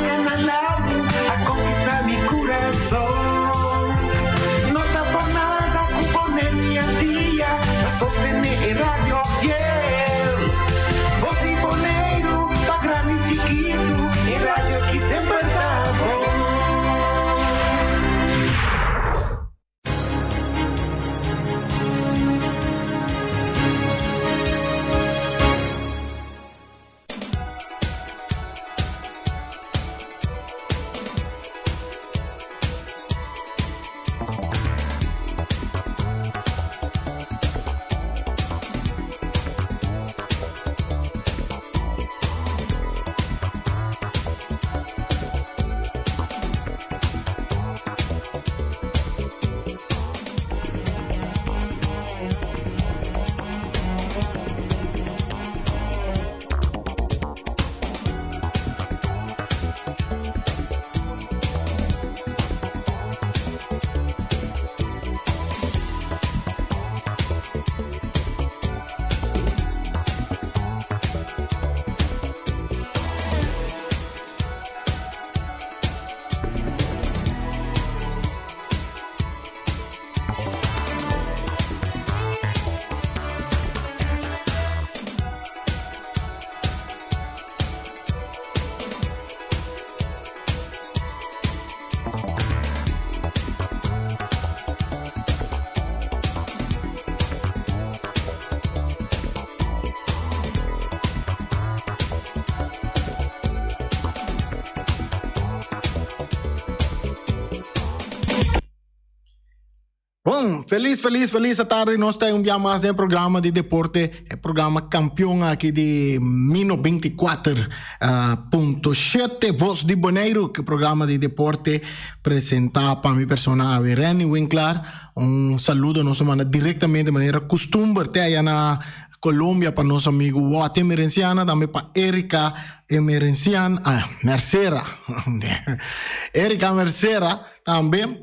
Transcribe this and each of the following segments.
Añanan largu a konkistá mi kurason. No ta por nada ku Boneiru i Antia ta sostené e radio fiel. Bos di Boneiru pa grandi i chikitu, e radio ki semper ta bon. Bon, felis, felis, felis tarde. Nos ta un dia mas den programa di deporte, e programa campeón aki di Mino 24.7 Voz di Boneiru, ke programa di deporte presenta pa mi persona awe Renny Winklar. Un saludo nos manda directamente manera costumber te allá na Colombia pa nos amigo Wati Emerenciana, tambe pa Erika Emerenciana, ah, Mercera. Erika Mercera tambe.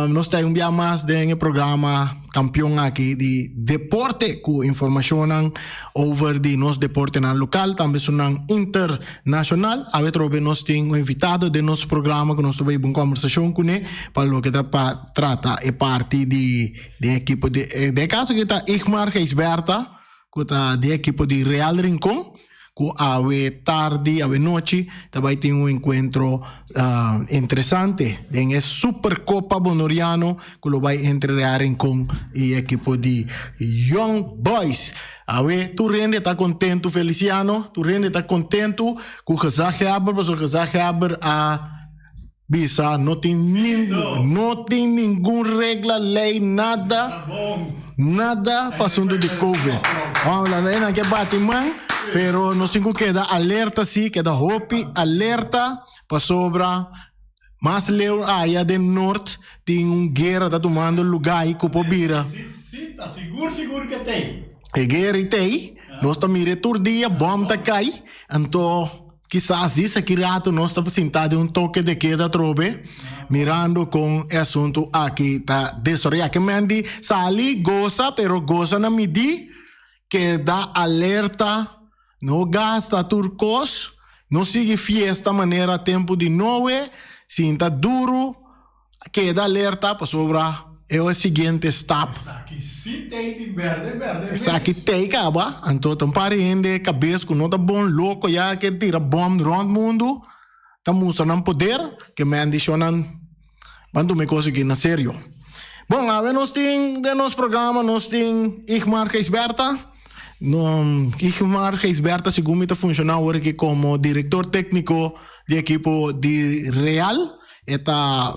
Nos ta un bia mas den e programa campeon aki di deporte cu informacionnan over di nos deportenan local, tambe sunan internacional. Awe trobe nos tin un invitado den nos programa cu nos ta bay un conversacion cune pa loke ta pa trata e parti di den ekipo di den e caso aki ta Igmar Gijsbertha cu ta den ekipo di Real Rincon cu awe tardi awe nochi ta bay tin un encuentro interesante den e Supercopa Bonoriano cu lo bay entre Real Rincon y ekipo di Young Boys. Awe tur hende ta contento Feliciano tur hende ta contento cu gezaghebber pasobra gezaghebber a Bisa no tin ningun no tin ningun regla ley nada nada pa asunto di covid nan ke bati man pero nos tin ku keda alerta si keda hopi alerta pasobra mas leu aya den noord tin un guera ta tumando luga ahi ku por bira e guera itey nos ta mira tur dia bom ta kai anto. Kisas disa ki rato nos ta sinta den un toke de keda atrobe, mirando kon e asuntu aki ta desaroyá. Ke men di sali gosa, pero gosa na midí, keda alerta, no gasta tur kos, no sigui fiesta manera tempu di Noe, sinta duru. Keda alerta pasobra e e siguiente stap. Esaki si tei di berde berde mes. Esaki tei kaba, anto ta un par di hende kabes ku no ta bon loko ya ke tira bòm rònt mundu ta mustra nan poder ke men di shonnan ban tuma e kos aki na serio. Bon awe nos tin den nos programa nos tin Igmar Gijsbertha. Igmar Gijsbertha segun mi ta funshoná awor aki komo direktor tékniko di ekipo di Real. E ta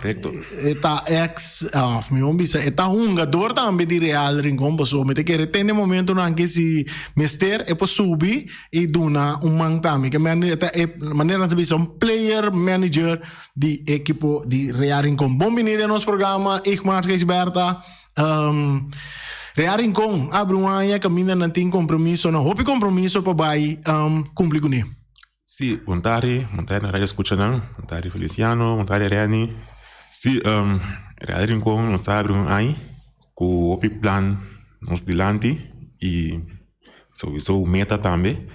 e ta ex of mi bon bisa e ta hungador tambe di Real Rincon paso mi ta kere te na e momentonan ke si mester e por subi y duna un man tambe ke men e ta e manera nan ta bisa un player manager di ekipo di Real Rincon. Bon bini den nos programa Igmar Gijsbertha. Real Rincon abri un aña kaminda nan tin compromisonan hopi compromiso pa bai cumpli cune. Sí, bon tardi, bon tardi na radio escuchanan, bon tardi Feliciano, bon tardi Renny. Sí, um, Radio Rincon nos ta abri un aña ku hopi plan nos dilanti i souiso meta tambe.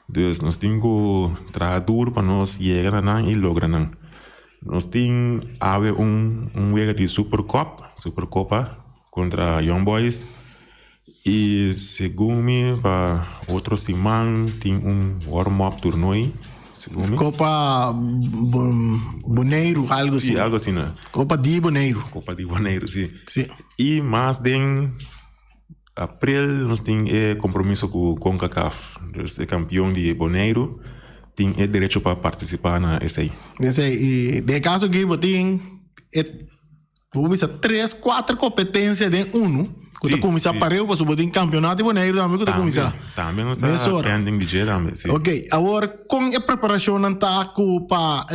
Dus nos tin ku traha duru pa nos yega na nan i logra nan. Nos tin awe un un wega di Super Cup, Super Copa kontra Young Boys i segun mi pa otro siman tin un warm up toernooi segun mi. Copa Boneiru algo Si, algo asina. Copa di Boneiru. Copa di Boneiru, si. Si. I mas den April nos tin e compromiso cu Concacaf, dus e campeon di Boneiru tin e derecho pa participa na esey. Esey, y den e caso aki bo tin e, bo bisa tres, cuater competencia den uno, cu ta cuminsa pareu, pasobra bo tin campeonato di Boneiru tambe cu ta cuminsa. Tambe nos ta pending di dje tambe, si. Ok, awor con e preparacionnan ta cu pa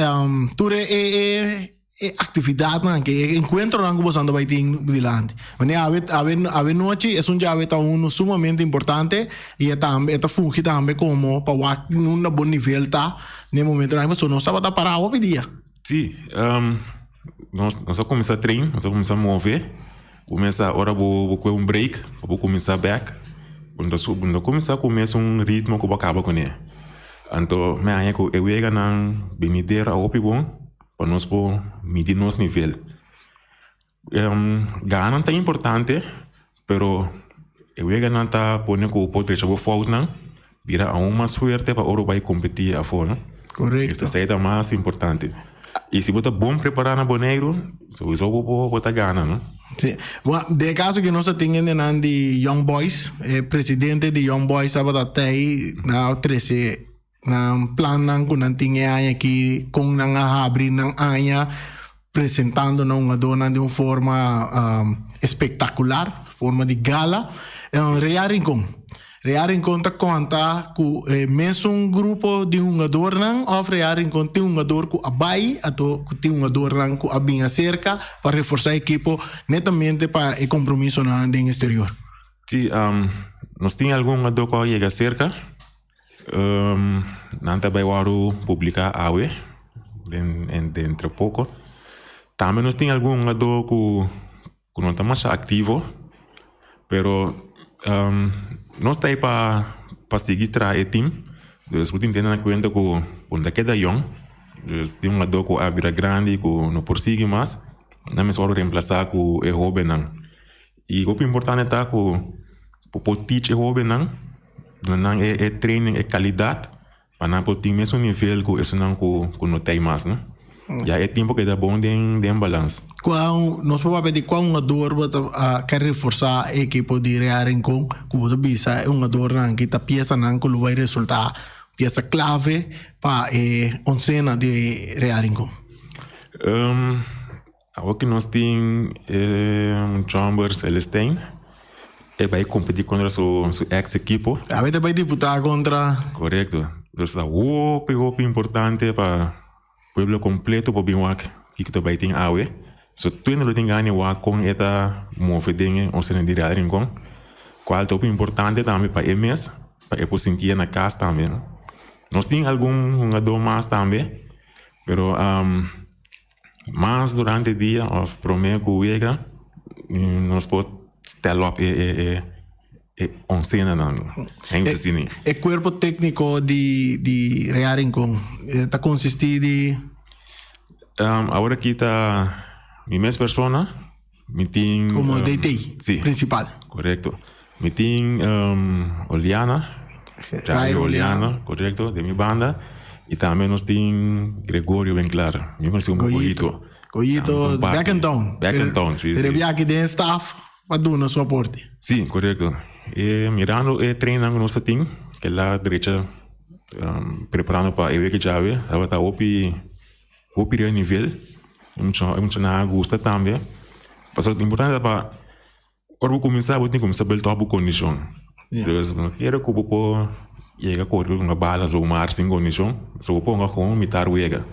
tur e E actividadnan ke e encuentronan cu boso anda bay tin dilanti. Wanneer awe awe awe nochi esun djawe ta uno sumamente importante y e tambe e ta fungi tambe como pa wak unda bo nivel ta den e momentonan pasobra nos tabata para hopi dia. Sí, nos nos a cuminsa train, nos a cuminsa move, cuminsa ora bo bo coge un break pa bo cuminsa bek, bo no ta bo no ta cuminsa cu mesun ritmo cu bo a caba cune. Anto mi haña cu e weganan binidero a hopi bon. Pa nos por midi nos nivel. Gana ta importante, pero e weganan ta pone ku bo por drecha bo foutnan, bira aun mas fuerte pa ora bo bai kompetí afó, no? Korekto. Esei ta mas importante. I si bo ta bon prepará na Boneiru, souiso bo por bo ta gana, no? Sí. Bueno, den e kaso ku nos a tin hendenan di Young Boys, e presidente di Young Boys tabata tei na trese Nan plannan ku nan tin e aña aki, kon nan a habri nan aña presentando nan hungadónan den un forma espektakular, forma di gala. Real Rincon. Real Rincon ta konta ku e mesun grupo di hungadornan òf Real Rincon tin hungador ku a bai anto ku tin hungadornan ku a bin aserka pa reforsá e ekipo netamente pa e kompromisonan den eksterior. Sí, nos tin algun hungadó ku a yega aserka. Nan ta bai wòrdu publiká awe den dentro poko. Tambe nos tin algun hungadó ku ku no ta masha aktivo, pero nos ta ei pa pa sigui traha e tim. Dus bo tin tene na kuenta ku bo no ta keda yòn, dus tin hungadó ku a bira grandi ku no por sigui mas, nan mester wòrdu remplasá ku e hóbennan. I hopi importante ta ku bo por teach e hóbennan, duna nan e e training, e kalidat, pa nan por tin mesun nivel ku esunnan ku ku no ta ei mas, no. Ya e tin por keda bon den den balans. Kua nos por papia di kua hungador bo ta ke reforsá e ekipo di Real Rincon ku bo ta bisa e hungadornan aki ta piesanan ku lo bai resultá piesa klave pa e onsena di Real Rincon? Awor ki nos tin e Chomber Celestijn e bai kompetí kontra su su ex ekipo. Awe ta bai diputá kontra. Korekto. Entonces ta hopi hopi importante pa pueblo kompleto por bin wak kiko ta bai tin awe. So tur hende lo tin gana di wak kon e ta move den e osenan di Real Rincon. Kual ta hopi importante tambe pa e mes, pa e por sintié na kas tambe. Nos tin algun hungadó mas tambe, pero. Mas durante dia of prome ku wega nos por stel op e e e e oncenanan. Henk asina. E kuerpo tékniko di di Real Rincon ta konsistí di? Awor aki ta mi mes persona, mi tin. Komo DT Si. Prinsipal. Korekto. Mi tin Oliana, Jairo Oliana, korekto, den mi banda. I tambe nos tin Gregorio Winklar, mi konosi komo Goyito. Goyito, back in town. Back in town, si, si. Pero e biaha den staff pa duna su aporte. Si, korekto. E mirando e trainnan ku nos ta tin, kila drecha preparando pa e wiki djawe, tabata hopi. Hopi riba nivel, e mucha e muchanan a gusta tambe. Pasobra importante ta pa ora bo kuminsá bo tin kuminsá build up bo kondishon. Dus no kere ku bo por yega kore ku un bala zomaar sin kondishon, so bo ponga kon mitar wega.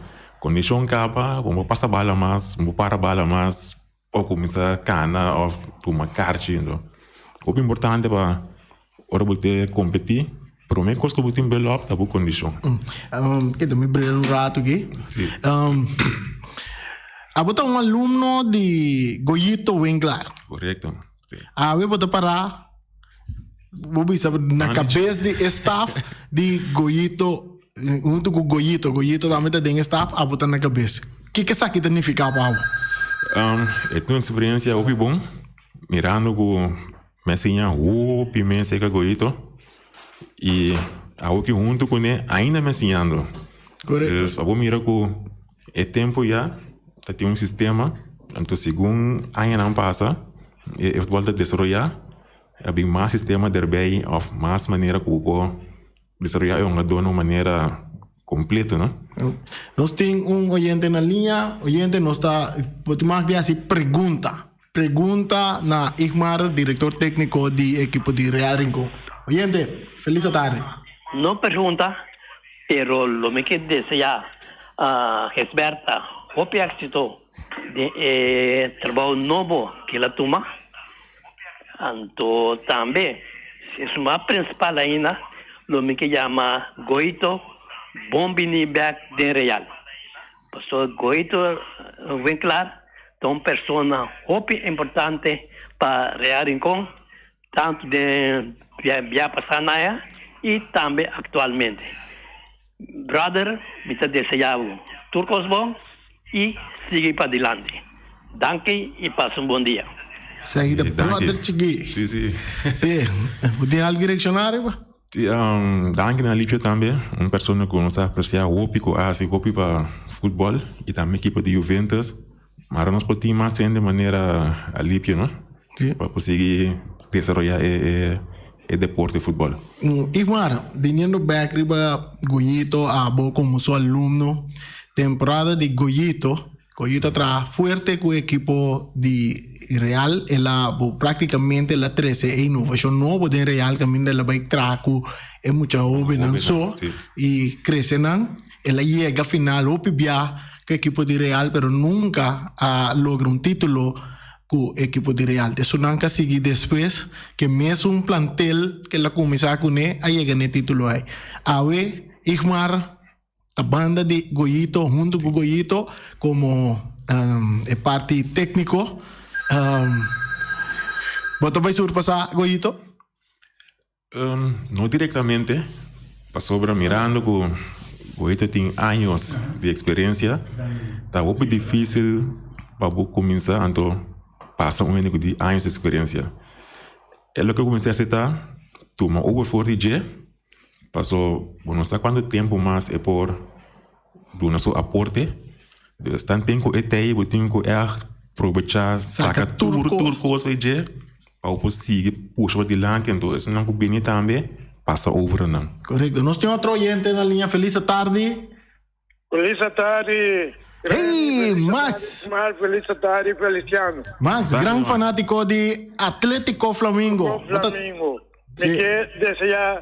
Kondishon kaba, bo no por pasa bala mas, bo no por para bala mas. O kuminsá kana òf tuma karchi. Hopi importante pa ora bo te kompetí, promé kos ku bo tin build up ta bo kondishon. Keda mi bril un ratu aki. Abo ta un alumno di Goyito Winklar. Korekto, si. Awe bo ta pará. bo bisa na kabes di e staf di Goyito huntu ku Goyito, Goyito tambe ta den e staf, abo ta na kabes. Kiko esaki ta nifiká pa abo? E ta un eksperensia hopi bon, mirando ku mi a siña hopi mes serka Goyito i awoki huntu kuné ainda mi a siñando. Pues abo mira ku e tempu ya ta tin un sistema, anto segun añanan pasa e futbòl ta desaroyá. A bin mas sistema derbei of mas manera ku bo por desaroyá e hungadó na un manera kompleto, no? Nos tin un oyente na liña. Oyente, nos ta bo tin mag di hasi pregunta. Pregunta na Igmar, direktor tékniko di ekipo di Real Rincon. Oyente, felis atardi. No pregunta, pero lo mi ke deseá a Gisberta hopi éksito den e trabou nobo ke el a tuma. Anto tambe, esun mas principal ainda, lo mi ke yama Goito bon bini bek den Real. Pasobra Goito Winklaar ta un persona hopi importante pa Real Rincon, tanto den bia pasa naya y tambe actualmente. Brother, mi ta desea bo tur cos bon y sigui padilanti. Danki y pasa un bon dia. Esaki ta brother chikí. Sí, sí. Sí. Bo tin algu reacciona ariba? Sí, danki na Alipio tambe, un persona ku nos a aprecia hopi, ku a hasi hopi pa futbol y tambe ekipo di Juventus. Mara nos por tin mas hende manera Alipio, no? Sí. Pa por sigui desaroya e e deporte futbol. Igmar, biniendo bek riba Goyito, abo komo su alumno, temporada di Goyito, Goyito a traha fuerte ku e ekipo di Real, el a bo praktikamente el a trese e inovashon nobo den Real kaminda el a bai traha ku e mucha hobennan so i krese nan. El a yega final hopi bia ku e ekipo di Real pero nunka a logra un titulo ku e ekipo di Real. Esunnan ka sigui despues ke mesun plantel ke el a kuminsá kuné a yega na e titulo ei. Awe Igmar ta banda di Goyito huntu ku Goyito komo e parti tékniko. Bo ta bai surpasá Goyito? No direktamente, pasobra mirando ku Goyito tin años di eksperensia, ta hopi difísil pa bo kuminsá anto pasa un hende ku tin años di eksperensia. E loke ku mester hasi ta tuma over for di dje, paso bo no sa kuantu tempu mas e por duna su aporte. Dus tanten ku e tei bo tin ku ègt probechá saka tur tur kos for di dje. Pa bo por sigui pusha pa dilanti anto esunnan ku bini tambe pasa over na nan. Korekto. Nos tin otro oyente na liña. Felis atardi. Felis atardi. Hey, Max. Mar, felis atardi, Feliciano. Max, gran fanátiko di Atletico Flamingo. Flamingo. Mi ke desea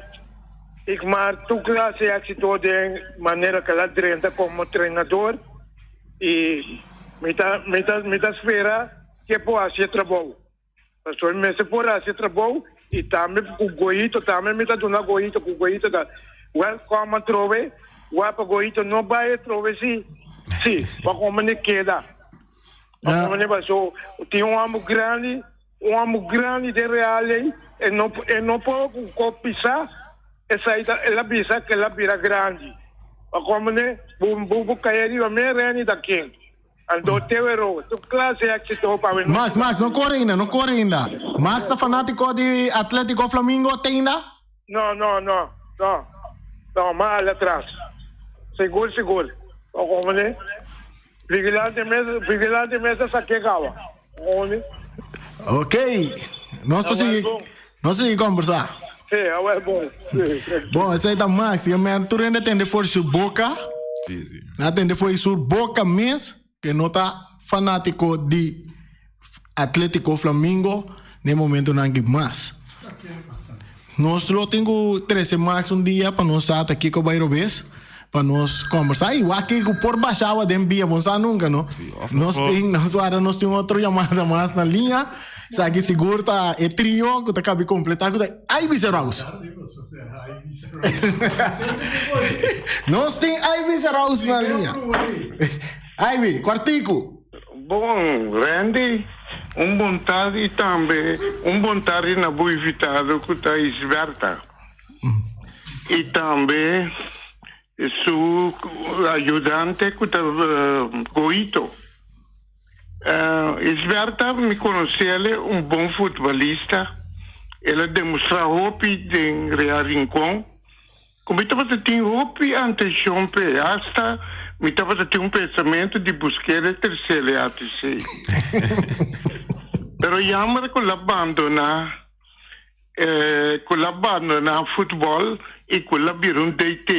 Igmar tur klase éksito den manera ku el a drenta komo trenador i mi ta mi ta mi ta spera ke por hasi e trabou. Pasobra mi mester por hasi e trabou i tambe ku Goyito tambe mi ta duna Goyito ku Goyito ta welcome atrobe wak pa Goyito no bai atrobe si si pa como ni keda pa como ni paso tin un homber grandi un homber grandi den Real ei e no e no por ku ko pisa esai ta el a bisa ke el a bira grandi pa como ni bo bo kai ariba mi Renny ta ken. Anto Tewero, tur clase éxito pa we. Max, Max, no core ainda, no core ainda. Max ta fanatico di Atletico Flamingo te ainda? No, no, no, no, no, mas al atras. Sigur, sigur. O como ne? Vigilante mes, vigilante mes a saké caba. Como ne? Ok, nos ta sigui, nos ta sigui conversa. Sí, awel bon. Sí. Bon, esei ta Max. Yo men tur hende tende for su boca. Sí, sí. Na tende for su boca mes que no ta fanatico di Atletico Flamingo ne momento nan ki mas. Nos lo tin ku trese Max un dia pa nos sa ta kiko bai robes pa nos conversa. Y wak ku por basha awa den bia, bon sa nunca no. Sí, of Nos nos tin, nos wara nos tin otro llamada mas na liña. Esaki sigur ta e trio ku ta kabi kompletá ku ta Ivy Seraus. Nos tin Ivy Seraus na liña. Ivy, kwartiku. Bon, Randy. Un bon tardi i tambe un bon tardi na bo invitado ku ta Isberta. I tambe su ayudante ku ta Goito. Isberta mi konosele un bon futbolista. El a demostrá hopi den Real Rincon. Ku mi tabata tin hopi antenshon p'e, asta mi tabata tin un pensamentu di busk'é e terser e ATC. Pero jammer ku el a bandoná, ku el a bandoná futbòl i ku el a bira un DT.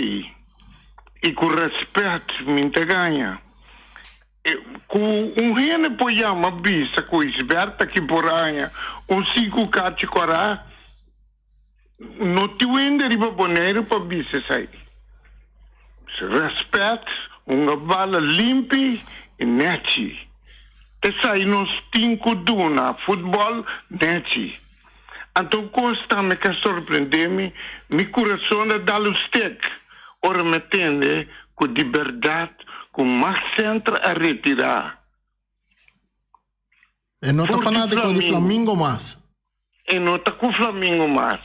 I ku rèspèt mi n'ta gaña. Ku un hende por yama bisa ku Isberta ki por haña un sinku kachi kòrá. No tin wende riba Boneiru pa bisa esei. Respet, hunga bala limpi i nechi. Esei nos tin ku duna futbòl nechi. Anto un kos tambe ka sorprende mi, mi kurason a dal un stek ora mi a tende ku di bèrdat ku Max Centra a retirá. E no ta fanátiko di Flamingo mas. E no ta ku Flamingo mas.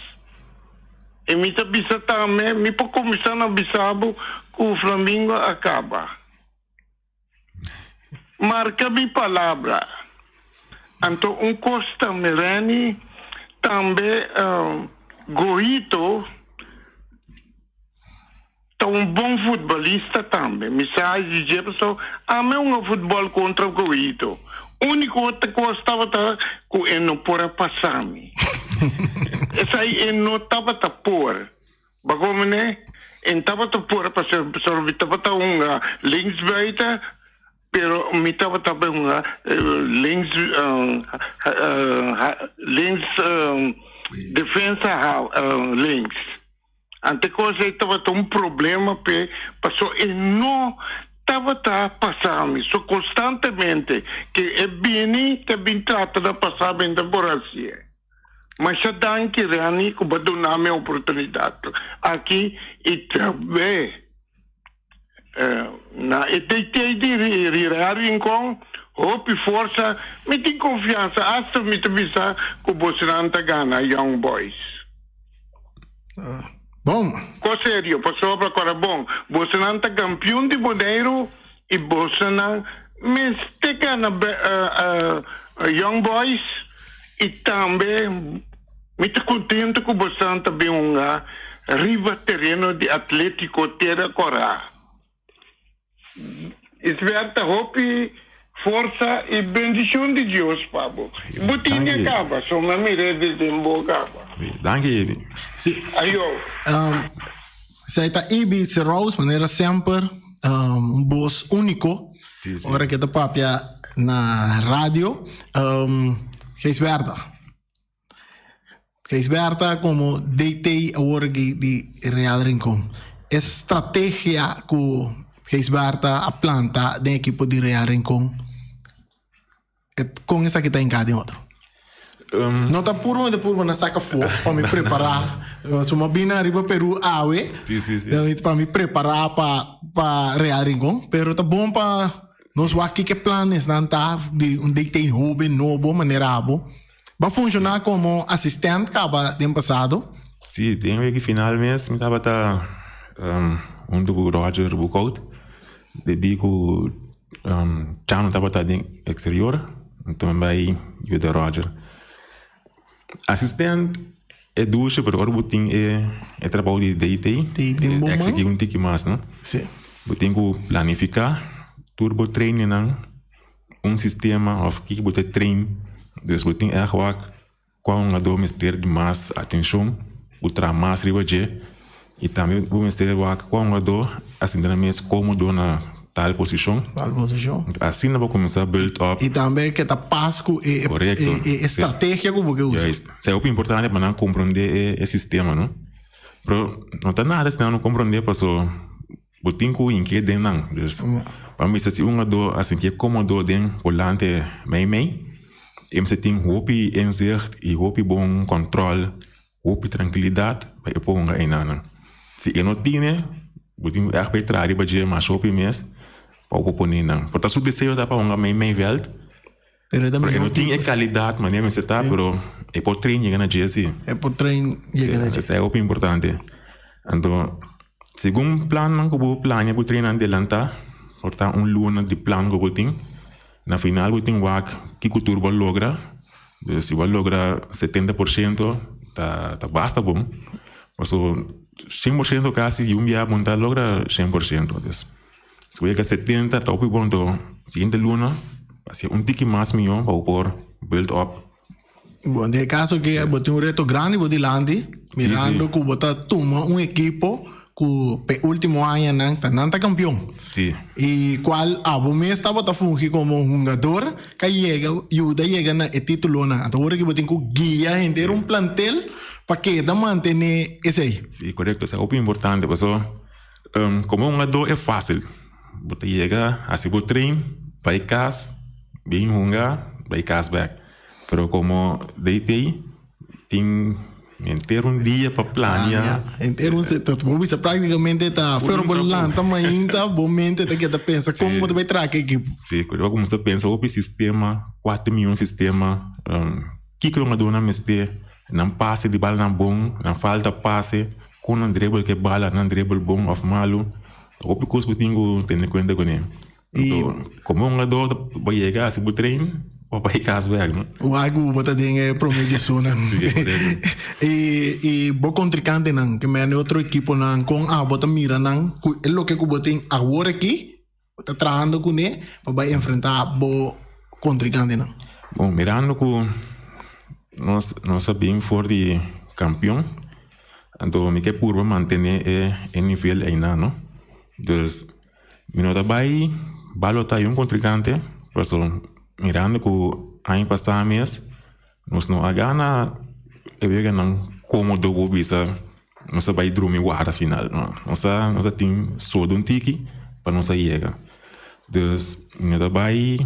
E mi ta bisa tambe, mi por kuminsá na bisa bo ku Flamingo a kaba. Marka mi palabra. Anto un kos tambe Renny, tambe Goito. Ta un bon futbolista tambe. Mi sa di dje paso ame hunga futbol contra Goito. Unico cos tabata cu e no por a pasa mi. Esai e no tabata por. Bago mene? E no tabata por a pasa pasobra mi tabata hunga linksbuiten pero mi tabata hunga links links defensa links. Ante kos ei tabata un problema p'e, paso e no tabata pasa mi. So konstantemente ke e bini ta bin trata na pasa mi ta por hasié. Masha danki Reni ku bo a duna mi e oportunidat aki i tambe na e DT di Real Rincon hopi forsa. Mi tin konfiansa asta mi ta bisa ku bosonan ta gana Young Boys. Bon. Ko serio, pasobra kora bon, bosonan ta kampion di Boneiru i bosonan mester gana Young Boys i tambe mi ta kontento ku bosonan ta bin hunga riba tereno di Atletico Tera Kora. Isbert ta hopi forsa i bendishon di Dios pa bo. Bo tin di kaba, so mi a mira e den bo kaba. Danki Ibi. Si. Ayo. Esei ta Ibi Serous, manera semper, un bos úniko. Si, si. Ora ke ta papia na radio. Gijsberta. Gijsberta komo DT awor aki di Real Rincon. E strategia ku Gijsberta a planta den ekipo di Real Rincon, kon esaki ta hinká den otro? No ta purba mi ta purba na saka afó pa mi prepará. So mi a bini ariba Peru awe pa mi prepará pa Real Rincon, pero ta bon pa nos wak kiko e planesnan ta di un DT hoben nobo manera abo. Bo a funshoná komo asistent kaba den pasado? Sí, den wiki final mes mi tabata huntu ku Roger Boekhout. Debí ku Chano tabata den eksterior, anto mi bai yuda Roger. Asistent e dushi, pero ora bo tin e trabou di DT, e eksigí un tiki mas, no? Bo tin ku planifiká tur bo trainingnan. Un sistema of kiko bo ta train, dus bo tin ègt wak kua un hungadó mester di mas atenshon, bo traha mas riba dje i tambe bo mester wak kua un hungadó a sinti nan mes kómodo na tal posishon. Tal posishon. Asina bo kuminsá build up. I tambe ke ta pas ku e e estrategia ku bo ke usa. Juist. Esei hopi importante pa nan komprondé e sistema no. Pero no ta nada si nan no komprondé paso. Bo tin ku hinké den nan. Dus, pa mi bisa si un hungadó a sintié kómodo den volante mei mei, e mester tin hopi inzicht i hopi bon kòntròl, hopi trankilidat pa e por hunga einanan. Si e no tine, bo tin ku ègt bai traha riba dje mas hopi mes pa bo por pone nan. Por ta su deseo ta pa hunga mei mei vèlt. Pero e ta Pero e mihó no tin tipo. e kalidat manera mester ta, pero e por train yega na dje si. E por train yega na dje. Esei hopi importante. Anto, segun plannan ku bo plania bo train adelantá, por ta un luna di plan ku bo tin, na final bo tin wak kiko tur bo a logra. Dus si bo a logra 70% ta ta basta bon. Pasobra 100% kasi di un bia bo no ta logra 100%. Dus Si bo yega 70 ta hopi bon to siguiente luna hasi un tiki mas miyo pa bo por build up. Bon, den e kaso ke bo tin un reto grandi bo dilanti, mirando ku bo ta tuma un ekipo ku p'e ultimo añanan ta nan ta kampion. I kual abo mes tabata fungi komo hungador ka yega yuda yega na e titulonan. Anto ora ki bo tin ku guia henter un plantel pa keda mantene esei. Si, korekto. Esei hopi importante paso. Komo hungadó e fásil. Bo ta yega, hasi bo train, bai kas, bin hunga, bai kas bèk. Pero komo DT tin henter un dia pa plania. Henter un dia, bo bisa práktikamente ta for bo lanta mainta, bo mente ta keda pensa kon bo ta bai traha ku e ekipo. Si, bo kuminsá pensa hopi sistema, kua ta e mihó sistema, kiko e hungadónan mester, nan pase di balanan bon, nan falta pase. Kon nan dribble ke bala, nan dribble bon of malu, hopi kos bo tin ku tene kuenta kuné. Anto, komo hungadó ta bo yega hasi bo train, bo bai kas bèk, no? Wak ku bo ta den e promé djesunnan. I i bo kontrikantenan, ke mende otro ekiponan, kon abo ta mira nan ku e loke ku bo tin awor aki, bo ta trahando kuné pa bai enfrentá bo kontrikantenan? Bon, mirando ku nos nos a bin for di kampion, anto mi ke purba mantené e e nivel einan, no. Dus mi no ta bai balotá un kontrikante, pasobra mirando ku aña pasá mes Nos no a gana e weganan komodo bo bisa nos a bai drumi warda final no. Nos a nos a tin sodo un tiki pa nos a yega. Dus mi ta bai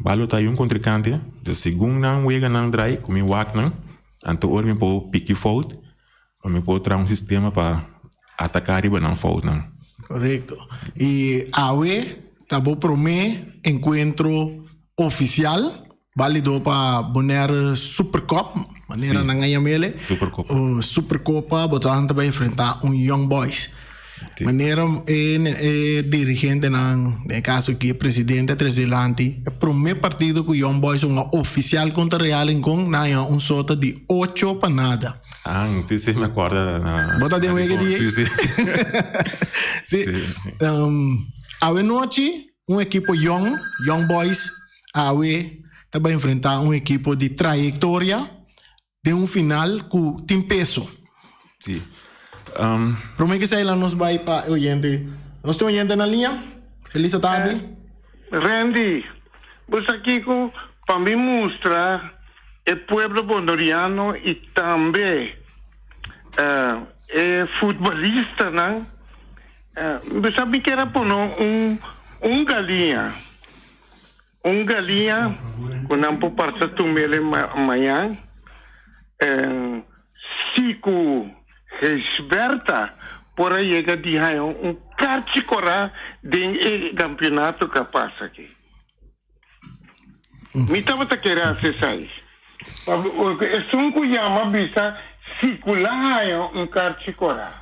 balota un kontrinkante, dus segun nan weganan drai ku mi wak nan, anto ora mi por piki fout pa mi por traha un sistema pa ataka riba nan foutnan. Korekto. I awe ta bo promé enkuentro ofisial Balido pa Bonaire Super Cup, manera nan a yam'ele. Supercopa. Supercopa, bo ta bai enfrenta un Young Boys. Manera e e dirigentenan, den e caso aki e presidente a trece dilanti, e prome partido cu Young Boys hunga oficial contra Real Rincon, nan a haña un sota di ocho pa nada. Ah, si, si, mi acorda. Bo ta den wega di Si, si. Si. Awe nochi Un ekipo yong, Young Boys, awe ta bai enfrentá un ekipo di trayektoria den un final ku tin peso. Sí. Promé ke esei nos bai pa e oyente. Nos tin oyente na liña? Feliz atardi. Randy, bo sa kiko? Pa mi mustra e pueblo bondoriano i tambe e futbolistanan. Bo sa mi kier a pone un un galiña, un galiña ku nan por pasa tumele mañan. Si ku Gisberta por a yega di haña un karchi kora den e kampionato ku a pasa aki. Mi tabata kere hasi esei. Esun ku yama bisa si ku la haña un karchi kora.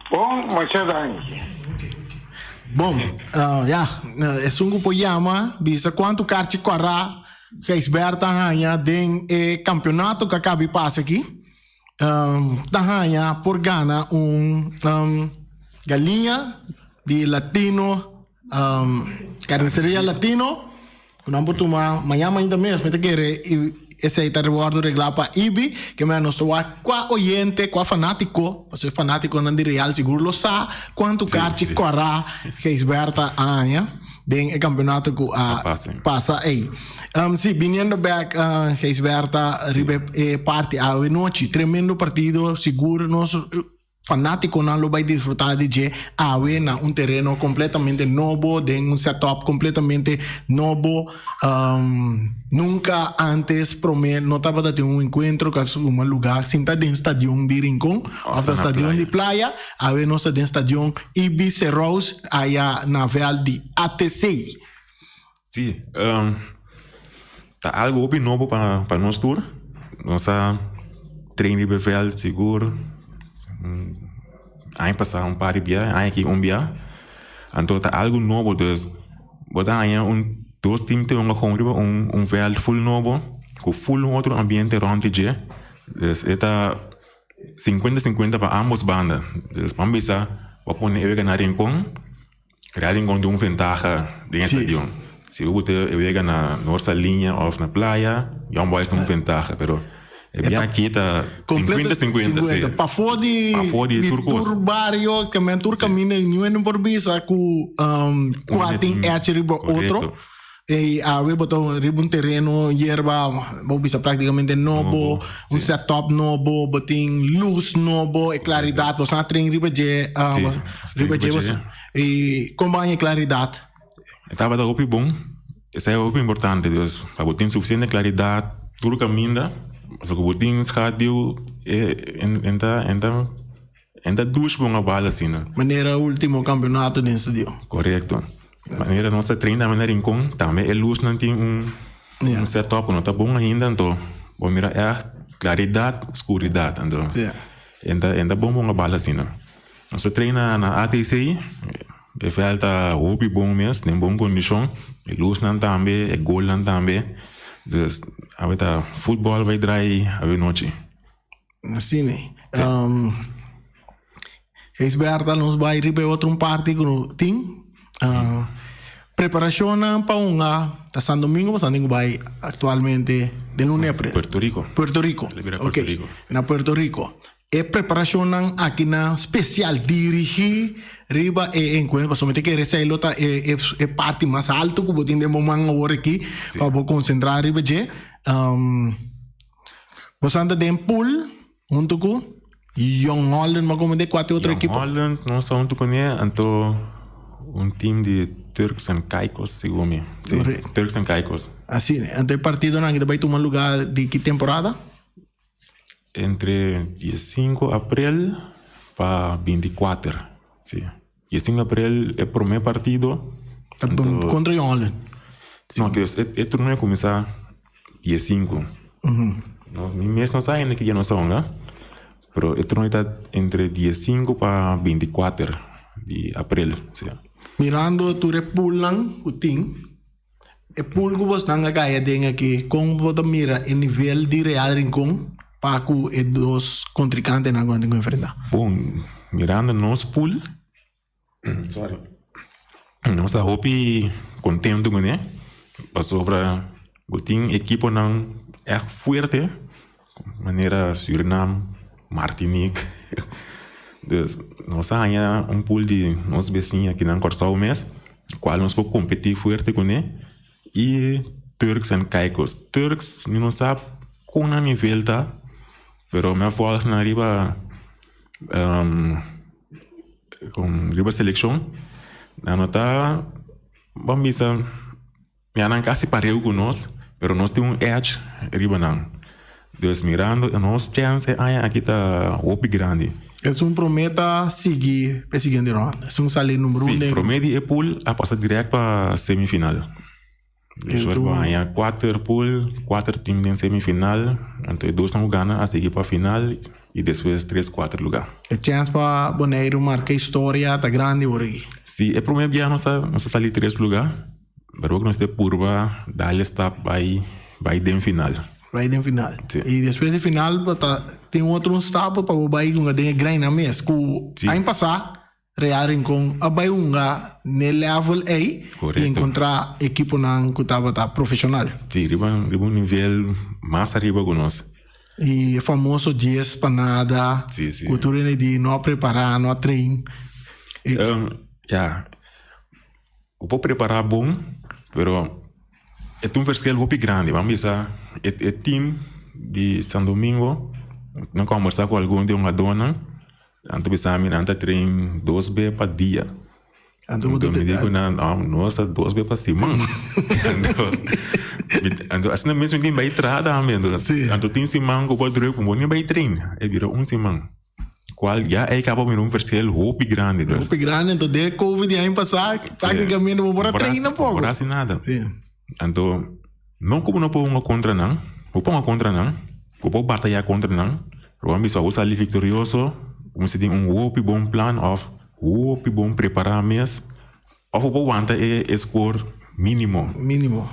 Bon, masha danki. Bon, ya, esun ku por yama bisa kuantu karchi kora Gijsbert a haña den e kampionato ku a kabi pasa aki, ta haña por gana un galiña di Latino. Carniceria Latino, ku nan por tuma mañana mainta mes, mi ta kere esei ta wòrdu reglá pa Ibi, ke manera nos ta wak kua oyente, kua fanátiko, pasobra e fanátikonan di Real sigur lo sa kuantu karchi kòrá Gijsbertha a haña den e kampeonato ku a pasa ei. Si, biniendo bèk Gijsbertha riba e parti awenochi, tremendo partido, sigur nos. Fanátikonan lo bai disfrutá di dje awe na un tereno kompletamente nobo, den un setup kompletamente nobo. Nunka ántes promé no tabata tin un enkuentro ku a tuma lugá sin ta den stadion di Rincon òf ta stadion di Playa. Awe nos ta den stadion Ibis Serous aya na vèlt di ATC. Si, um, ta algo hopi nobo pa pa nos tur. Nos a train riba e veld sigur. Aña pasá un par di bia, aña aki un bia. Anto ta algo nobo dus bo ta haña un dos team ta hunga kon riba un un veld full nobo ku full un otro ambiente rònt di dje. Dus e ta sinkuenta sinkuenta pa ambos banda. Dus ban bisa bo a pone e wega na Rincon. Real Rincon tin un ventaha den e stadion. Si bo ta e wega na Noord Saliña of na playa, Young Boys tin un ventaha, pero e biaha aki ta 50 50. Si. Pafó di Pafó di tur kos. tur bario, ke men tur kaminda niun hende por bisa ku kua tin echi riba otro. E awe bo ta riba un tereno yerba bo bisa prácticamente nobo, un setup nobo, bo tin luz nobo, e claridad, bo sa train riba dje, riba dje bo sa, y kon bo haña e claridad? E tabata hopi bon, esei hopi importante, dus pa bo tin suficiente claridad tur caminda, pasobra ku bo tin schaduw e ta e ta e ta dushi bon a bal asina. Manera ultimo campeonato den studio. Correcto. Manera nos ta train tambe na Rincon, tambe e lusnan tin un un setup ku no ta bon ainda, anto bo mira ègt klaridat, skuridat, anto e ta e ta bon pa un bal asina. Nos ta train na na ATC, e vèlt ta hopi bon mes, den bon kondishon, e lusnan tambe, e golnan tambe, dus awe ta futbòl bai drai awe nochi. Asina e. Gisberta nos bai riba e otro un parti ku no tin. Preparashonnan pa hunga ta San Domingo pasobra nan tin ku bai aktualmente den luna di aprel. Puerto Rico. Puerto Rico. Puerto Rico. Na Puerto Rico. E preparashonnan aki na spesial dirigí riba e enkuentro pasobra mi ta kere esei lo ta e e parti mas alto ku bo tin den bo man awor aki pa bo konsentrá riba dje. Bo san ta den pool hunto ku Jong Holland, ma como de cuate otro Jong equipo. Holland, nos ta hunto kuné, anto un team di Turks and Caicos, segun mi. Sí, Correcto. Turks and Caicos. Así, anto e partidonan aki ta bai tuma lugar di ki temporada? Entre diesinco aprel pa binticuater, sí. Diesinco aprel e prome partido. Ta Anto, contra Jong Holland. No, que e, e torneo cuminsa diesinco. No, mi mes no sa ainda ki dia nos ta hunga, pero e torneo ta entre diesinco pa binticuater di aprel, sí. Mirando tur e poolnan cu tin, e pool cu bosnan a caya den aki, con bo ta mira e nivel di Real Rincon pa cu e dos contrincantenan cu nan tin cu enfrenta? Bon, mirando nos pool, Sorry. Nos ta hopi contento kuné pasobra bo tin ekiponan ègt fuerte manera Surinam, Martinique. Dus nos a haña un pool di nos besiña aki na Kòrsou mes kual nos por kompetí fuerte kuné i Turks en Caicos. Turks mi no sa kon nan nivel ta pero mi a vòlg nan riba. Con riba seleccion nan no ta ban bisa ya nan casi pareu cu nos pero nos tin un edge riba nan dus mirando nos chance e aña aki ta hopi grandi. Esun prome ta sigui pa e siguiente ronda esun sali number un Si den prome di e pool a pasa direct pa semifinal. Despues bo haña kuater pool, kuater team den semifinal, anto e dosnan ku gana a sigui pa final i despues tres kuater lugá. E chèns pa Boneiru marka historia ta grandi wor aki. Si, e promé bia nos a nos a sali tres lugá, pero wak nos ta purba dal e stap bai bai den final. Bai den final. Si. I despues di final bo ta tin otro un stap pa bo bai hunga den e greinnan mes ku Si. aña pasá Real Rincon a bai hunga n'e level ei i Correcto. encontrá ekiponan ku tabata profesional. Sí, riba riba un nivel mas ariba ku nos. I e famoso dies pa nada, Sí, sí. ku tur hende di no a prepará, no a train. E, Ya, bo por prepará bon, pero e ta un verschil hopi grandi. Ban bisa e e team di San Domingo, mi a kombersá ku algun di e hungadónan. Nan ta bisa mi nan ta train dos be pa dia. Anto bo ta Mi di ku nan, no, nos ta dos be pa siman. Anto, anto asina mes mi tin bai traha tambe. Anto, Sí. anto tin siman ku bo a druk ku bo ni bai train. E bira un siman. Kual ya ei kaba mira un verschil hopi grandi. Dus, Hopi grandi, anto den e covid di aña pasá, práktikamente bo por a train tampoco. Bo por a hasi nada. Sí. Anto, no ku bo no por hunga kontra nan, bo por hunga kontra nan, bo por bataya kontra nan, pero bo a bisa bo sali viktorioso, bo mester tin un hopi bon plan òf hopi bon prepará mes, òf bo por wanta e skor mínimo. Mínimo.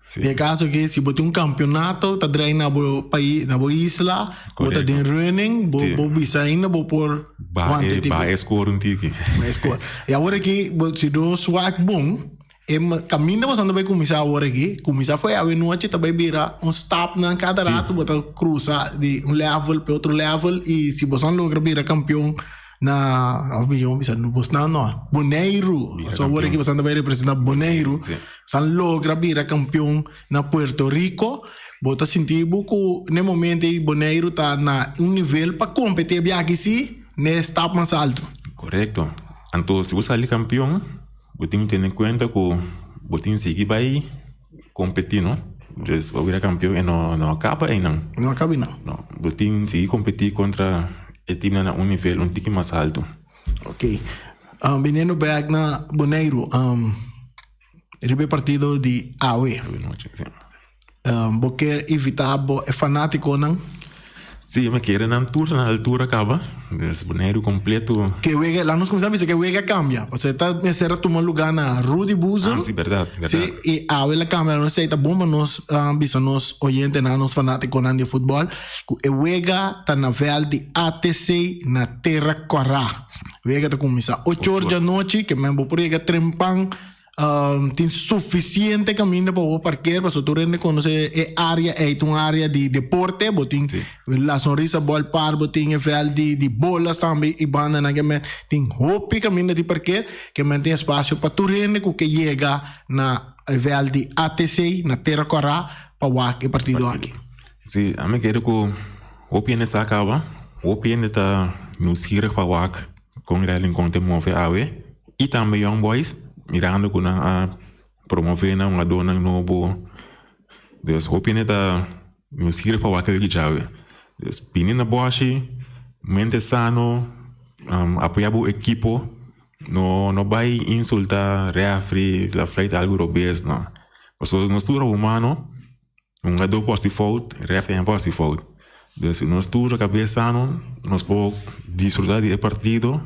Sí. Den e kaso aki, si bo tin un kampeonato ta draai na bo pais, na bo isla, bo ta den running, bo Sí. bo bisa ainda bo por Baha wanta e, tipo. baha e skor un tiki. Baha e skor. I awor aki, bo si nos wak bon, E kaminda boso ta bai kuminsá awor aki, kuminsá for awe nochi ta bai bira un stapnan kada rato bo ta krusa di un level pa e otro level i si boso logra bira kampion na of mi bisa bosnan no Boneiru pasobra awor aki boso ta bai representá Boneiru san logra bira kampion na Puerto Rico bo ta sinti bo ku na e momento ei Boneiru ta na un nivel pa kompetí e biaha si na e stap mas alto. Korekto anto si bo sali kampion. Bo tin tene kuenta ku bo tin sigui bai kompetí no. Dus bo bira kampion e no no kaba einan. No kaba einan. No, bo tin sigui kompetí kontra e timnan na un nivel un tiki mas altu. Ok. Biniendo bèk na Boneiru, riba e partido di awe. Awe nochi, si. Bo kier invitá bo e fanátikonan? Sí, mi kere nan tur ta na altura kaba. Dus Boneiru kompleto. Ke wega, laat nos kuminsá bisa ke wega a kambia. Pasobra e ta mester a tuma lugá na Rudy Boezem. Ah, sí, bèrdat, bèrdat. Sí, i awe el a kambia. Nos esei ta bon pa nos bisa nos oyentenan, nos fanátikonan di futbòl, ku e wega ta na vèlt di ATC na Tera Kòrá. Wega ta kuminsá ocho or djanochi, ke men bo por yega trempan. Tin sufisiente kaminda pa bo parker pasobra tur hende konosé e área ei ta un área di deporte. Bo tin La Sonrisa Ballpark, bo tin e vèlt di bolas tambe i bandanan ke men tin hopi kaminda di parker ke men tin espasio pa tur hende ku ke yega na e vèlt di ATC na Tera Kòrá pa wak e partido aki. Sí, ami kere ku hopi hende sa kaba, hopi hende ta nieuwsgierig pa wak kon Real Rincon ta move awe. I tambe Young Boys, mirando ku nan a promové nan hungadónan nobo. Dus hopi hende ta nieuwsgierig pa wak e djawe. Dus bini na bòshi, mente sano, apoyá bo ekipo, no no bai insultá rèfri, la fluit algu robes, no. Pasobra nos tur ta humano. Hungadó por hasi fout, ref también por hasi fout. Dus si nos tur kabes sano, nos por disfruta di e partido.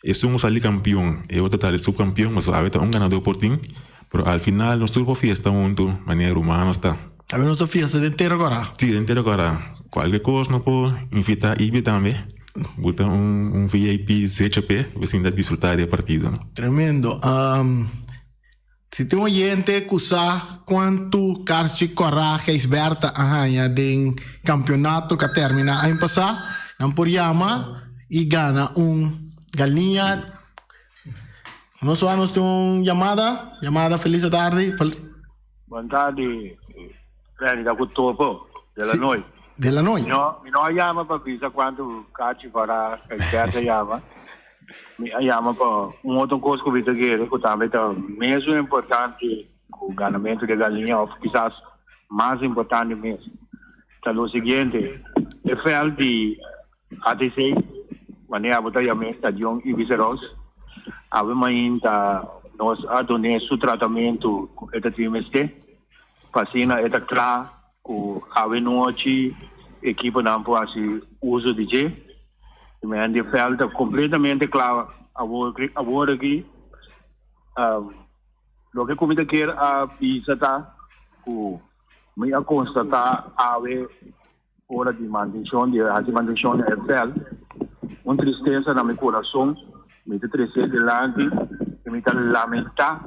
Esun ku sali kampion, e otro ta sali supkampion, pasobra awe ta un ganadó por tin. Pero al final nos tur por fiesta huntu, manera ruman nos ta. Awe nos ta fiesta den tera kòrá. Sí, den tera kòrá. Kualke kos nos por invitá Ibi tambe. Bo ta un VIP ZHP, bo sinta disfruta di e partido. Tremendo. Si tin oyente ku sa kuantu karchi kòrá Gijsbertha a haña den kampionato ku a terminá aña pasá, nan por yama i gana un galiña. Nos wak nos tin un yamada. Yamada Feliz atardi. Bon tardi, Freddy ta ku Topo de la Noy. De la Noy. Mi no a yama pa bisa kuantu karchi kòrá Gijsbertha yama. Mi a yama pa un otro kos ku mi ta kere ku tambe ta mesun importante ku ganamentu di galiña òf kisas mas importante mes. Ta lo siguiente, e vèlt di ATC, manera abo ta yam'é Stadion Ibis Roos, awe mainta nos a dun'é su tratamentu ku e ta tin mester pa asina e ta kla ku awe nochi ekiponan por hasi uso di dje. E men di veld ta completamente kla awor awor aki. Loke ku mi ta kier a bisa ta ku mi a konstatá awe ora di mantenshon di hasi mantenshon na e veld un tristesa na mi kurason. Mi ta trese dilanti i mi ta lamentá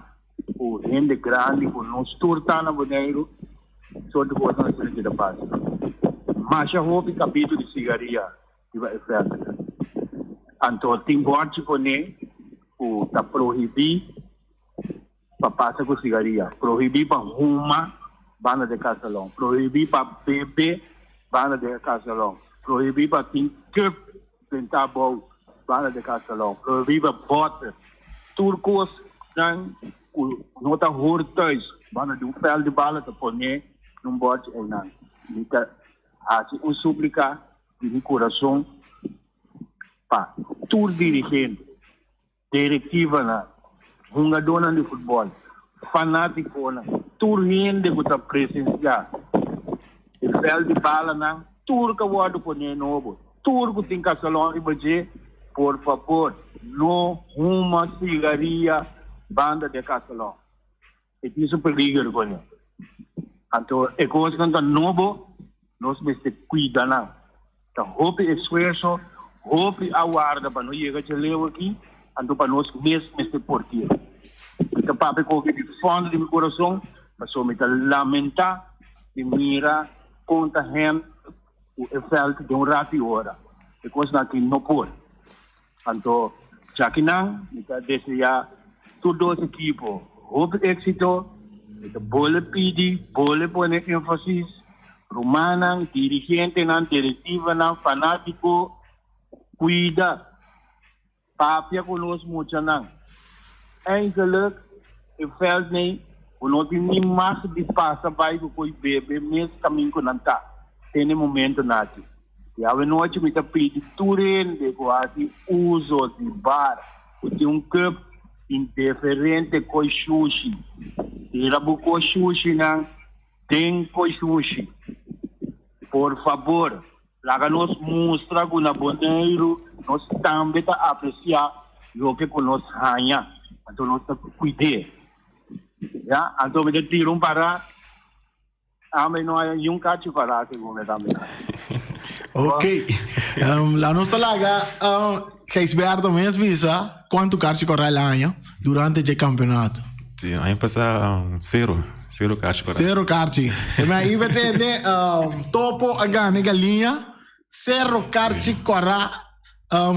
ku hende grandi ku nos tur ta na Boneiru sorti kosnan asina ki ta pasa. Masha hopi kapitu di sigaria riba e veld. Anto tin bòrchi pone ku ta prohibí pa pasa ku sigaria, prohibí pa huma banda di e kasalon, prohibí pa bebe banda di e kasalon, prohibí pa tin kùp bentá bou banda di e kasalon, prohibí pa bòter. Tur kos nan ku no ta hor thuis banda di un vèlt di bala ta pone nun bòrchi einan. Mi ta hasi un súplika di mi kurason pa tur dirigente, direktivanan, hungadónan di futbòl, Fanátikonan, tur hende ku ta presensiá e vèlt di balanan, tur ku a wòrdu poné nobo, tur ku tin kasalòn riba dje, por fabor, no huma sigaria banda di e kasalòn. E tin su peliger kuné. Anto e kosnan ta nobo, nos mester kuida nan. Ta hopi esfuerso, hopi a warda pa no yega dje leu aki, anto pa nos mes mester port'é. Mi ta papia koki di fondo di mi kurason, pasobra mi ta lamentá di mira kon ta hèndel ku e vèlt den un ratu i ora. E kosnan aki no por. Anto djakinan mi ta deseá tur dos ekipo hopi éksito. Mi ta bole pidi, bole pone énfasis, rumannan, dirigentenan, direktivanan, fanátiko, kuida, papia ku nos muchanan. Eigenlijk e vèlt nei ku no tin ni mag di pasa bai ku koi bebe mes kamin ku nan ta te na e momentonan aki. I awenochi mi ta pidi tur hende ku hasi uso di bar ku tin un cup indiferente koi shushi, tira bo koi shushinan den koi shushi. Por fabor, laga nos mustra ku na Boneiru nos tambe ta apresiá loke ku nos haña, anto nos ta kuid'é. Ya, anto mi ta tira un pará. Ame no hay ni un cachi para segun me tambe. Ok. La nos ta laga Gijsberto mes bisa cuanto cachi cora el aña durante dje campeonato. Sí, aña pasa cero. Cero cachi cora. Cero cachi. Ma ahí we tende Topo a gana e galiña. Cero cachi cora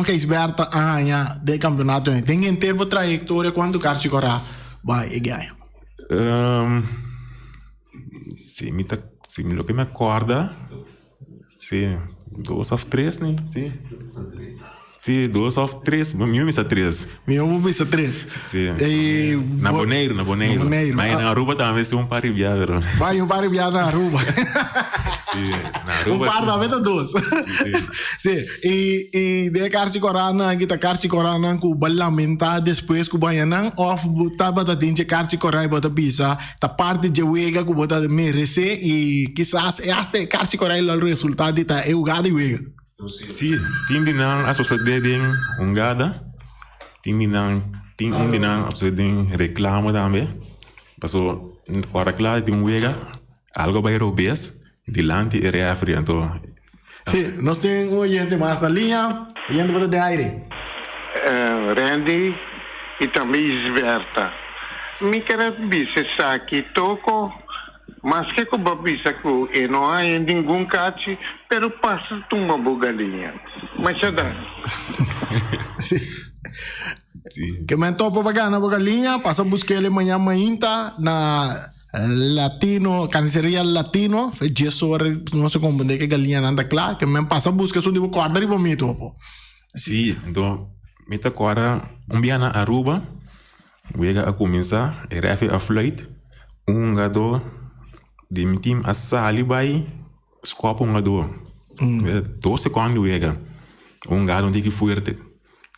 Gijsberto a haña den campeonato. Den henter bo trayectoria cuanto cachi cora bai e gaya? Si mi ta si mi loke mi a kòrda si dos òf tres ni si si dos òf tres mi bisa tres Mi bo bisa tres si na Boneiru na Boneiru ma na Aruba tambe si un par di bia pero Bai un par di bia na Aruba si na Aruba un par tambe ta dos si I i den e karchi kòrá-nan aki ta karchi kòrá-nan ku bo a lamentá despues ku bo haña nan òf bo tabata den dje karchi kòrá i bo ta bisa ta parti dje wega ku bo ta meresé i kisas e asta e karchi kòrá ei lo resultá di ta e hugá di wega. Sí, tin di nan a sosodé den hungada, tin di nan tin un di nan a sosodé den reklamo tambe, paso ora kla di un wega algo a bai robes dilanti e refri anto. Sí, nos tin un oyente mas na liña. Oyente bo ta den aire. Randy y tambe Isberta. Mi kere bisa esaki toko, maske ku bo a bisa ku e no haña ningun kachi, pero pasa tuma bo galiña. Masha danki. Sí. Ke men topo pa gana bo galiña, pasa busk'el mañan mainta na Latino, carniceria Latino, e dies ora nos a comprende ke galiñanan ta kla, ke men pasa buska esun di bo kòrda riba mi topo. Sí, enton mi ta kòrda un bia na Aruba, wega a kuminsá, e rèfri a fluit, un hungadó di mi tim a sali bai skòp un hungadó. Dos sekònd di wega, un hungadó un tiki fuerte,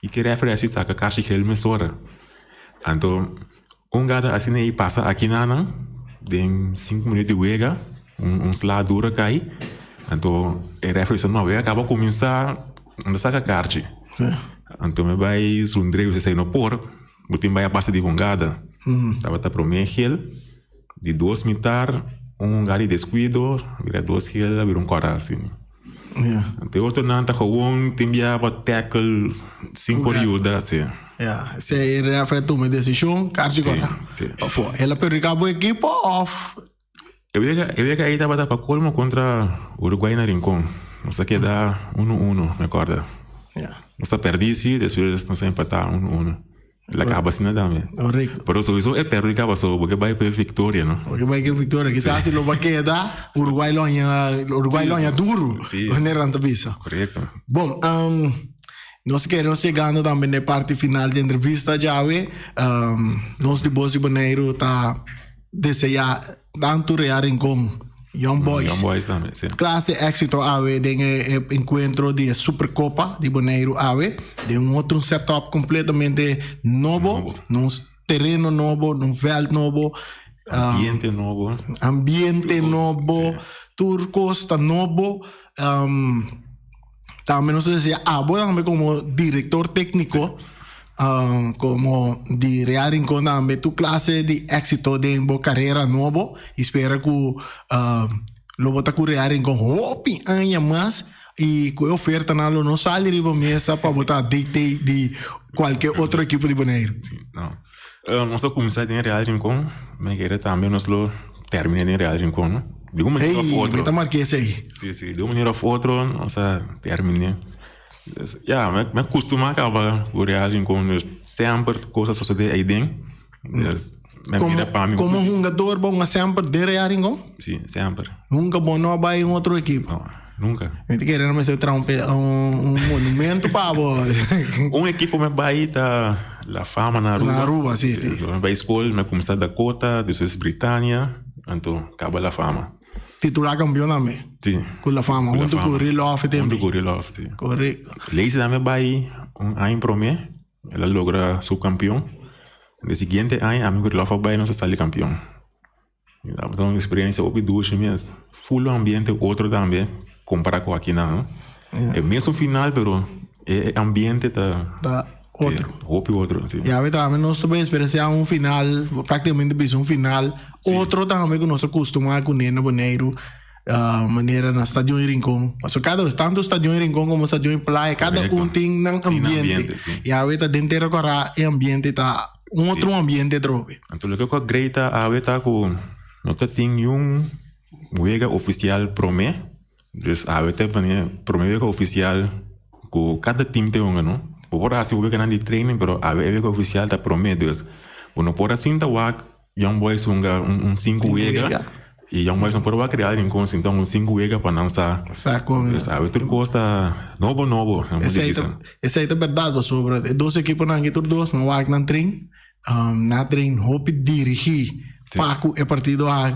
i ke rèfri a hasi saka kashi gel mesora. Anto Un gata asina ei pasa aki nanan den sinku minuut di wega, un sla duro a kai, anto e refri bisa no, wega a kaba kuminsá, no ta saka karchi. Anto mi bai zundr'é bisa esei no por, bo tin bai a base di hungada. Tabata promé gel, di dos mitar un hungada di deskuido, bira dos gel a bira un kòrá asina. Anto e otronan ta gewoon tin bia pa tackle sin por yuda, si. Ya, si e referee a tuma e desishon, karchi kòrda. Pafó, el a perhudiká bo ekipo òf? E wega, e wega ei tabata pa kolmo kontra Uruguay na Rincon. Nos a keda unu unu, mi kòrda. Nos ta pèrdí si, despues nos a empatá unu unu. El a kaba asina tambe. Correcto. Pero sowieso e perde kaba so bo ke bai pa e victoria, no? Bo ke bai ke victoria. Kisas si lo ba keda, Uruguay lo haña, Uruguay lo haña duru. Sí. Wanneer nan ta bisa. Correcto. Bon, um, nos kere nos yegando tambe na e parti final di entrevista djawe. Um, nos di Bos di Boneiru ta desea tantu Real Rincon, Young Boys. Young Boys tambe, sí. Clase éxito awe den e, e encuentro di e Supercopa di Boneiru awe. Den un otro setup completamente nobo. Nobo. Nos. tereno nobo, un veld nobo. Ambiente nobo. Ambiente nobo, tur kos ta nobo. Tambe nos ta deseá abo tambe komo direktor tékniko, komo di Real Rincon tambe tur klase di éksito den bo karera nobo i spera ku lo bo ta ku Real Rincon hopi aña mas i ku e ofertanan lo no sali riba mesa pa bo ta DT di kualke otro ekipo di Boneiru. Sí, no. Nos a kuminsá den Real Rincon, mi kere tambe nos lo terminá den Real Rincon, no? Di un manera of otro. Mi ta marka esei. Sí, sí, di un manera of otro nos a terminé. Dus, ya, mi a kustumá kaba ku Real Rincon, dus semper kos a sosodé eiden. Dus, mi a mira pa mi. Komo hungador bo hunga semper den Real Rincon? Sí, semper. Nunka bo no a bai un otro ekipo? No. Nunca. Mi ta kere nan mester traha un pe un monumento pa bo. Un ekipo mi bai ta La Fama na Aruba. Na Aruba, si, si. Mi bai skol, mi kumsa Dakota, despues Britania, anto kaba La Fama. Titular kampion tambe? Si. Ku La Fama, huntu ku Rilof tambe. Huntu ku Rilof, si. Korekto. Leisi tambe bai un aña prome, el a logra subkampion. De siguiente aña ami ku Rilof a bai nos a sali kampion. Tabata un experiencia hopi dushi mes. Full ambiente otro tambe compara cu aki nan. E mesun final pero e ambiente ta. Ta otro. Si, hopi otro, si. Ya we tambe nos ta bay experiencia un final, practicamente bisa un final otro tambe cu nos a custuma cune na Boneiru, manera na Stadion Rincon. Pasobra cada, tanto Stadion Rincon como Stadion Playa, cada un tin nan ambiente. Ya we ta den Tera Cora e ambiente ta. Un otro ambiente atrobe. Anto loke ku a great ta awe ta ku no ta tin niun wega ofisial promé. Dus awe ta e promé wega ofisial ku kada tim ta hunga no. Bo por hasi weganan di training pero awe e wega ofisial ta promé. Dus bo no por a sinta wak Young Boys hunga un sinku wega. I Young Boys no por wak Real Rincon sinta un sinku wega pa nan sa. Sa kon. Dus awe tur kos ta nobo nobo. Esei ta esei ta berdad pasobra e dos ekiponan aki tur dos no wak nan train. Nan a train hopi dirigi pa ku e partido a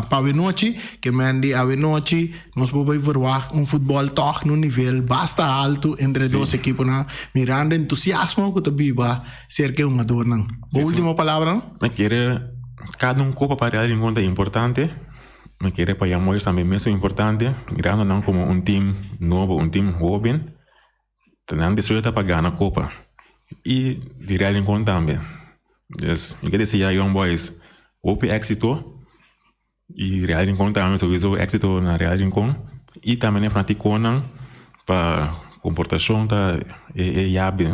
pa awenochi ke men di awenochi nos por bai verwagt un futbol tog na un nivel basta alto entre e dos ekiponan mirando entusiasmo ku ta biba serka e hungadornan. Bo ultimo palabranan? Mi kere kada un kopa pa Real Rincon ta importante. Mi kere pa Young Boys tambe mesun importante. Mirando nan komo un team nobo, un team hoben. Ta nan deseo ta pa gana kopa. I di Real Rincon tambe. Dus mi ke desea Young Boys hopi éksito. I Real Rincon tambe souiso éksito na Real Rincon. I tambe na e fanatikonan pa komportashon ta e yabi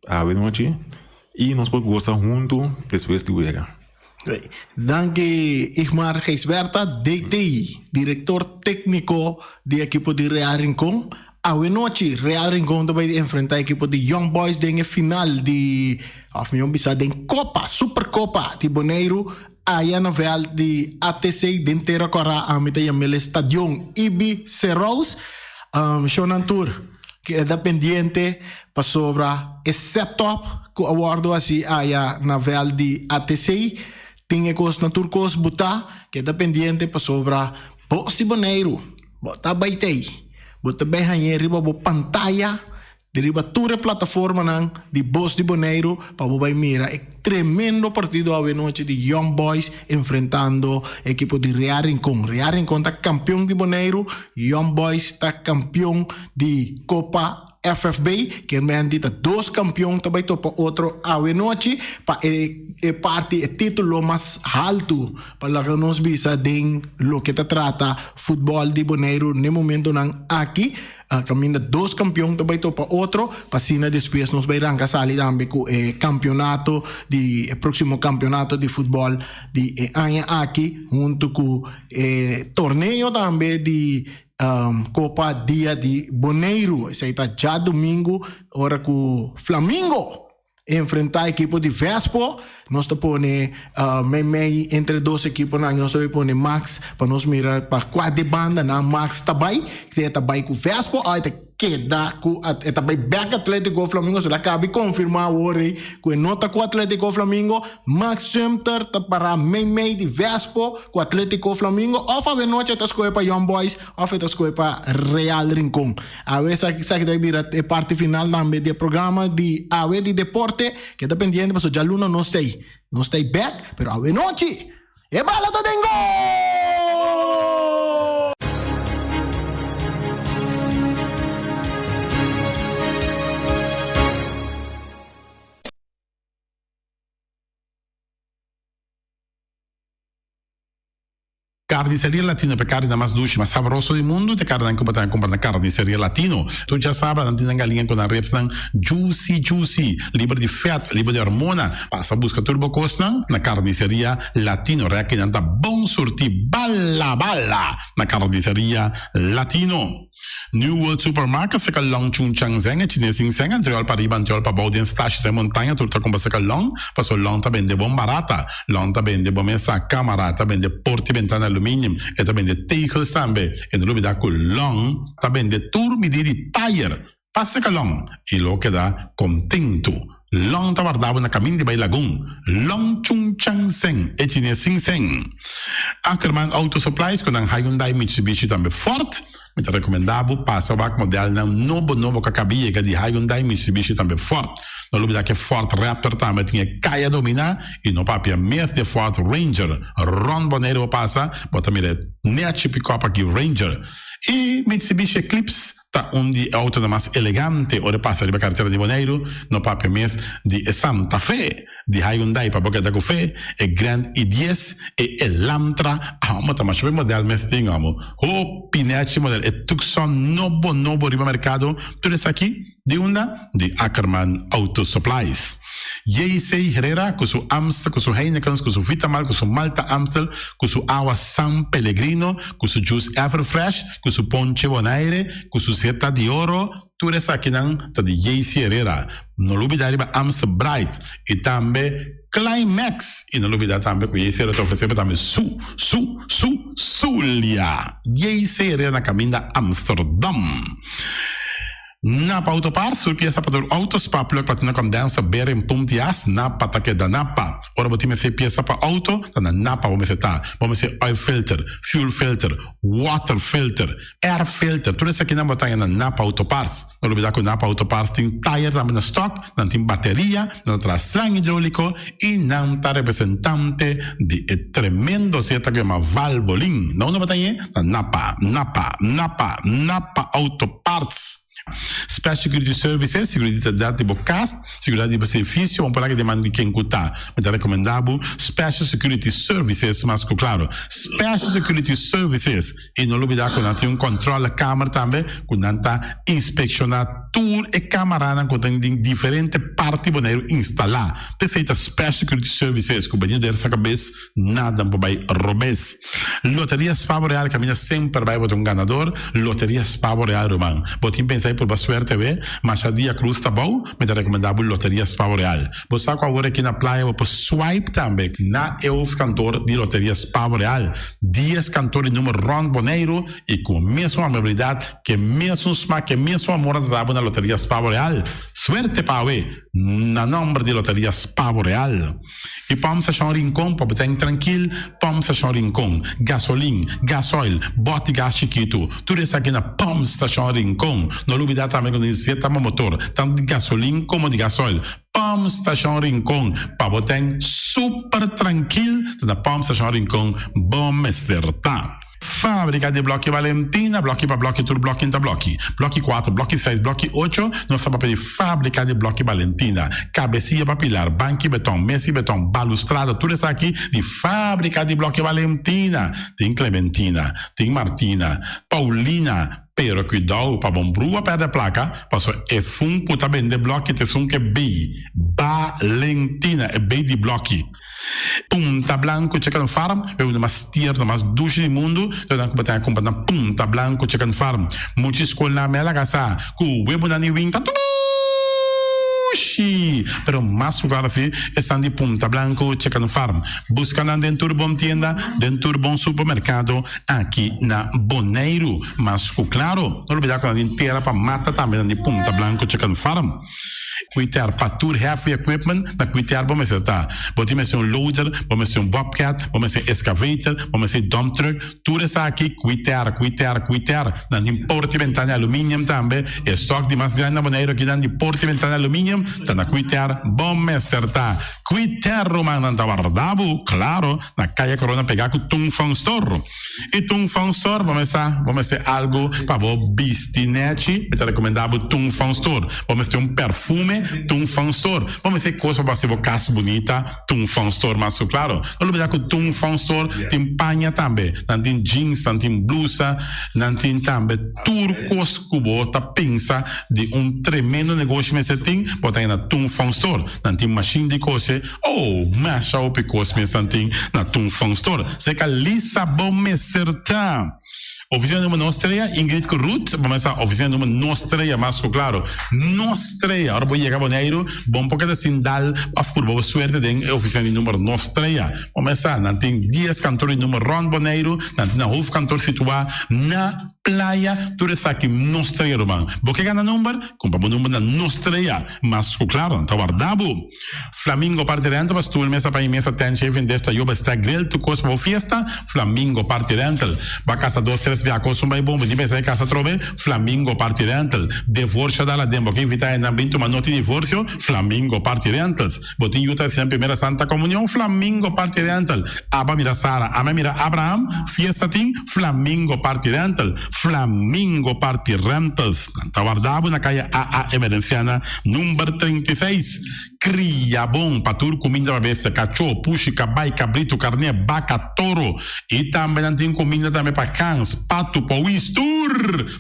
awe nochi. I nos por gosa huntu despues di wega. Danki Igmar Gijsbertha, DT, direktor tékniko di ekipo di Real Rincon. Awe nochi Real Rincon ta bai di enfrentá ekipo di Young Boys den e final di, òf mihó bisa den Kopa, Superkopa di Boneiru. Aya na vèlt di ATC den Tera Kòrá ami ta yam'el e Stadion Ibi Serous. Shownan tur keda pendiente pasobra e setup ku a wòrdu hasi aya na vèlt di ATC tin e kos na tur kos butá. Keda pendiente pasobra bo si Boneiru bo ta bai t'ei bo ta bai hañ'é riba bo pantaya. Di riba tur e plataformanan di Bos di Boneiru pa bo bai mira e tremendo partido awenochi di Young Boys enfrentando e ekipo di Real Rincon. Real Rincon ta kampion di Boneiru, Young Boys ta kampion di Kopa FFB. Kermenti ta dos kampion ta bai topa otro awenochi pa e e parti e titulo mas haltu pa laga nos bisa den loke ta trata futbòl di Boneiru n'e momentonan aki. Kaminda dos kampion ta bai topa otro, pa asina despues nos bai ranka sali tambe ku e kampionato di e próksimo kampionato di futbòl di e aña aki huntu ku e torneo tambe di Kopa Dia di Boneiru. Esei ta djadumingu ora ku Flamingo Enfrentá ekipo di Vespo, nos ta pone meimei entre dos ekiponan, nos ta bay pone Max pa nos mira pa kua de banda nan Max ta bay, sea ta bay ku Vespo o e ta. keda ku e ta bai bek Atletico Flamingo so el a kabi konfirmá awor ei ku e no ta ku Atletico Flamingo. Max Sumter ta pará mei mei di Vespo ku Atletico Flamingo òf awe nochi e ta skohe pa Young Boys òf e ta skohe pa Real Rincon. Awe esaki esaki ta bira e parti final tambe di e programa di awe di deporte. Keda pendiente pasobra djaluna nos ta ei. Nos ta ei bek pero awe nochi e bala ta den gol! Carniceria Latino p'e carninan mas dushi, mas sabroso di mundu, t'e carninan cu bo ta cumpra na Carniceria Latino. Tur djasabra nan tin nan galiña cu nan ribsnan juicy juicy, liber di vet, liber di hormona. Pasa busca tur bo cosnan na Carniceria Latino. Rekinan ta bon surti bala bala na Carniceria Latino. New World Supermarket seka long chun chang zeng e chines sin seng antriol pa riba antriol pa bou den stash den montaña tur ta kumpra seka long paso long ta bende bon barata long ta bende bo mesa kamara ta bende porti bentana aluminium e ta bende tegels tambe e no lubida ku long ta bende tur midi di tayer pa seka long i lo keda kontentu Long ta warda bo na kamin di bai Lagun. Long Chung Chang Seng, e chines sin seng. Ackerman Auto Supplies ku nan Hyundai, Mitsubishi tambe Ford. Mi ta rekomendá bo pasa wak modelnan nobo nobo ku a kabi yega di Hyundai, Mitsubishi tambe Ford. No lubidá ku e Ford Raptor tambe tin e kaya dominá i no papia mes di e Ford Ranger. Rònt Boneiru bo pasa, bo ta mira e nèchi pikòp aki Ranger. I Mitsubishi Eclipse. Ta un di e autonan mas elegante ora e pasa riba karetera di Boneiru, no papia mes di e Santa Fe, di Hyundai pa bo keda ku fe, e Grand i dies, e Elantra, amo ta masha hopi model mes tin amo, hopi nechi model, e Tucson nobo nobo riba merkado, tur esaki di unda? Di Ackerman Auto Supplies. JC Herrera ku su Amstel, ku su Heinekens, ku su Vitamal, ku su Malta Amstel, ku su awa San Pellegrino, ku su juice Everfresh, ku su ponche Bonaire, ku su seta di oro, tur esakinan ta di JC Herrera. No lubida riba Amstel Bright i tambe Climax. I no lubida tambe ku JC Herrera ta ofresé bo tambe su, su, su, Zulia. JC Herrera na kaminda Amsterdam. Napa Auto Parts, tur piesa pa tur auto, spark plug, platina condenser, bearing, pump di as, Napa ta keda Napa. Ora bo tin mester piesa pa auto, ta na Napa bo mester ta. Bo mester oil filter, fuel filter, water filter, air filter, tur esakinan bo ta haña na Napa Auto Parts. No lubida ku Napa Auto Parts tin tayer tambe na stock, nan tin bateria, nan ta traha slang hidrolico y nan ta representante di e tremendo zeta ku yama Valvoline. Na unda bo ta hañ'e? Na Napa, Napa, Napa, Napa Auto Parts. Special Security Services, seguridat di bo kas, seguridat di bo servicio, bo por laga den man di ken ku ta. Mi ta rekomendá bo Special Security Services mas ku klaro. Special Security Services i no lubidá ku nan tin un kòntròle kamer tambe ku nan ta inspekshoná tur e kamaranan ku ta den diferente parti Boneiru instalá. P'esei ta Special Security Services ku bini der sa kabes nada por bai robes. Loteria Spa Boreal caminda semper bai bo ta un ganador Loteria Spa Boreal ruman bo tin pensa di purba suerte awe masha dia cruz ta bou mi ta recomenda bo Loteria Spa Boreal bo sa cu awor aki na playa bo por swipe tambe na e hoofdkantoor di Loteria Spa Boreal dies kantoor di numero rond Boneiru y cu mesun amabilidad ke mesun smak ke mesun amor nan ta dabo na Loteria Spa Boreal suerte pa awe na nomber di Loteria Spa Boreal. I pòmp stashon Rincon pa bo ten trankil, pòmp stashon Rincon, gasolin, gasoil, bòt di gas chikitu, tur esaki na pòmp stashon Rincon. No lubidá tambe ku nesesita bo motor, tantu di gasolin komo di gasoil. Pòmp stashon Rincon pa bo ten super trankil, ta na pòmp stashon Rincon bo mester ta. Fábrika di blòki Valentina, blòki pa blòki tur blòki ta blòki. Blòki kuater, blòki seis, blòki ocho, nos ta papia di fábrika di blòki Valentina. Kabesia pa pilar, banki beton, mesi beton, balustrada, tur esaki di fábrika di blòki Valentina. Tin Clementina, tin Martina, Paulina, pero kuidou pa bon brua pèrdè plaka, paso e fun ku ta bende blòki ta esun ku e bei Valentina, e bei di blòki. Punta Blanco Chicken Farm, e uno mas tierno, mas dushi di mundu, lo nan ku bo ta kumpra na Punta Blanco Chicken Farm. Mucha skolnan mela kasa ku webonan di winta dushi! Dushi! Pero mas ku klaro si esnan di Punta Blanco Chicken Farm. Buska nan den tur bon tienda, den tur bon supermerkado aki na Boneiru. Mas ku klaro, no lubida ku nan tin tera pa mata tambe nan di Punta Blanco Chicken Farm. Kuiter pa tur heavy equipment, na kuiter bo mester ta. Bo tin mester un loader, bo mester un bobcat, bo mester excavator, bo mester dump truck, Tur esaki kui tera, kui tera, kui tera. Nan tin porta i bentana di aluminium tambe. E stock di mas grandi na Boneiru akinan di porta i bentana di aluminium ta na kui tera. Bo mester ta kui tera, ruman. Nan ta warda bo, claro, na Kaya Corona pega ku Tung Fong Store. I Tung Fong Store, bo mester, bo mester algu pa bo bisti nechi, mi ta recomenda bo Tung Fong Store. Bo mester un perfume, Tung Fong Store. Bo mester kos pa bo hasi bo kas bunita. Tung Fong Store mas ku klaro. No lubida ku Tung Fong Store tin paña tambe. Nan tin jeans, nan tin blusa, nan tin tambe tur kos ku bo ta pensa di un tremendo negoshi mester tin, bo ta na Tung Fong Store. Nan tin mashin di kose, oh, masha hopi kos mes nan tin na Tung Fong Store. Seka lisa bo mester ta. Oficina numero nos trea, Ingrid ku Ruth, bo mester sa oficina numero nos trea mas ku klaro. Nos trea, ora bo yega Boneiru, bo no por keda sin dal pa furba bo suerte den e oficina di numero nos trea. Bo mester sa, nan tin dies kantor di numero rond Boneiru, nan tin nan hoofdkantoor situá na Playa, tur esaki nos trea ruman. Bo ke gana number? Kumpra bo number na nos trea, mas ku klaro nan ta warda bo. Flamingo Party Rental pa stoel, mesa pa mesa, tent, shaving dish, tayoba, stack, grill, tur kos pa bo fiesta, Flamingo Party Rental. Ba kasa dos tres bia kos un bai bon, bo tin pensa e kasa atrobe, Flamingo Party Rental. Devorsio dal aden, bo ke invita hendenan bin tuma noti divorsio, Flamingo Party Rentals. Bo tin yu ta hasinan primera santa komunion, Flamingo Party Rental. Aba mira Sara, ame mira Abraham, fiesta tin, Flamingo Party Rental. Flamingo Party Rentals. Nan ta warda bo na kaya AA Emerenciana number 36. Kria bon pa tur kuminda pa bestia, kachó, pushi, kabai, kabritu, karné, baka, toro. I tambe nan tin kuminda tambe pa gans, patu, powis, tur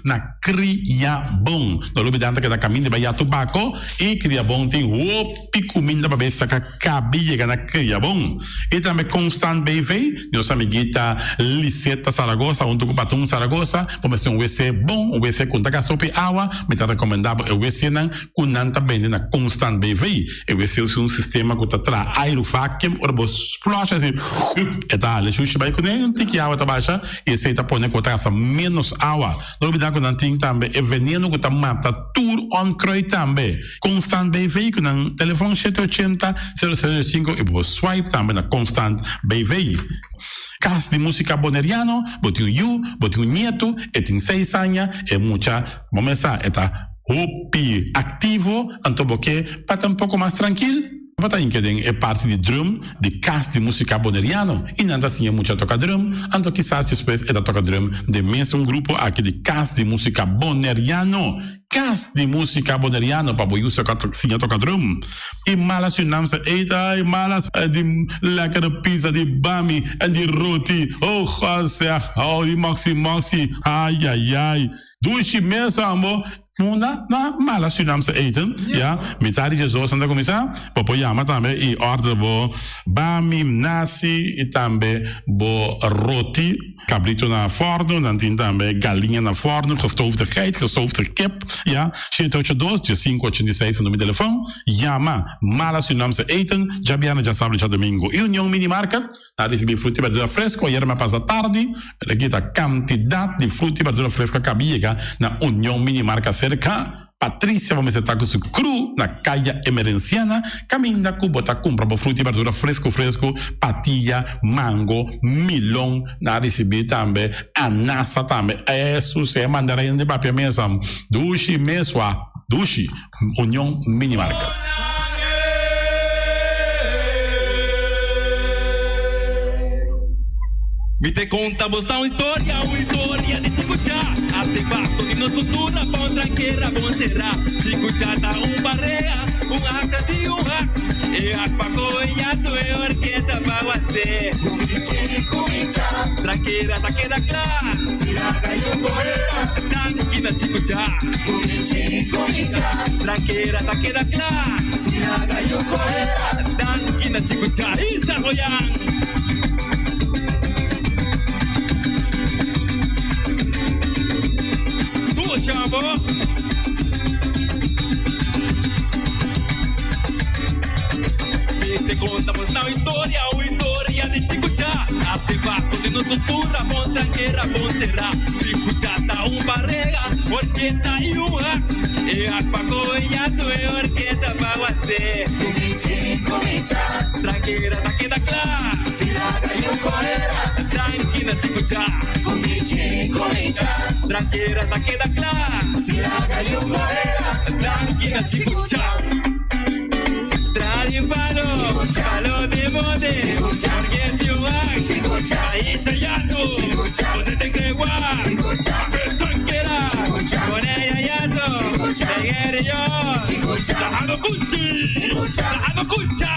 na Kria Bon. No lubida nan ta keda kaminda bai ya tubako i Kria Bon tin hopi kuminda pa bestia ka kabi yega na Kria Bon. I tambe Constant BV, nos amiguita Liseta Zaragoza huntu ku Patun Zaragoza, bo mester un wc bon, un wc ku no ta gasta hopi awa, mi ta rekomendá bo e wcnan ku nan ta bende na Constant BV. E wc usa un sistema ku ta traha airu vacuum, ora bo flush asi e ta hala e shushi bai kuné, un tiki awa ta basha i esei ta pone ku bo ta gasta ménos awa. No olbida ku nan tin tambe e veneno ku ta mata tur onkruid tambe. Constant BV ku nan telefon shete ochenta, sero sero sinku i bo por swipe tambe na Constant BV. Kas di Musika Boneriano, bo tin un yu, bo tin un nietu, e tin seis aña, e mucha bo mesa e ta hopi aktivo, anto bo ke pa ta un poko mas trankil, bo ta hinka den e parti di drum di Kas di Musika Boneriano i nan ta siña mucha toka drum, anto kisas despues e ta toka drum den mesun grupo aki di Kas di Musika Boneriano. Kas di Musika Boneriano pa bo yusa siña toka drum. I mala Surinaamse eten, ai malas di lekkere pizza, di bami en di roti, oh God zeg, oh di moxi moxi, ai ai ai. Dushi mes ambo. Munda na mala Surinaamse eten, ya, mitad di djesdos nan ta kuminsá, bo por yama tambe i order bo bami, nasi i tambe bo roti. Cabrito na forno, nan tin tambe galiña na forno, gestoofde geit, gestoofde kip, ya, shete ocho dos, diesinco ochenta i seis ta numero di telefon, yama Mala Surinaamse Eten, djabièrnè, djasabra i djadomingo. I Union Mini Market, nan ricibi fruta i berdura fresco, ayera mi a pasa tardi, mi ta kita cantidad di fruta i berdura fresco a cabi yega na Union Mini Market cerca. Patricia bo mester ta ku su kru na Kaya Emerenciana kaminda ku bo ta kumpra bo fruta i berdura fresku fresku, patia, mango, milon, nan a risibí tambe anasa tambe. Esus e mandarin di papia mesa dushi mesua dushi. Union Mini Market. Mi te konta bos ta un historia, un historia di Chikuchá. Artefakto di nos kultura pa un trankera bon será. Chikuchá ta un parea, un haka di un hak. E hak pa kohe yatu, e orkesta pa wasé. Trankera ta keda kla. Danki na Chikuchá. Trankera ta keda kla. Danki na Chikuchá. Isa Goyan! Dushi abo. nos cultura, bon tranquera, bon será. Chicuchata un barrega, orquesta y un hack. E hack pa coyato, e orquesta pa guate. Tranquera, ta queda clara. Tranquila, chicucha. Tranquera, ta queda clara. Tranquila, chicucha. Trae palo, palo de bote, porque te ahí se yato, donde te creo, tranquera, con ella yato, te yo, Trabajando cuchi, trabajando cucha,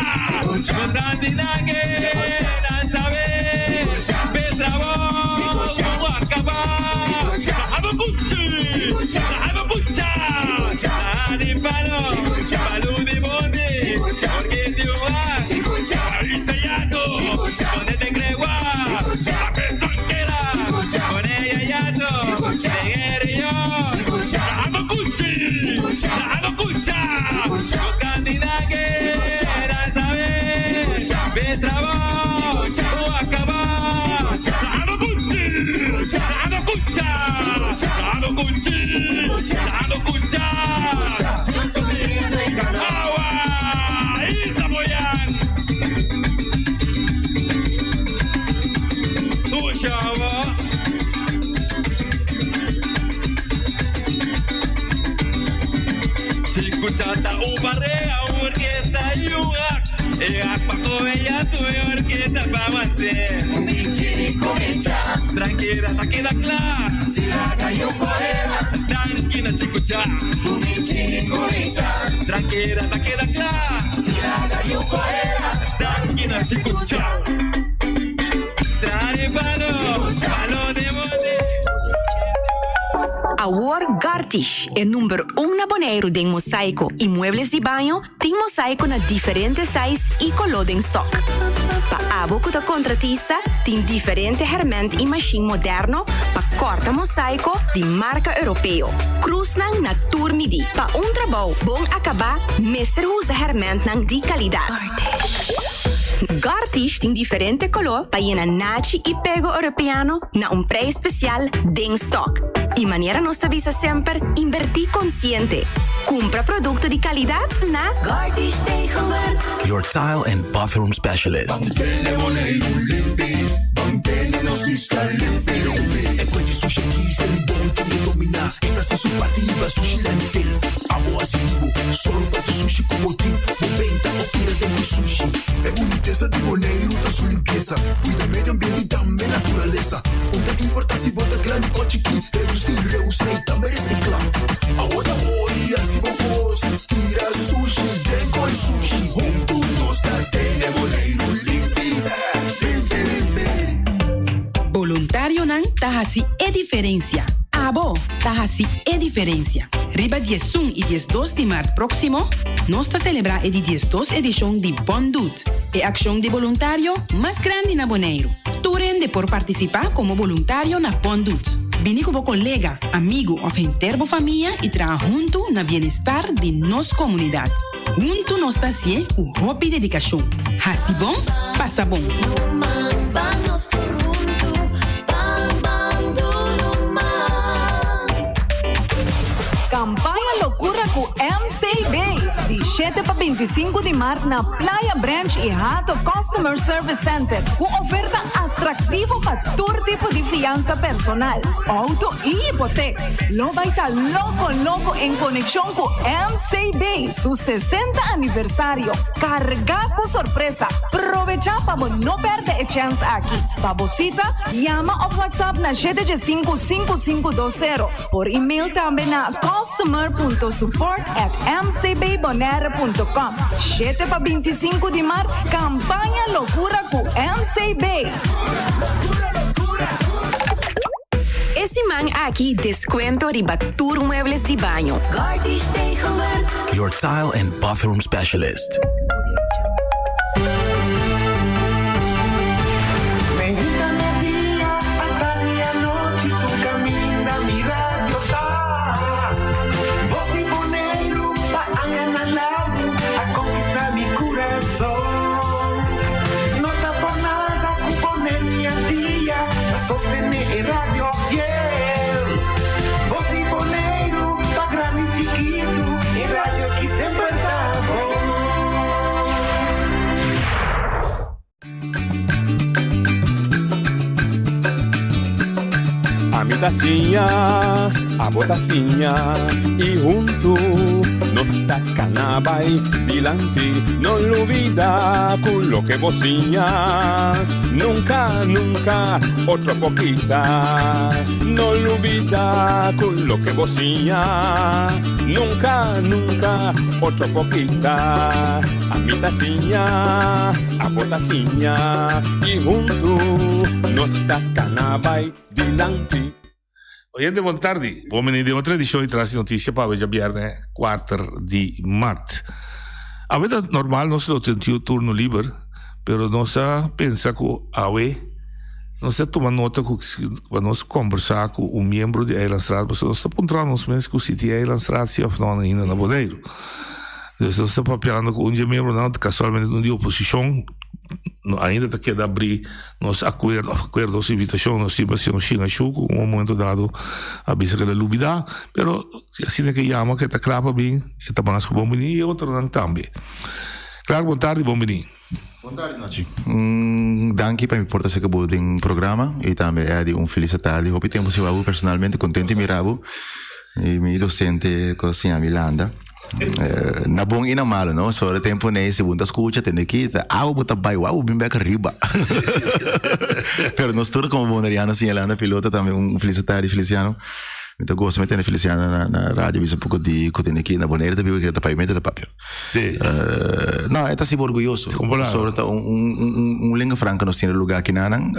con Sandinangue, Nanzabe, Petrabo, Guacaba, trabajando cuchi, trabajando cucha, Tradi palo, palo de bote, porque te ahí se yato, donde te creo, tranquera, con ella yato, te yo, trabajando cuchi, trabajando cucha, con Sandinangue, Nanzabe, Petrabo, Guacaba, trabajando cuchi, trabajando cucha, trabajando cuchi, trabajando cucha, Agua, Isaboyan. Tushaba. Chicuchata un barrea, un orquesta y un hack. E hack pa coella tu e orquesta pa mate. Tranquila, ta queda clara. Tranquila, chicucha. Tranquila, ta queda clara. Tranquila, chicucha. Trae palo, palo de bote. Awor Gartish, e number 1 na Boneiru den mosaico y muebles di baño, tin mosaico na diferente size y color den stock. Pa abo ku ta contratista, tin diferente herment y machine moderno pa corta mosaico di marca europeo. Cruznan na tur midi. Pa un trabou bon acaba, mester usa hermentnan di calidad. Gartish tin diferente color pa llena nachi y pego europeano na un prijs especial den stock. Y manera nos ta bisa semper, inverti consciente. Cumpra producto di calidad na Gartish Tegelwerk. Your tile and bathroom specialist. E bunitesa di Boneiru ta su limpiesa. Cuida medio ambiente y tambe naturalesa. No ta importa si bo ta grandi of chikito, reduci, reusa y tambe recicla. Awor ori si bo cos, tira sushi, den coi sushi. Hunto nos ta tene Boneiru limpi, limpi, limpi. Voluntarionan ta hasi e diferencia. Abo ta hasi e diferencia. Riba 11 y 12 di maart proximo, nos ta celebra e di 12 edicion di Bon Doet, e accion di voluntario mas grandi na Boneiru. Tur hende por participa como voluntario na Bon Doet. Bini cu bo colega, amigo of henter bo famia y traha hunto na bienestar di nos comunidad. Hunto nos ta haci'e cu hopi dedicacion. Hasi bon, pasa bon. Ban nos tur huntu, ban ban dunu man. Campaña Locura cu MCB. Di 7 pa 25 di maart na Playa Branch y Hato Customer Service Center. Cu oferta atractivo pa tur tipo di fianza personal, auto y hipoteca. Lo bay ta loco loco en conexion cu MCB, su 60 aniversario. Carga cu sorpresa. Aprovecha pa no perde e chance aki. Pa bo cita, yama of WhatsApp na 7555520. Por e-mail tambe na customer.support@mcbbonaire.com. 7 pa 25 di maart, campaña Locura cu MCB. E siman aki descuento riba tur muebles di baño. Gartish Tegelwerk. Your tile and bathroom specialist. Mainta merdia, atardi y anochi, tur caminda mi radio ta. Voz di Boneiru, pa añanan largo, a conquista mi curason. No ta por nada cu Bonaire y Antia, Ami ta siña, abo ta siña y huntu nos ta cana bay dilanti. No lubida cu loke bo siña nunca, nunca otro por kita. No lubida cu loke bo siña nunca, nunca otro por kita. Ami ta siña, abo ta siña y huntu nos ta cana bay dilanti. Oyente bon tardi, bon bini den otro edicion di Tras di Noticia pa awe djabierne kuater di mart. Awe ta normal nos lo tin tiu turno liber, pero nos a pensa ku awe nos ta tuma nota ku pa nos kombersa ku un miembro di Eilandsraad pasobra nos ta puntra nos mes ku si tin Eilandsraad si of no ainda na Boneiru. Dus nos ta papiando ku un di e miembronan kasualmente un di oposishon no ainda ta keda abri Nos akuerdo, of akuerdo, nos invitashon, nos tin pa hasi un shin ashu ku un momento dado a bisa ku el a lubidá, pero si asina ke yama ke ta kla pa bin, e ta mas ku bon bini i e otronan tambe. Clark, bon tardi, bon bini. Bon tardi Nochi. Un danki pa mi por ta seka bo den programa i tambe Eddy un felis tardi. Hopi tempu sin wak bo personalmente, kontentu di mira bo i mi docente ku a siña mi landa. Na bon i na malo, no? So, tempo nei, si bo ta scucha, tende ki, ta awa bo ta bai, wou, bo bin bek riba. Pero nos tur como boneriano siñalando piloto tambe un felis tardi Feliciano. Mi ta gosta mi tende Feliciano na, na radio bisa poco di ku tende ki na Bonaire ta biba ki ta papiamento ta papia. Sí. No, e ta siba orguyoso. Sobre ta un, un, un, un lengua franca nos tiene lugar kinanan.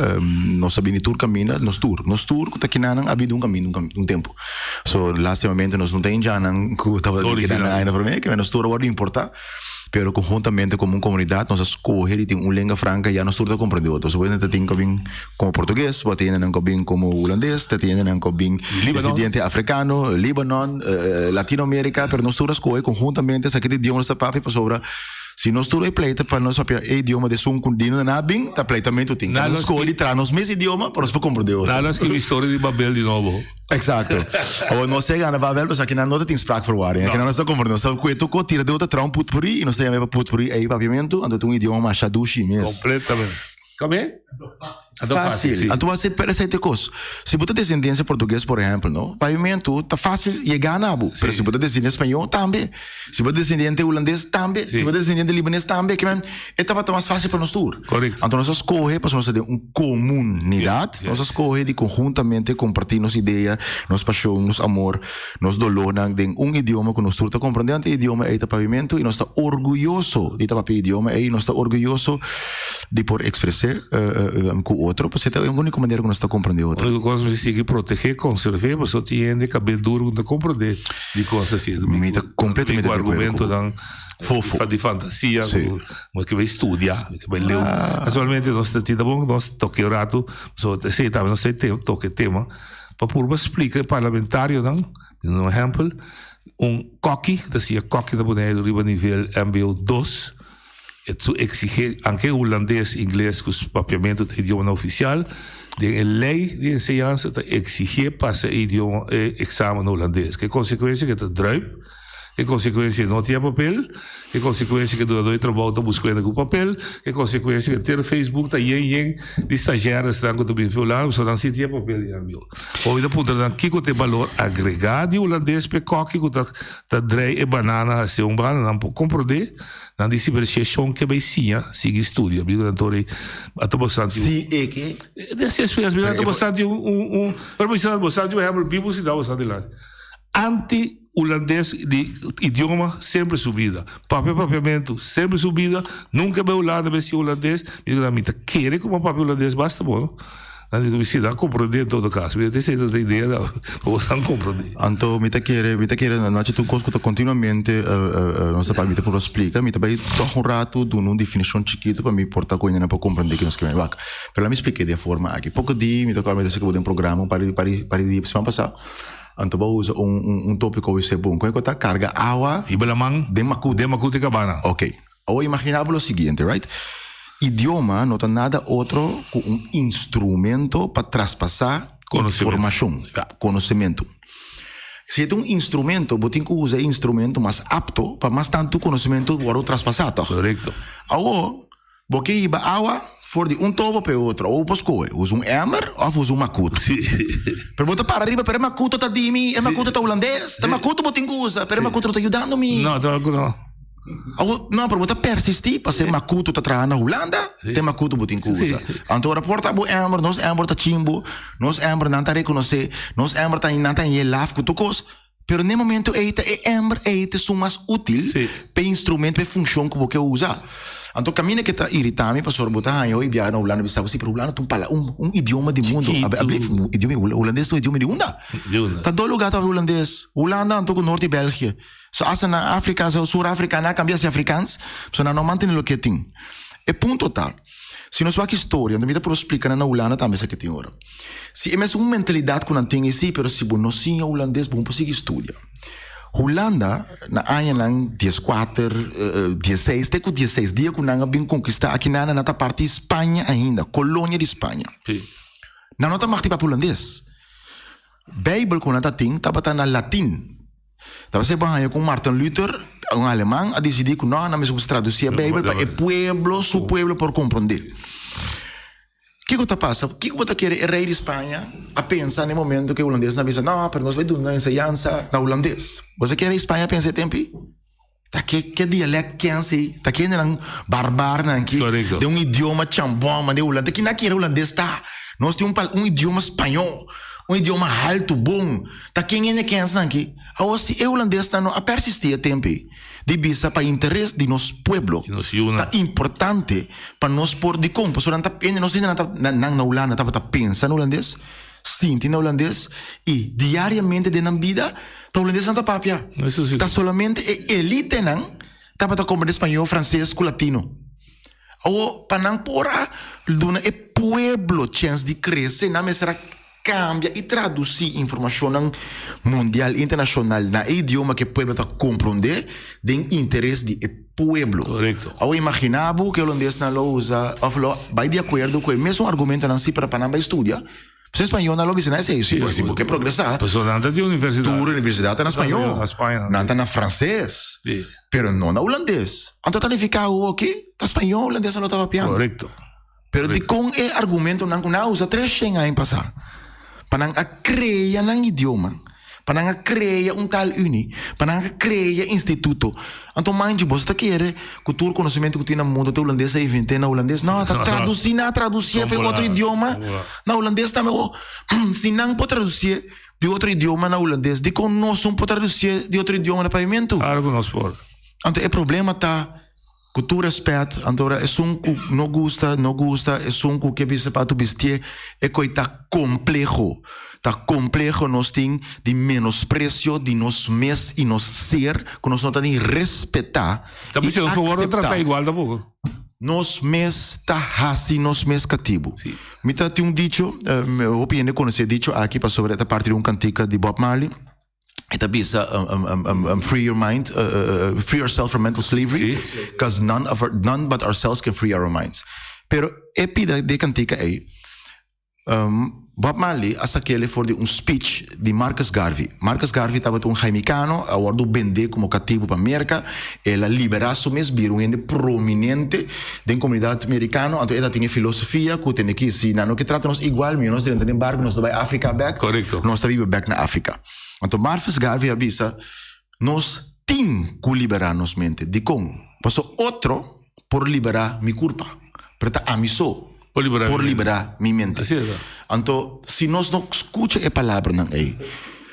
Nos a bini tur caminda, nos tur. Nos tur ku ta kinanan a bini un caminda un, un tempo. So lastimamente nos no ta indjannan ku tabata tin keda nan aina promé, ke nos tur a wòrdu importá, pero konhuntamente komo un komunidat nos a skohe di tin un lenga franka ya nos tur ta komprendé otro. So bo ta tin ku a bin komo portugues, bo tin hendenan ku a bin komo hulandes, ta tin hendenan ku a bin desidiente afrikano, Libanon, Latinoamerika, pero nos tur a skohe konhuntamente esaki ta idioma nos ta papia pasobra si nos tur e pleita pa nos papia e idioma di esun ku dino nan a bin, ta pleitamentu tin. Nos skohe di traha nos mes idioma pa nos por komprendé otro. Nan a skibi historia di Babel di nobo. Exacto. Awor nos ta gana Babel, pasobra akinan no ta tin spraakverwarring. Akinan nos ta comprende. Nos ta kue toko tira den otro tra un potpourri y nos ta yama e potpourri ei papiamentu, anto ta un idioma masha dushi mes. Completamente. Come? Anto facil, si. Anto wak pero esei ta e kos. Si bo ta desendensia portugues, por ehempel, no, papiamentu ta facil yega na bo. Pero si bo ta desendensia spañó, tambe. Si bo ta desendiente hulandes, tambe. Si bo ta desendiente libanes, tambe. Ke men, e tabata mas fásil pa nos tur. Korekto. Anto nos a skohe pasobra nos ta den un komunidat, nos a skohe di konhuntamente kompartí nos idea, nos pashon, nos amor, nos dolónan den un idioma ku nos tur ta komprendé. Anto e idioma ei ta papiamentu i nos ta orguyoso di ta papia e idioma ei. Nos ta orguyoso di por ekspres'é ku otro, pasobra ta e úniko manera ku nos ta komprendé otro. Úniko kos mester sigui protegé, konserv'é, pasobra tin hende kab'é duru ku no ta komprendé. Di cos así. Mi ta completamente de acuerdo. Argumentonan fofo. Di fantasia. Sí. Bo ke bai studia, bo ke bai leu. Casualmente nos ta tin bon nos toke un rato, so esei tambe nos ta toke tema pa purba splica e parlamentarionan, un ehempel, un koki, ta siña koki ta pone riba nivel mbo dos, E su exige, anke hulandes, ingles ku papiamentu ta idiomanan ofisial, den e lei di enseñansa ta exige pasa e idioma e examen hulandes. Ke konsekuensia ke ta druip, ke konsekuensia no tin e papel, ke konsekuensia ke dunador di trabou ta buska hende ku papel, ke konsekuensia ke henter Facebook ta yen yen di stazjèresnan ku ta bin fi Hulanda pasobra nan si tin e papel di nan. Hopi ta puntra nan kiko ta e balor agregá di hulandes p'e kòki ku ta ta drei e banana hasi un banana, nan por komprondé. Nan di si pero si e shon ke bay siña sigui studia mi nan tori a ta bastante Si e ke? De si esfuerzo mi nan ta bastante un un un pero mi sa bastante un ehempel bibu si ta bastante dilanti anti hulandes di idioma semper su bida papia papiamentu semper su bida nunca bay hulanda bay siña hulandes mi nan mi ta kere como papia hulandes basta bo no. Nan di ku mi si nan komprondé en todo kaso. Mi ta esei ta idea da pa boso nan komprondé. Anto mi ta kere, mi ta kere no haci tur kos ku ta kontinuamente nos ta papia, mi ta purba splika, mi ta bai tòg un ratu duna un definishon chikitu pa mi por ta ku hende nan por komprondé ke nos ke wak. Pero laat mi splik'é den forma aki. Poko di mi ta kòrda mi ta saka bo den programa un par di par di par di dia siman pasá, anto bo a usa un un un topiko wisé bon. Kon e ku ta? Karga awa Riba laman den makutu. Den makutu i kabana. Oké. Awor imagina bo lo siguiente, right? Idioma no ta nada otro ku un instrumento pa traspasá informashon, konosementu. Si e ta un instrumento, bo tin ku usa e instrumento mas apto pa mas tantu konosementu wòrdu traspasá, tòg? Korekto. Awor, bo ke hiba awa. For di un tobo pa e otro. Awor bo por skohe, usa un emmer òf usa un makutu. Pero bo ta para riba, pero e makutu ta di mi, e makutu ta hulandes, ta makutu bo tin ku usa, pero e makutu no ta yudando mi. No, ta makutu no. Awor, no, pero bo ta persistí pasé e makutu ta traha na Hulanda, ta e makutu bo tin ku usa. Anto ora por ta bo emmer, nos emmer ta chimbu, nos emmer nan ta rekonosé, nos emmer ta nan ta hañ'é laf ku tur kos. Pero n'e momento ei ta e ember ei ta esun mas útil p'e instrumento, p'e funshon ku bo ke usa. Anto kaminda ke ta iritá mi pasobra bo ta haña hopi biaha na Hulanda bisa bo si, pero Hulanda ta un pala, un un idioma di mundu. Ablief, idioma hulandes ta un idioma di unda? Ta dos lugá ta papia hulandes, Hulanda anto ku Noord di België. So asta na Afrika, so Sur Afrika nan a kambia hasi afrikaans, pasobra nan no mantene loke tin. E punto ta. Si nos wak historia, anto mi ta por splika nan na Hulanda tambe esaki tin ora. Si e mesun mentalidat ku nan tin esei, pero si bo no siña hulandes bo no por sigui studia. Hulanda na añanan dieskuater, diesseis te ku diesseis, dia ku nan a bin konkistá aki nan, nan ta parti di Spaña ainda, kolonia di Spaña. Nan no ta mag di papia hulandes. Beibel ku nan ta tin tabata na latin. Tabata ser bo haña ku Martin Luther, un aleman, a disidí ku no, nan mester kuminsá tradusí e Beibel pa e pueblo, su pueblo por komprondé. Kiko ta pasa? Kiko bo ta kere e rei di Spaña a pensa na e momento ku e hulandesnan a bisa, no, pero nos bai duna enseñansa na hulandes? Bo sa ke rei di Spaña a pensa e tempu ei? Ta ke ke dialect kens ei? Ta ke hendenan barbarnan aki den un idioma chambon manda e hulandes? Ta kina kere hulandes ta? Nos tin un pal un idioma spañó, un idioma haltu, bon. Ta ken hende kensnan aki? Awor si e hulandesnan no a persistí e tempu ei di bisa pa interes di nos pueblo ta importante pa nos por dikon? Pasobra nan ta hende nos hendenan ta nan na Hulanda tabata pensa na hulandes. Sinti na hulandes y diariamente den nan bida ta hulandes nan ta papia. Ta solamente e elitenan tabata comprende spañol, frances cu latino. Awor pa nan por a duna e pueblo chens di crece nan mester a cambia y traduci informacionnan mundial, internacional na e idioma cu e pueblo ta compronde den interes di e pueblo. Awor imagina bo cu e hulandesnan lo usa of lo bay di acuerdo cu e mesun argumentonan si pero pa nan bay studia. Pues español nan lo bisa na esei. Si bo ke progresá. Pasobra nan ta tin universidat. Tur universidat ta na spañol. Nan ta na franses. Pero no na hulandes. Anto ta nifiká awo ki ta spañol hulandes nan lo ta papiando. Korekto. Pero dikon e argumentonan ku nan a usa tres shen aña pasá pa nan a krea nan idioma, pa nan a krea un taal uni, pa nan a krea instituto. Anto manchi boso ta kere ku tur konosementu ku tin na mundu ta hulandes a invent'é na hulandes? No, ta tradusí nan a tradusié for otro idioma na hulandes tambe. O si nan por tradusié di otro idioma na hulandes, dikon nos no por tradusié di otro idioma na papiamentu? Claro ku nos por. Anto e problema ta. Ku tur respet, anto ora esun ku no gusta, no gusta, esun ku ke bisti sapato bistié, e koi ta kompleho. Ta kompleho nos tin di menospresio di nos mes i nos ser ku nos no ta ni respetá Ta i bisa nos no wòrdu akseptá. tratá igual tampoko. Nos mes ta hasi nos mes katibu. Mi ta tin un dicho, hopi hende konosé e dicho aki pasobra e ta parti di un kantika di Bob Marley. E ta bisa free your mind, free yourself from mental slavery, cause none of our, none but ourselves can free our minds. Pero e pida di e kantika ei, Bob Marley a sak'el for di un speech di Marcus Garvey. Marcus Garvey tabata un Jamicano, a wòrdu bendé komo katibu pa Merka, el a liberá su mes bira un hende prominente den komunidat merikano, anto e ta tin e filosofia ku tene ki si nan no ke trata nos igual, mihó nos drenta den barku, nos ta bai Afrika bèk, nos ta biba bèk na Afrika. Anto Marcus Garvey a bisa, Nos tin ku liberá nos mente. Dikon? Pasobra otro por liberá mi kurpa, pero ta ami so por liberá mi mente. Anto, si nos no skucha e palabranan ei,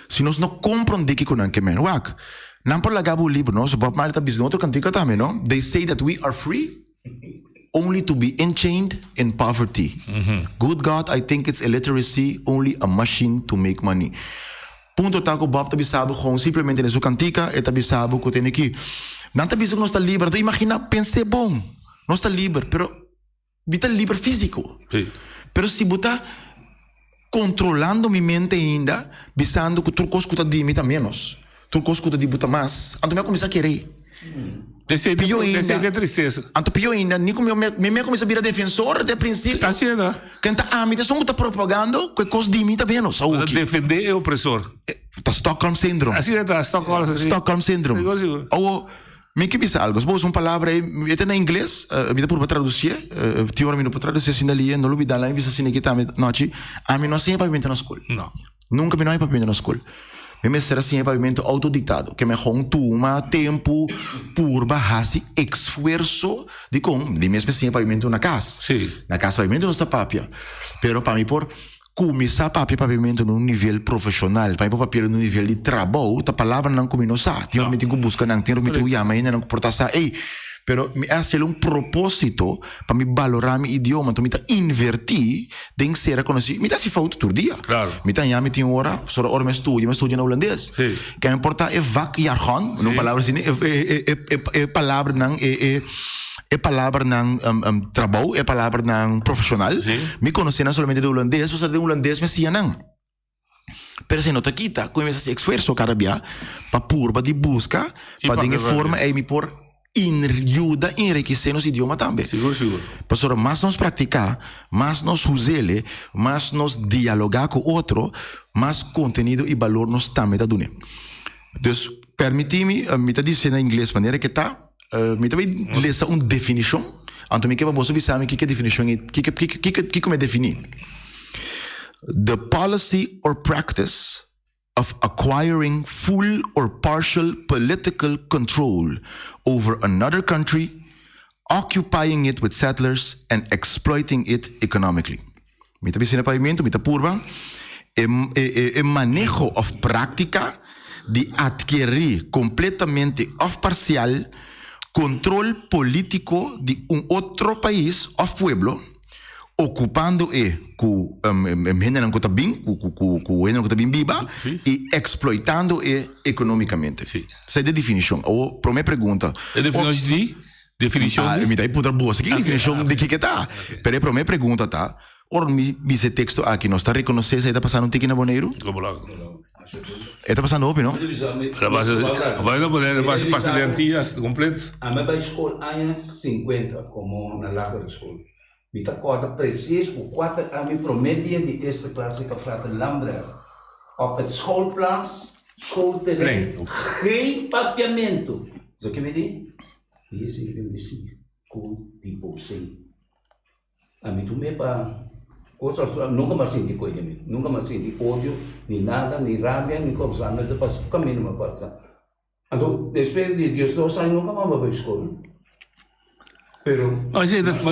si nos no komprondé kiko nan ke men, wak, nan por laga bo liber, no? So Bob Marley ta bisa den otro kantika tambe, no? They say that we are free only to be enchained in poverty. Good God, I think it's illiteracy, only a machine to make money. Punto ta ku Bob ta bisa bo gewoon simplemente den su kantika, e ta bisa bo ku tene ki. Nan ta bisa ku nos ta liber, anto imagina, pens'é bon, nos ta liber, pero mi ta liber físiko. Pero si bo ta kontrolando mi mente ainda, bisando ku tur kos ku ta di mi ta ménos, tur kos ku ta di bo ta mas, anto mi a kuminsá kere. Pió ainda, anto pió ainda, ni ku mi mi a kuminsá bira defensor di e prinsipio. Ken ta ami ta esun ku ta propagando ku e kos di mi ta ménos awoki. Ta defendé e opresor. Ta Stockholm Syndrome. Asina ta, Stockholm. Stockholm Syndrome. Awo. Mi ke bisa algo. Suppose un palabra ei, e ta na ingles, mi ta purba traducié, tin ora mi no por traducié asina lia, no lubida la mi bisa asina aki tambe nochi, ami no a siña papiamento na skol. No. Nunka mi no a haña papiamento na skol. Mi mester a siña papiamento autodictado, ke mi a gewoon tuma tempu purba hasi esfuerso dikon di mes mi a siña papiamento na kas. Na kas papiamento nos ta papia, pero pa mi por Kuminsá papia papiamentu na un nivel profeshonal, pa mi por papi'el na un nivel di trabou, ta palabranan ku mi no sa. Tin ora mi tin ku buska nan, tin ora mi tin ku yama hendenan ku por ta sa ei. Pero mi a hasiel un propósito pa mi balorá mi idioma, anto mi ta invertí den ser rekonosí. Mi ta hasi fout tur dia. Mi ta haña mi tin ora, pasobra ora mi a studia, mi a studia na hulandes. Ke mi por ta e vakjargon, un palabra asina, e palabranan, e. E palabranan trabou, e palabranan profesional, mi conoce nan solamente den hulandes, pasobra den hulandes mi a siña nan. Pero esei no ta kita cu mi mester haci esfuerso cada bia pa purba di busca pa den e forma ei mi por yuda enriquece nos idioma tambe. Sigur, sigur. Pasobra mas nos practica, mas nos us'ele, mas nos dialoga cu otro, mas contenido y balor nos tambe ta dun'e. Dus, permiti mi, mi ta dice na ingles manera ke ta. Mi ta bay lesa un definishon, anto mi ke pa boso bisa mi kiko e definishon ei, kiko kiko kiko mi a definí. The policy or practice of acquiring full or partial political control over another country, occupying it with settlers and exploiting it economically. Mi ta bisa na pavimentu, mi ta purba e e maneho òf práktika di atkerí kompletamente òf parsial kontrol polítiko di un otro pais òf pueblo, okupando e ku hendenan ku ta bin, ku hendenan ku ta bin biba i eksploitando e ekonómikamente. Esei ta e definishon. Awor, promé pregunta. E definishon di? Definishon di? Mi ta puntra boso ki definishon di kiko ta. Pero e promé pregunta ta, ora mi bisa e teksto aki, nos ta rekonosé si e ta pasando un tiki na Boneiru? E ta pasando hopi, no? Bai na Boneiru, pasa di Antillas kompleto. Ami a bai skol aña sinkuenta komo na lagere skol. Mi ta kòrda presis ku kuater a mi promé dia di eerste klase pa Frater Lambrecht op het schoolplaats, schoolterrein, geen papiamentu. Sa ke mi di? I esei ke mi di si ku di bosei. Ami tum'é pa cosa, nunka mi a sinti koi di mi, nunka mi a sinti odio, ni nada, ni rabia, ni cosa, ami ta pasa kaminda mi a pasa. Anto despues di diesdos aña nunka mas mi a bai skol. Pero mi a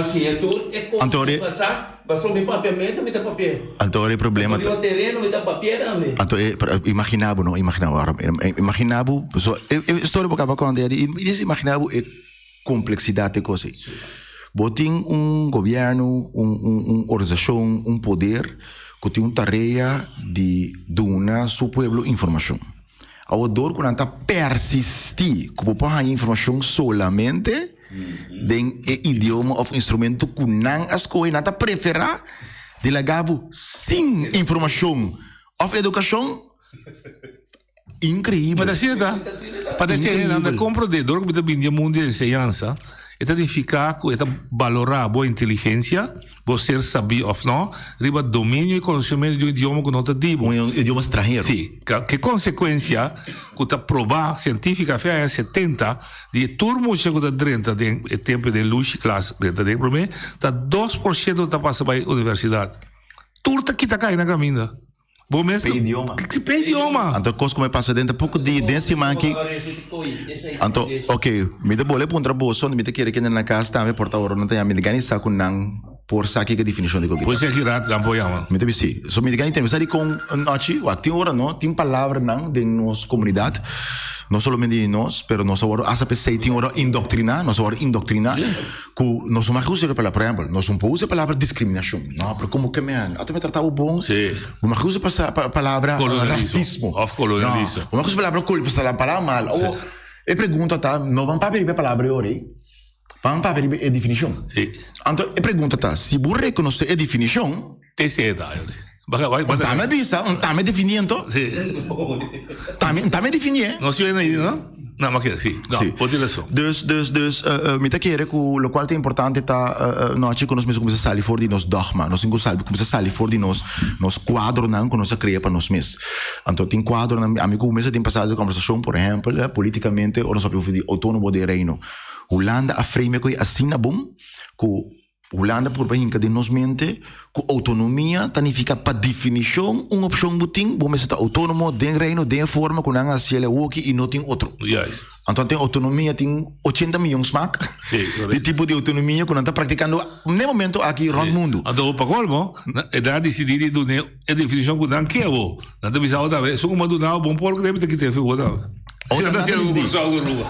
siña tur e kos ku a pasa, pasobra mi papiamentu mi ta papia. Anto e problema ta. Riba tereno mi ta papia tambe. Anto e imagina bo no, imagina bo ahora, imagina bo, so e storia bo kaba konta i dis imagina bo e kompleksidat di e kos ei. Bo tin un gobièrnu, un organisashon, un poder ku tin un tarea di duna su pueblo informashon. Awor dor ku nan ta persistí ku bo por haña informashon solamente den e idioma òf instrumento ku nan a skohe, nan ta preferá di laga bo sin informashon òf edukashon. Inkreibel. Pa ta asina ta, pa ta asina nan ta komprondé dor ku bo ta bini di e mundu di enseñansa, e ta nifiká ku e ta balorá bo inteligensia. Bo ser sabí òf nò, riba dominio i konosementu di un idioma ku no ta di bo. Un idioma stranhero. Sí. Ke konsekuensia ku ta probá sientífika fin aña setenta di e tur mucha ku ta drenta den e tempu den lushi klas drenta den promé ta 2% ta pasa bai universidat. Tur ta kita kai na kaminda. Bo mes Pe idioma. Si pe idioma. Anto kos ku mi pasa den ta poko di den siman aki. Anto ok mi ta bole puntra boso mi ta kere kende na kas tambe por ta ora nan ta yama mi ta gana sa ku nan por sa kiko definishon di koki ta. Por si aki rat nan por yama. Mi ta bisa si. So mi ta gana tende sa dikon nochi wak tin ora no tin palabranan den nos komunidat no solamente di nos pero nos a wòrdu asta p'esei tin ora indoktriná nos a wòrdu indoktriná. Ku nos no mag usa e palabra, por ehempel, nos no por usa e palabra diskriminashon. No, pero komo ke men, ata mi trata bo bon. Sí. Bo mag usa pasa palabra rasismo. Of kolonialismo. No, bo mag usa palabra kol, pasobra ta palabra mal. Awor, e pregunta ta, no ban papia riba e palabra e ora ei, ban papia riba e definishon. Sí. Anto e pregunta ta, si bo rekonosé e definishon. Te seta, e ora ei. Un ta mi a bisa, un ta mi a definí anto. Sí. Ta mi, ta mi a definí e. No si bai na no? No, ma kere, si. No, Si. bo tin rason. Dus, dus, dus, eh, eh, mi ta kere ku lokual ta importante ta, eh, eh, nochi ku nos mester kuminsá sali for di nos dogma. Nos tin ku sali, kuminsá sali for di nos, nos kuadronan ku nos a krea pa nos mes. Anto tin kuadronan, ami ku mes a tin pasado di kombersashon, por ehèmpel, eh, politikamente ora nos papia over di outónomo den Reino. Hulanda a frame e koe asina bon ku Hulanda purba hinka den nos mente ku outonomia ta nifiká pa definishon un opshon bo tin, bo mester ta outónomo den Reino den e forma ku nan a hasi el awoki i no tin otro. Juist. Anto tin outonomia tin ochenta miyon smak di tipo di outonomia ku nan ta praktikando n'e momento aki rònt mundu. Anto pa kolmo, e nan a disidí di dun'é e definishon ku nan ke awo. Nan ta bisa awo tambe, esun ku bo a duna awo bon por ku ta kita efe bo tambe. Oh, Si, nan nan ta disidí.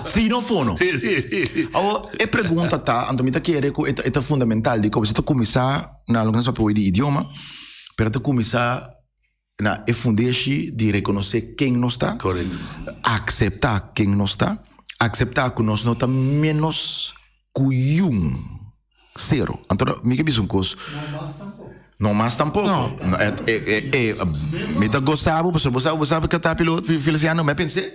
Si, Si no fono. Si, si, si. Awo, e pregunta ta, anto mi ta kere ku e ta e ta fundamental di komo si ta kuminsá na loke nos papia di idioma, pero ta kuminsá na e fundeshi di rekonosé ken nos ta, Korekto. akseptá ken nos ta, akseptá ku nos no ta ménos ku yun. Sero. Anto mi ke bisa un kos. No mas tampoko. No mas tampoko. No. E, e, e, e, mi ta gosa bo, pasobra bo sa, bo sa ke ta pilo Feliciano, mi a pens'é.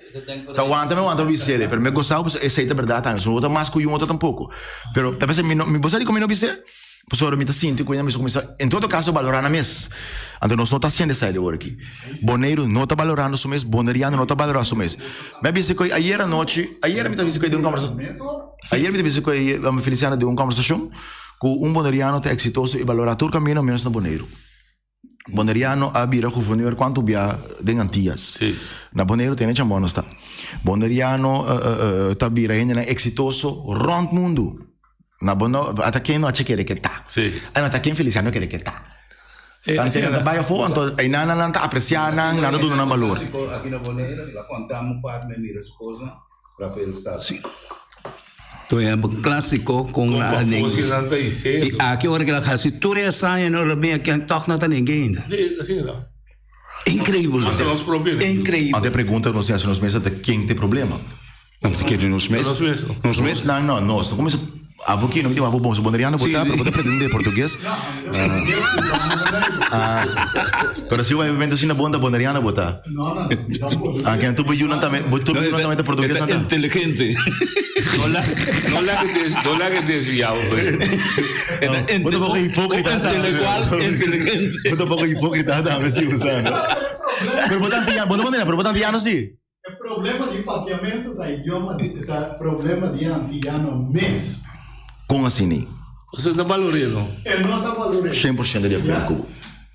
Ta wanta mi wanta bis'é, pero mi a gosa bo pasobra esei ta bèrdat tambe. So bo ta mas ku yun otro tampoko. Pero ta pens'é mi no, mi bo sa dikon mi no bis'é? Pasobra mi ta sinti ku ella mester kuminsá en todo kaso balorá nan mes. Anto nos no ta hasiendo esei awor aki. Boneiru no ta balorando su mes, boneriano no ta balorá su mes. Mi a bisa ku ayer anochi, ayer mi ta bisa ku den un kòmbersashon. Ayer mi ta bisa ku e Feliciano den un kòmbersashon ku un boneriano ta eksitoso i balorá tur kaminda menos na Boneiru. Boneriano a bira guverneur kuantu bia den Antias. Na Boneiru tene chambon nos ta. Boneriano ta bira hendenan eksitoso rònt mundu. Na Bono ata ken no a kere ke ta. Ata ken Feliciano kere ke ta. Tantu nan ta bai afó anto einan nan ta apresiá nan, nan ta duna nan balor. Aki na Boneiru el a konta mi un parti mi mira su kosa. Rafael Stasi. Toen hebben clásico con Con la pa fosi nan ta isé. Y aki ora que la hasi tur e hazaña no lo bin aki toch no ta ninguém ainda. Sí, asina ta. Increíble. Ante nos propio enemigo. Increíble. Ante pregunta nos hasi nos mes ta ken ta e problema. No, ta kere nos mes. Nos mes. Nos mes. Nos no, nos. No kuminsa abo ki no mi tin abo bon. So boneriano bo ta, pero bo ta pretende portugues. Ah, pero si bo bai asina bon ta boneriano bo ta. Ah, ken tur bo yunan tambe, bo tur bo yunan tambe ta portugues E ta inteligente. No laga, no laga des, no laga desviá bo. E ta Bo ta poco hipócrita intelectual inteligente. Bo ta poco hipócrita tambe si bo sa, no? Pero bo ta antillano, bo ta boneriano, pero bo ta antillano si. E problema di papiamentu ta idioma di ta problema di e antillano mes. Kon asina? Bo ta balor'é no? E no ta balor'é. 100% di akuerdo ku bo.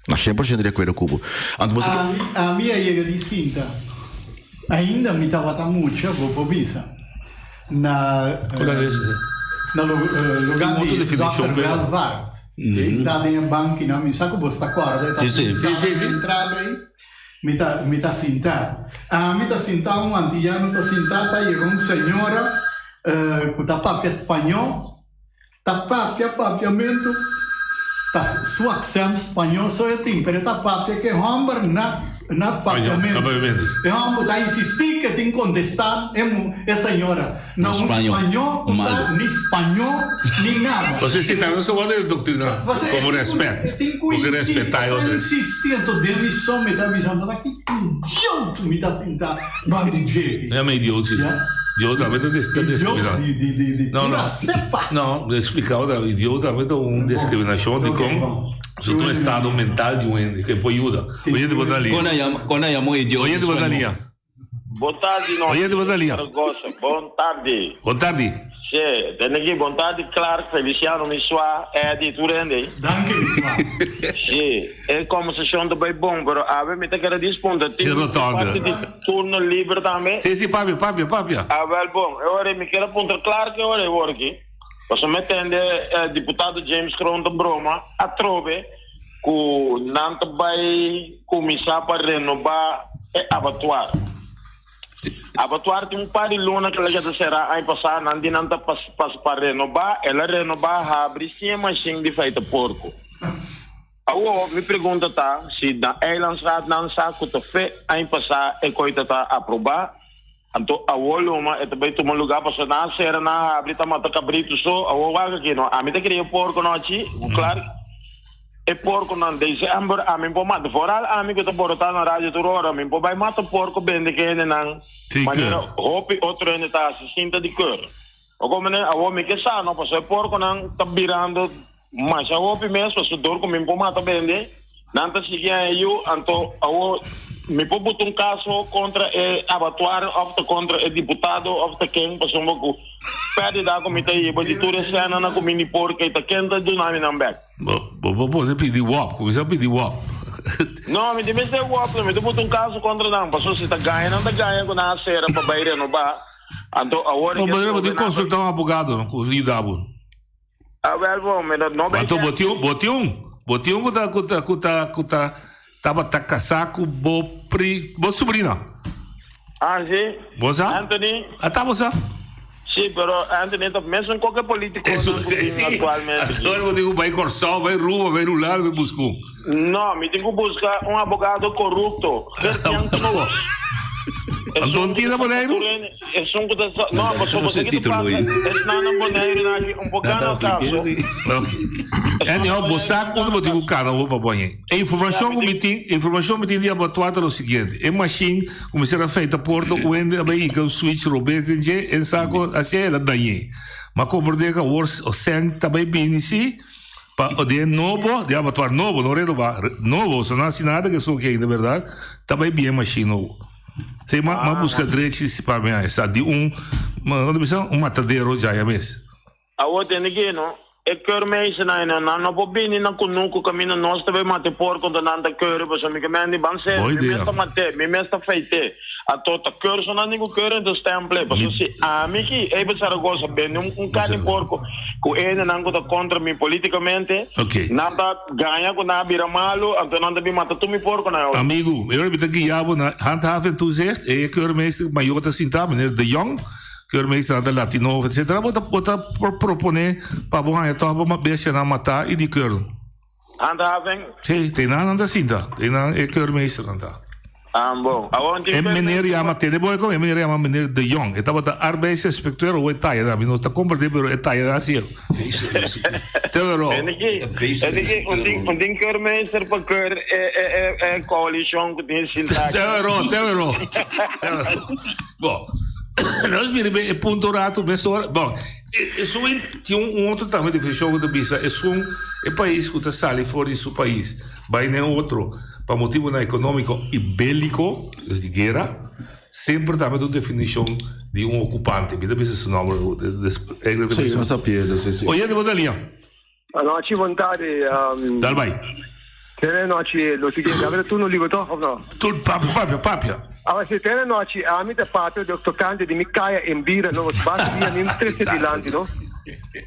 No, 100% di akuerdo ku bo. Anto bo sa Ami, ami a yega di sinta, ainda mi tabata mucha, bo por bisa, na na lugar di Dòkter Welvaart. Ta den e bankinan, mi sa ku bo ta kòrda, e ta sala di entrada ei. Mi ta, mi ta sintá. Ami ta sintá, un antillano ta sintá, ta yega un señora ku ta papia spañó, ta papia papiamentu, ta su aksènt spañó so e tin, pero e ta papia ku e hòmber na, na papiamentu. E hòmber ta insistí ku e tin kontestá e mu, e señora na un spañó ku ta ni spañó ni nada. Pasobra si ta nos a wòrdu indoctriná komo rèspèt, Tin ku bo ke insistí, respetá e ta otro. insistí, anto den mi son mi ta bisa, ma ta ki idioot mi ta sinta banda di dje. Ya ma idioot si. Ya. Idioot tambe ta des ta Idioot diskriminá. di di di di No, no. pura sepa. No, expliká bo tambe, idioot tambe ta un diskriminashon Ok, dikon bon. su ta un estado mental di un hende ke por yuda. Oyente bo ta lia. Kon a yama, kon a yama un idioot Oyente bo ta spañó? lia. Bon tardi, no. Oyente bo ta lia. Saragossa. Bon tardi. Bon tardi. Sí, tende aki bon tardi Clark, Feliciano, mi swa, Eddie, tur hende. Danki mi swa. Sí, e conversacion ta bay bon, pero awe mi ta kere dispunta. Di Tin rotonde. parti di turno liber tambe? Sí, sí, papia, papia, papia. Ah, wel bon. E ora mi kier a puntra Clark e ora e wor aki. Pasobra mi tende eh, diputado James Kroon ta broma atrobe ku nan ta bai kuminsá pa renobá e abatuar. Abatuar tin un par di luna ku el a keda será aña pasá, nan di nan ta pas pas pa renobá, el a renobá habri sin e mashin di feita porko. Awor mi pregunta ta si na Eilandsraad nan sa ku ta fe aña pasá e koi ta ta aprobá, anto awor luma e ta bai tuma lugá pasobra nan a sera nan a habri ta mata kabritu so, awor wak aki no, ami ta kria porko nochi, Clark. E porkonan december ami por mata. Vooral ami ku ta borotá na radio tur ora, mi por bai mata porko bende ke hendenan manera hopi otro hende ta hasi sin ta di keur. Bo komprende? Awor mi ke sa no, pasobra e porkonan ta birando masha hopi mes, pasobra dor ku mi por mata bende, nan ta sigui haña yu, anto awor mi por buta un kaso kontra e abatuar òf ta kontra e diputado òf ta ken, pasobra ku pèrdida ku mi ta hiba di tur e sènanan ku mi ni por ke ta ken ta duna mi nan bèk. Bo bo pone pidi wòp, kuminsá pidi wòp. No, mi tin mester wòp, no, mi ta buta un kaso kontra nan, pasobra si ta gaña nan ta gaña ku nan a sera pa bai renobá, anto awor e ke bo tin konsultá un abogado no ku yuda bo. Ah wèl bon, mi no bai Anto bo tin bo tin un, bo tin un ku ta ku ta ku ta ku ta tabata kasá ku bo pri bo subrina. Ah si. Bo sa? Anthony. Ata bo sa? Si, pero Anthony ta mesun koke politikonan Eso, ku si, tin si. aktualmente aki. Ahora bo tin ku bai Kòrsou, bai Ruba, bai Rulal, bai buska un. No, mi tin ku buska un abogado korupto. Gertjan Knoos. Anto tin na Boneiru? Esun ku ta sa, no, pasobra bo sa ki ta pasa, esnan na Boneiru nan aki un por gana kaso. Anyhow, bo sa ku unda bo tin ku kana bo pa bañ'é. E informashon ku mi tin, e informashon mi tin di abatuá ta lo siguiente, e mashin ku mester a feita porta ku hende a bai hinka un switch robes den dje, e sa ku hasié el a dañ'é. Ma komprendé ku awor sèn ta bai bini si pa den nobo, den abatuar nobo, no renobá, nobo, so no hasi nada ku esun aki ainda bèrdat, ta bai bini e mashin nobo. Si ma ma buska drechi pa mi a sa di un, ma bisa, un matadero djaya mes. Awor tende ki no, e keurmeesternan ei nan no por bini na kunuku kaminda nos ta bay mata e porko anto nan ta keure pasobra mi ke mende ban ser, Bo mi idea. mes ta mat'é, mi mes ta feit'é. Anto ta keur so nan tin ku keur en ta stempl'é pasobra si ami ki Abel Zaragoza bende un un karni porko ku e hendenan ku ta kontra mi politikamente, Ok. nan ta gaña ku nan a bira malu anto nan ta bin mata tur mi porkonan awor. Amigu, mi ora mi ta guia bo na Handhaven Toezicht, e keurmeester mayor ta sinta, meneer De Jong. Keurmeester nan ta Latino etcetera bo ta bo ta por propone pa bo haña tòg bo bestianan matá i di keur. Handhaving? Sí, te nan nan ta sinta, te nan e keurmeester nan ta. Ah, bon. Awor un tin E meneer keurmeester yama, tende bo e meneer yama meneer De Jong, e tabata arbeidsinspecteur o e taya nan, mi no ta komprende pero e taya nan si. Te wero. Tende ki, tende ki un tin un tin keurmeester pa keur e e e e coalition ku tin sinta aki. Te wero, te wero. Bon, nos mira be e punto rato mesora. Bon, esun tin un otro tambe definicion ku ta bisa esun e pais ku ta sali for di su pais bai na e otro pa motibonan economico y belico, dus di guera, semper tambe ta un definicion di un ocupante. Mi ta bisa su nomber. Sí, nos ta pierde, sí, sí. Oyente, bo ta lia. Anochi bon tardi. Dal bai. Tene anochi lo siguiente. Abra turno liber toch of no? Tur papia papia papia. Awa si tene anochi ami ta papia de tocante di mi kaya en bira no basta dia mi trece dilanti no.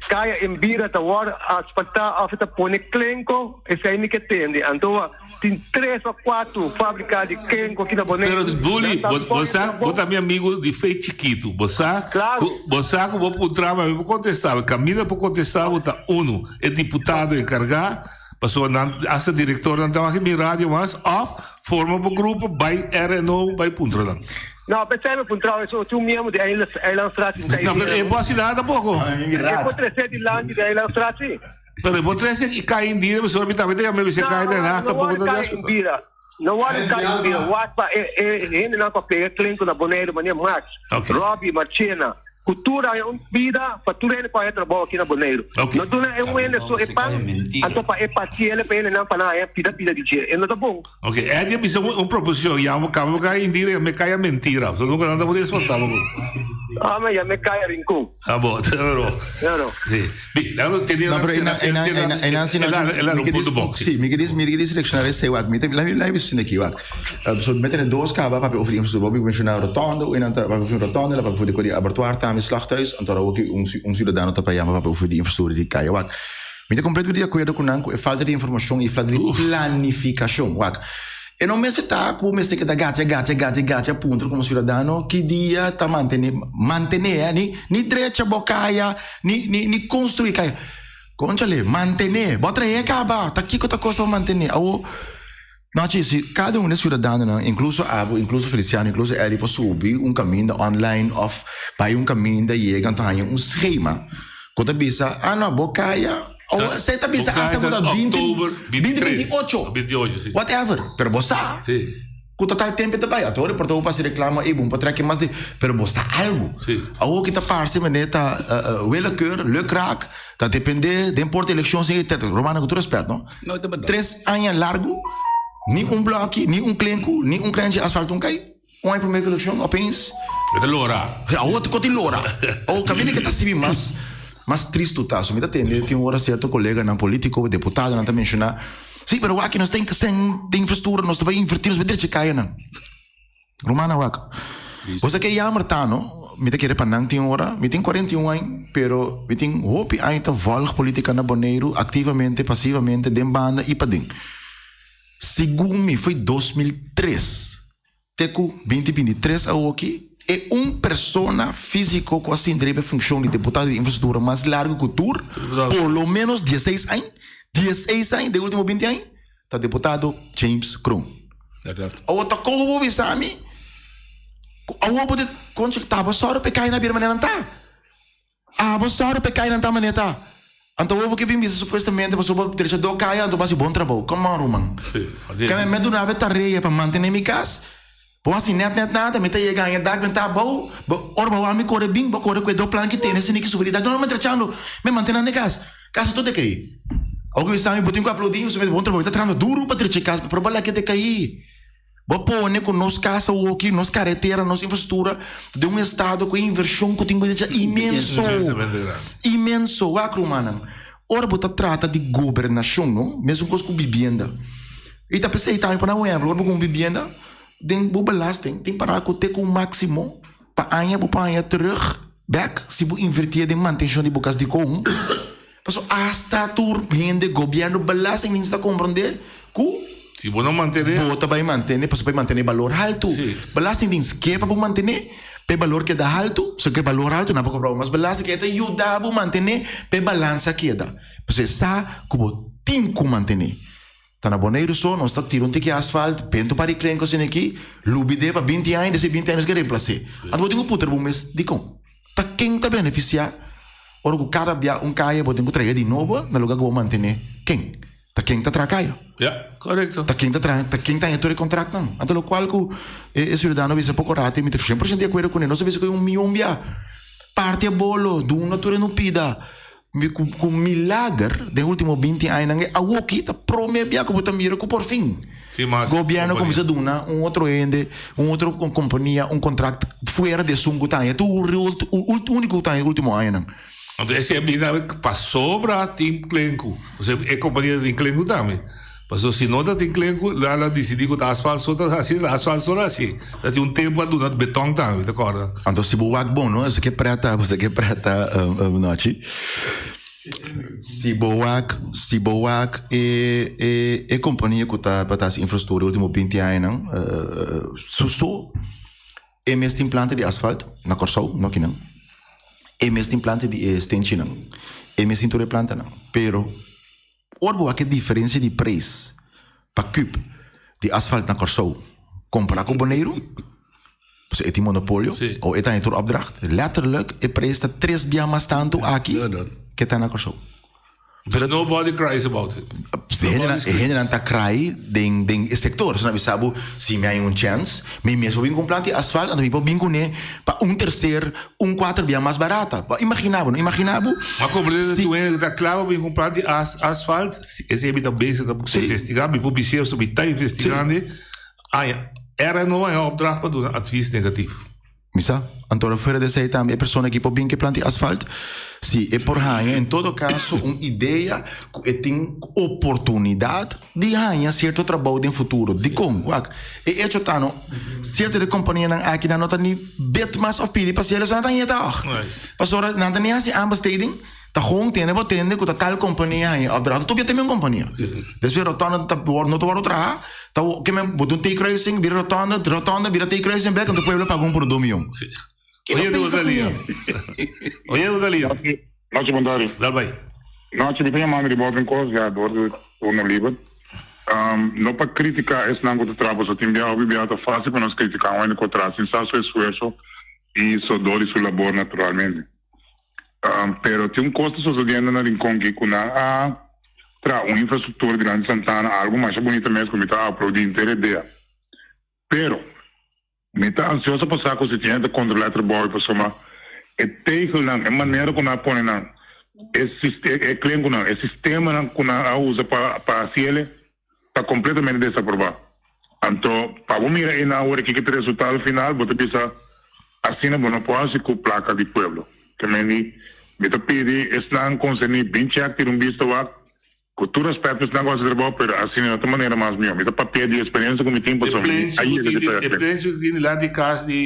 Kaya en bira ta wor asfalta of ta pone klenko esei mi ke tende anto tin tres of cuatro fabrica di klenko aki na Boneiru. Pero Bully bo bo sa bo ta mi amigo di fe chikitu bo sa Claro. ku bo sa ku bo puntra mi ami por contesta bo caminda por contesta bo ta uno e diputado encarga pasobra nan hasta directornan ta wak mi radio mas of forma bo grupo bai RNO bai puntra nan. No, pesei mi puntra bo tin un miembro di Eilandstraat No pero e bo hasi nada tampoco. E por trece dilanti di Eilandstraat si. Pero e por trece y cay indira pasobra mi tambe ta yama mi bisa cay den Haag No tampoco worde ta cay despues. indira. No worde cay indira. Wak pa e e hendenan cu a pega klenku na Boneiru manera Max, Robbie, Marchena. Cu tur haña un bida pa tur hende cu haña trabou aki na Boneiru. No duna e un hende so e pan, anto pa e partiele pa hendenan pa nan haña pida pida di dje. E no ta bon. Ok, Eddie a bisa un proposicion, yama caba bo caya indira, yama caya mentira. So nunca nan ta por espanta bo. Ah, ma yama caya rincon. Ah, bo, pero. Pero. Sí. Bi, la no tiene No, pero ena ena ena ena si no. El un punto bon. Sí, mi queria mi queria seleccionar ese wak. Mi te la la mi sine ki wak. So mi tene dos caba papia over infrastructura. Bo menciona rotonde, o ena ta papia rotonde, la papia de abattoir tambe slachthuis, anto ook un un ciudadano ta pa yama papia over di infrastructura di kaya wak. Mi ta completamente di acuerdo cu nan cu e falta di informacion y falta di planificacion. Wak, e no mester ta cu bo mester keda gatia, gatia, gatia, gatia puntra como ciudadano ki dia ta mantene, mantene, eh, ni, ni drecha bo caya, ni, ni, ni construi caya. Conchale, mantene, bo a trae caba, ta kico ta cosa pa mantene? Awo, Nachi, si cada un di e ciudadanonan, incluso abo, incluso Feliciano, incluso Eddie, por subi un caminda online of bay un caminda yega anto haña un schema cu ta bisa, ah no, bo caya. O se ta bisa hasta ku ta 20, 2028. 28, si. Whatever. Pero bo sa. Si. Ku total tempo ta bai. Ato por ta pasa reclamo e bom pa trek mas de. Pero bo sa algo. Si. Awo ki ta parse mene ta willekeur, lukraak, ta depende den porta eleccion sin etc. Romano ku tur respet no. No, ta berdad. Tres aña largo, ni un bloki, ni un klenku, ni un krenchi asfalto un kai. Un aña prome ku eleccion opeens. E ta lora. Awo ta koti lora. Awo kaminda ke ta sibi mas mas tristu ta. So mi ta tende tin ora sierto koleganan politiko, deputadonan ta menshoná, si pero wak nos tin den infrastruktura nos ta bai invertí nos bai drecha kayanan. Rumannan wak. Bo sa ke yamer ta no, mi ta kere pa nan tin ora, mi tin 41 aña pero mi tin hopi aña ta volg politika na Boneiru aktivamente, pasivamente, den banda i paden. Segun mi foi 2003 te ku 2023 awoki e un persona físiko ku a sinta riba e funshon di deputado di infrastruktura mas largu ku tur, por lo menos dieseis aña, dieseis aña den ultimo binti aña, ta deputado James Kroon. Awo ta komo bo bisa mi ku awo bo ta konchi taba sòru pa e kai na bira manera nan ta? Abo sòru pa e kai nan ta manera ta. Anto awo bo ke bin bisa supuestamente pasobra bo drecha do kaya anto bo hasi bon trabou. Come on ruman. Kende mi a duna bo e tarea pa mantene mi kas, bo hasi nèt nèt nada, mi ta yega haña dak mi ta abou, bo ora bo wak mi kore bin, bo kore ku e do planki tene esei ki subi di dak. No no mi drechando, mi mantene nan e kas. Kas tur ta kai. Awo ke mi sa mi bo tin ku aplaudi mi pasobra bon trabou, mi ta trahando duru pa drecha e kas, pero bo laga e ta kai. Bo pone ku nos kas awoki, nos karetera, nos infrastruktura ta den un estado ku e invershon ku tin ku hecha inmenso. Inmenso. Wak rumannan, ora bo ta trata di gobernashon no, mesun kos ku bibienda. I ta p'esei tambe pa nan un ehempel, ora bo kumpra un bibienda, den bo belasting tin para ku te ku un máksimo pa aña bo por haña terug bèk si bo invertié den mantenshon di bo kas. Dikon? Pasobra asta tur hende, gobièrnu, belastingdienst ta komprondé ku. Si bo no mantené. Bo ta bai mantené pasobra bai mantené balor haltu. Sí. Belastingdienst ke pa bo mantené pa e balor keda haltu. So ku e balor haltu nan por kobra bo mas belasting. E ta yuda bo mantené pa e balansa keda. Pasobra e sa ku bo tin ku mantené. Ta na Boneiru so nos ta tira un tiki asfalt, bento pa riklenko asina aki, lubid'é pa binti aña, despues di binti aña nos ke remplas'é. Anto bo tin ku puntra bo mes, dikon? Ta ken ta benefisiá ora ku kada bia un kaya bo tin ku traha di nobo na luga ku bo mantené? Ken? Ta ken ta traha kaya? Ya, korekto. Ta ken ta traha, ta ken ta haña tur e kontraktnan? Anto lokual ku e siudadano bisa poko rato, mi ta shen por shento di akuerdo kuné, nos a bisa ku e un mion bia parti a bolo, duna tur e no pida. Mi ku ku milager den ultimo binti añanan e awoki ta prome bia ku bo ta mira ku por fin Tin mas gobièrnu kompania. kuminsá duna un otro hende, un otro kompania un kontrakt fuera di esun ku ta haña tur úniko ku ta haña ultimo añanan. Anto esei a bini tambe pasobra tin klenku. Osea e kompania ta tin klenku tambe. Pasobra si no ta tin klenku nan a disidí ku ta asfalt so ta hasi, ta asfalt so ta hasi. Ta tin un tempu a duna beton tambe, ta kòrda. Anto si bo wak bon no, esaki e preta, esaki e preta nochi. Si bo wak, si bo wak e e e kompania ku ta ta hasi infrastruktura e ultimo binti añanan su so e mes tin planta di asfalt na Kòrsou, no kinan. E mes tin planta di e stenchinan, e mes tin tur e plantanan, pero. Ora bo wak e diferensia di preis pa kub di asfalt na Kòrsou kompará ku Boneiru, pasobra e tin monopolio o e ta haña tur opdracht, letterlijk e preis ta tres bia mas tantu aki ke ta na Kòrsou. Pero nobody cries about it. E hendenan ta cry den den e sector. So nan bisa bo, si mi haña un chance, mi mes por bin ku un planta di asfalt, anto mi por bin kuné pa un tercer un cuater bia mas barata. Bo imagina bo, no imagina bo. Ma comprende si tu hende ta kla pa bin cu un plan di as asfalt, esey mi ta bezig ta investiga, mi por bis'e so mi ta investigando, aña RNO a opdracht pa duna advies negatief. Mi sa. Anto ora fuera di esey tambe e persona ki por bin cu e plan di asfalt, si e por haña en todo caso un idea cu e tin oportunidad di haña cierto trabou den futuro. Dicon? Wak, e hecho ta no, cierto di companianan aki nan no ta ni bid mas of pidi pa cielo, nan ta haña tog. Pasobra nan ta ni haci aanbesteding, ta gewoon tende bo tende cu ta tal compania haña opdracht. Tobia ta mi compania. Despues rotonde ta no ta wordo traha, ta ke men bo ta un T-kruising, bira rotonde, rotonde bira T-kruising bek, anto pueblo paga un por dos miyon. Oye, tu Rosalía. Oye, Rosalía. Nochi, bon tardi. Dal bai. Nochi, mi ta yamando di Boven Kos, ya door di turno liber. Um, no pa critica esnan ku ta traha, pasobra tin bia hopi bia ta fácil pa nos critica un hende ku a traha sin sa su esfuerso i sodor di su labor naturalmente. Pero tin un kos ta sosodiendo na Rincon ki ku nan a traha un infrastruktura dilanti Santana, algu masha bunita mes ku mi ta aplaudí henter e dea. Pero mi ta ansioso pa sa ku si tin hende ta kontrolá e trabou ei pasobra e tegelnan, e manera ku nan a pone nan, e e klenkunan, e sistemanan ku nan a usa pa pa hasi ele ta kompletamente desaprobá. Anto pa bo mira einan awor kiko ta e resultado final bo ta bisa asina bo no por hasi ku plaka di pueblo. Ke men di mi ta pidi esnan konserní bin chèk tira un bista wak ku tur rèspèt pa esnan ku hasi trabou pero asina no ta manera mas mihó. Mi ta papia di eksperensia ku mi tin E pasobra mi plenchi a ku yega tin di di e pèrdè. plenchi ku tin dilanti di kas di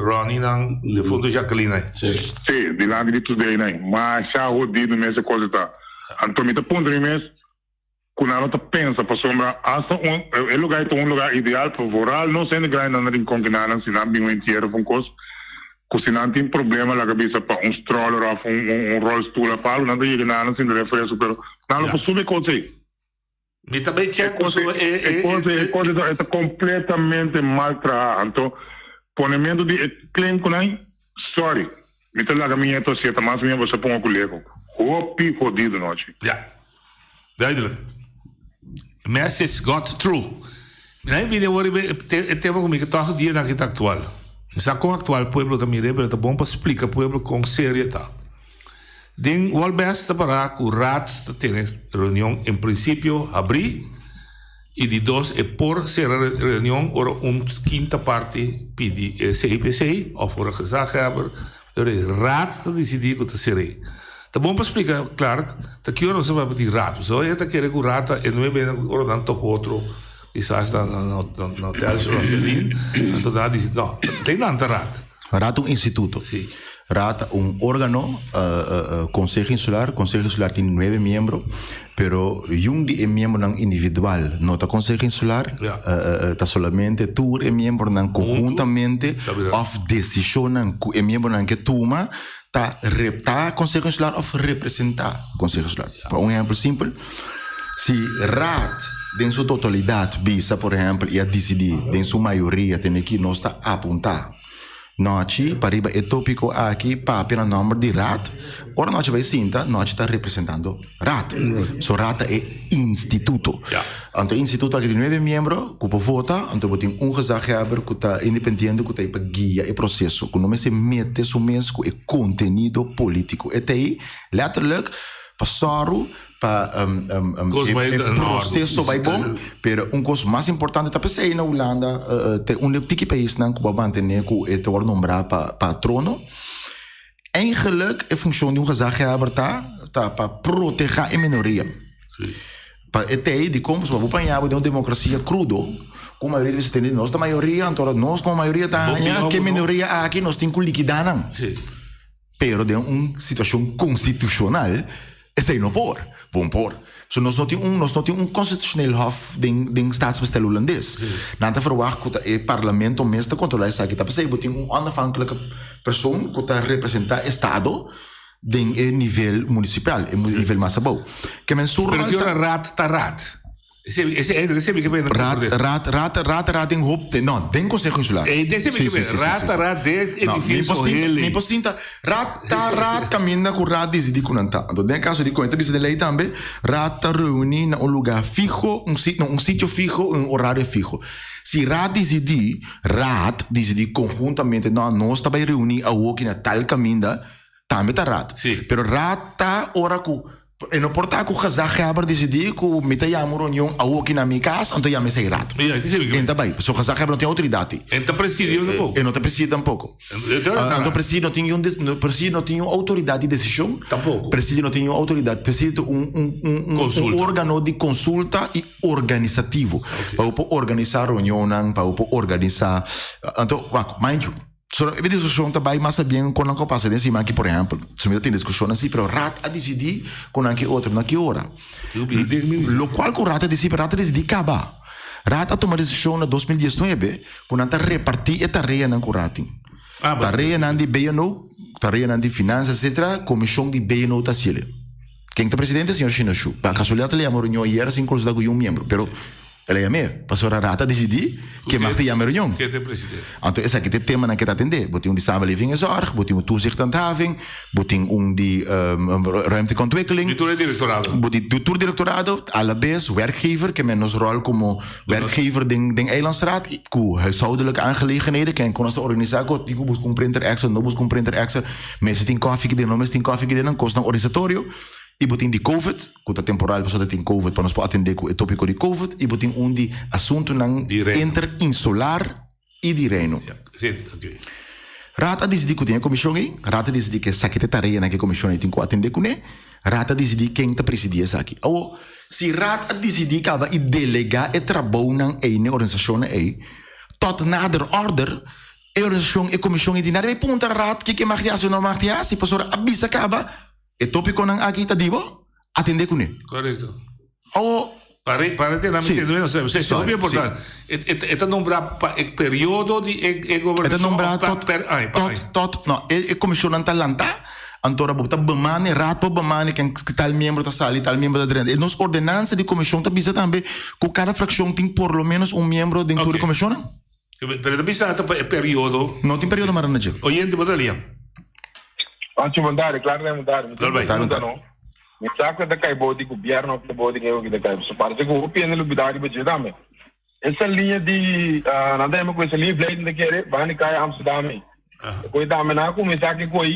Ronnie nan defunto Jacqueline ei. Sí, dilanti di Today nan. Masha hodido mes e kos ei ta. Anto mi ta puntra mi mes Ku nan no ta pensa pasobra asta un e lugar ei ta un lugar ideal pa vooral nos hende grandinan na Rincon ki nan si nan bin un entiero of un kos ku si nan tin problema laga bisa pa un stroller of un un rolstoel of algo nan ta yega nan sinta refresco pero nan lo por subi e kos ei. Mi ta bay E check kos pasobra ei e e e kos ei e e kos ei ta completamente mal traha anto ponemento di e klenkunan sorry mi ta laga mi nieto hasié ta mas mihó boso ponga ku lego hopi hodido nochi. Ya. Duidelijk. Message got through. Mi na bini awor riba e tema ku mi ke tòg dia nan ki ta aktual. Mi sa kon aktual pueblo ta mir'é pero ta bon pa splika pueblo kon serio e ta. Den Wolbes ta pará ku Raad ta tene reunion en prinsipio habrí i di dos e por sera reunion ora un kinta parti pidi e CIPC òf ora gezaghebber Pero e raad ta disidí ku ta ser'é. Ta bon pa splika, Clark, ta ki ora nos ta papia di raad. Pasobra hoy ta kere ku raad ta e nuebe ora nan topa otro kisas na na hotel Roselin, anto nan a disidí, no, den nan ta raad. Raad ta un instituto. Sí. Raad ta un órgano, Konseho Insular, Konseho Insular tin nuebe miembro, pero yun di e miembronan individual no ta Konseho Insular, ta solamente tur e miembronan konhuntamente òf desishonnan ku e miembronan ke tuma ta ta Konseho Insular òf representá Konseho Insular. Pa un ehèmpel simpel, si Raad den su totalidat bisa por ehèmpel i a disidí den su mayoria tene ki nos ta apuntá. Nochi pa riba e tópiko aki papia na nòmber di Raad. Ora Nochi bai sinta, Nochi ta representando Raad. So Raad ta e instituto. Anto e instituto aki tin nuebe miembro ku por vota, anto bo tin un gezaghebber ku ta independiente ku ta ei pa guia e proseso, ku no mester mete su mes ku e kontenido polítiko. E ta ei letterlijk pa sòru pa Kos bai e na orde. proseso bai bon, pero un kos mas importante ta p'esei na Hulanda ta un di e tiki paisnan ku bo a mantené ku e ta wòrdu nombrá pa pa trono. Eigenlijk e funshon di un gezaghebber ta ta pa protehá e minoria. Pa e tei dikon pasobra bo paña bo den un demokrasia krudo ku mayoria di bisti tende nos ta mayoria anto ora nos komo mayoria ta Bo haña opinion ke bo no. minoria aki nos tin ku likidá nan. Pero den un situacion constitucional esey no por. Bon por. So nos no tin un nos no tin un constitutioneel hof den den staatsbestel Hulandes. Nan ta verwacht cu ta e parlamento mes ta controla esaki. Ta p'esey bo tin un onafhankelijke persoon cu ta representa estado den e nivel municipal, e nivel mas abou. Ke men su Pero rol ki ta. ora raad ta raad? Ese ese ese mi ke pena Raad, raad, raad, raad, raad den hop, no, den Consejo Insular. Eh, dese mi Sí, ke sí, pena. sí, sí, Raad sí, ta sí. raad den No, mi edificio por sinta, hele. mi por sinta, raad ta raad kaminda ku raad disidí ku nan ta. Anto den e kaso di kon e ta bisa den lei tambe, raad ta reuní na un lugá fiho, un sit, no, un sitio fiho i un orario fiho. Si raad disidí, raad disidí konhuntamente, no, nos ta bai reuní awoki na tal kaminda, tambe ta raad. Pero raad ta ora ku e no por ta ku gezaghebber disidí ku mi ta yama un reunion awoki na mi kas, anto yama esei raad. E no ta bai, pasobra gezaghebber no tin outoridat ei. E no ta presidio tampoko. E no ta presidio tampoko. Anto presidio no tin un presidio no tin un outoridat di desishon. Tampoko. Presidio no tin un outoridat. Presidio ta un un un organo di konsulta i organisativo. Pa bo por organisá reunionnan, pa bo por organisá, anto wak, mind you. So e diskushon ta bai mas abien kon nan ku a pasa den siman aki por ehèmpel. So mi ta tin diskushon asi pero Raad a disidí ku nan ke otro na ki ora. Lokual ku Raad a disidí pero Raad a disidí kaba. Raad a tuma desishon na 2019 ku nan ta repartí e tareanan ku Raad tin. Tareanan di BNO, tareanan di finansa etcetera, komishon di BNO ta hasiel. Ken ta presidente? Señor Shino Shu. Pa kasualidat a yama reunion ayera sin konsultá ku yun miembro pero. El a yam'é, pasobra Raad a disidí ke mag ta yama e reunion. Ken ta e presidente? Anto esaki ta e temanan ke ta atendé. Bo tin un di samenleving en zorg, bo tin un toezicht handhaving, bo tin un di ruimtelijke ontwikkeling. Di tur e direktorado. Bo di tur direktorado, alabes werkgever, ke men nos ròl komo werkgever den den Eilandsraad, ku huishoudelijke aangelegenheden, ken kon nos ta organisá ku tin ku buska un printer èkstra, no buska un printer èkstra, mester tin kòfi ki den, no mester tin kòfi ki den, nan kosnan organisatorio. I bo tin di covid, ku ta temporal pasobra ta tin covid pa nos por atendé ku e tópiko di covid, i bo tin un di asuntunan interinsular i di Reino. Raad a disidí ku tin e komishon ei, Raad a disidí ku esaki ta e tareanan ku e komishon ei tin ku atendé kuné, Raad a disidí ken ta presidí esaki. Awor, si Raad a disidí kaba i delegá e trabounan ei n'e organisashonnan ei, tot nader order, e organisashon, e komishon ei tin nada bai puntra Raad kiko e mag di hasi o no mag di hasi, pasobra a bisa kaba E tópikonan aki ta di bo atendé kuné. Korekto. Awo. Para para te Sí. no no sé, Sorry, hopi importante. sí. E e e ta nombrá pa e periodo di e e E ta gobernashon nombrá of pa tot per aña, pa tot aña? tot no e e komishonnan ta lantá anto ora bo ta bemane raad por bemane ken tal miembro ta sali tal miembro ta drenta. E nos ordenansa di komishon ta bisa tambe ku kada frakshon tin por lo menos un miembro den tur e Oké. komishonnan. Pero ta bisa ta pa e periodo. No tin periodo mara na dje. Oyente bo ta lia. Pancho bon tarde, claro den bon tarde. Lor bai. Pregunta no. Mi sa cu ta cay bou di gobierno of ta bou di ken ta cay. So parece cu hopi hende lubida riba dje tambe. Esa liña di nan ta yama cu esa liña Vleuten ta kere baha di caya Amsterdam ei. E koe tambe nan a cuminsa ki koe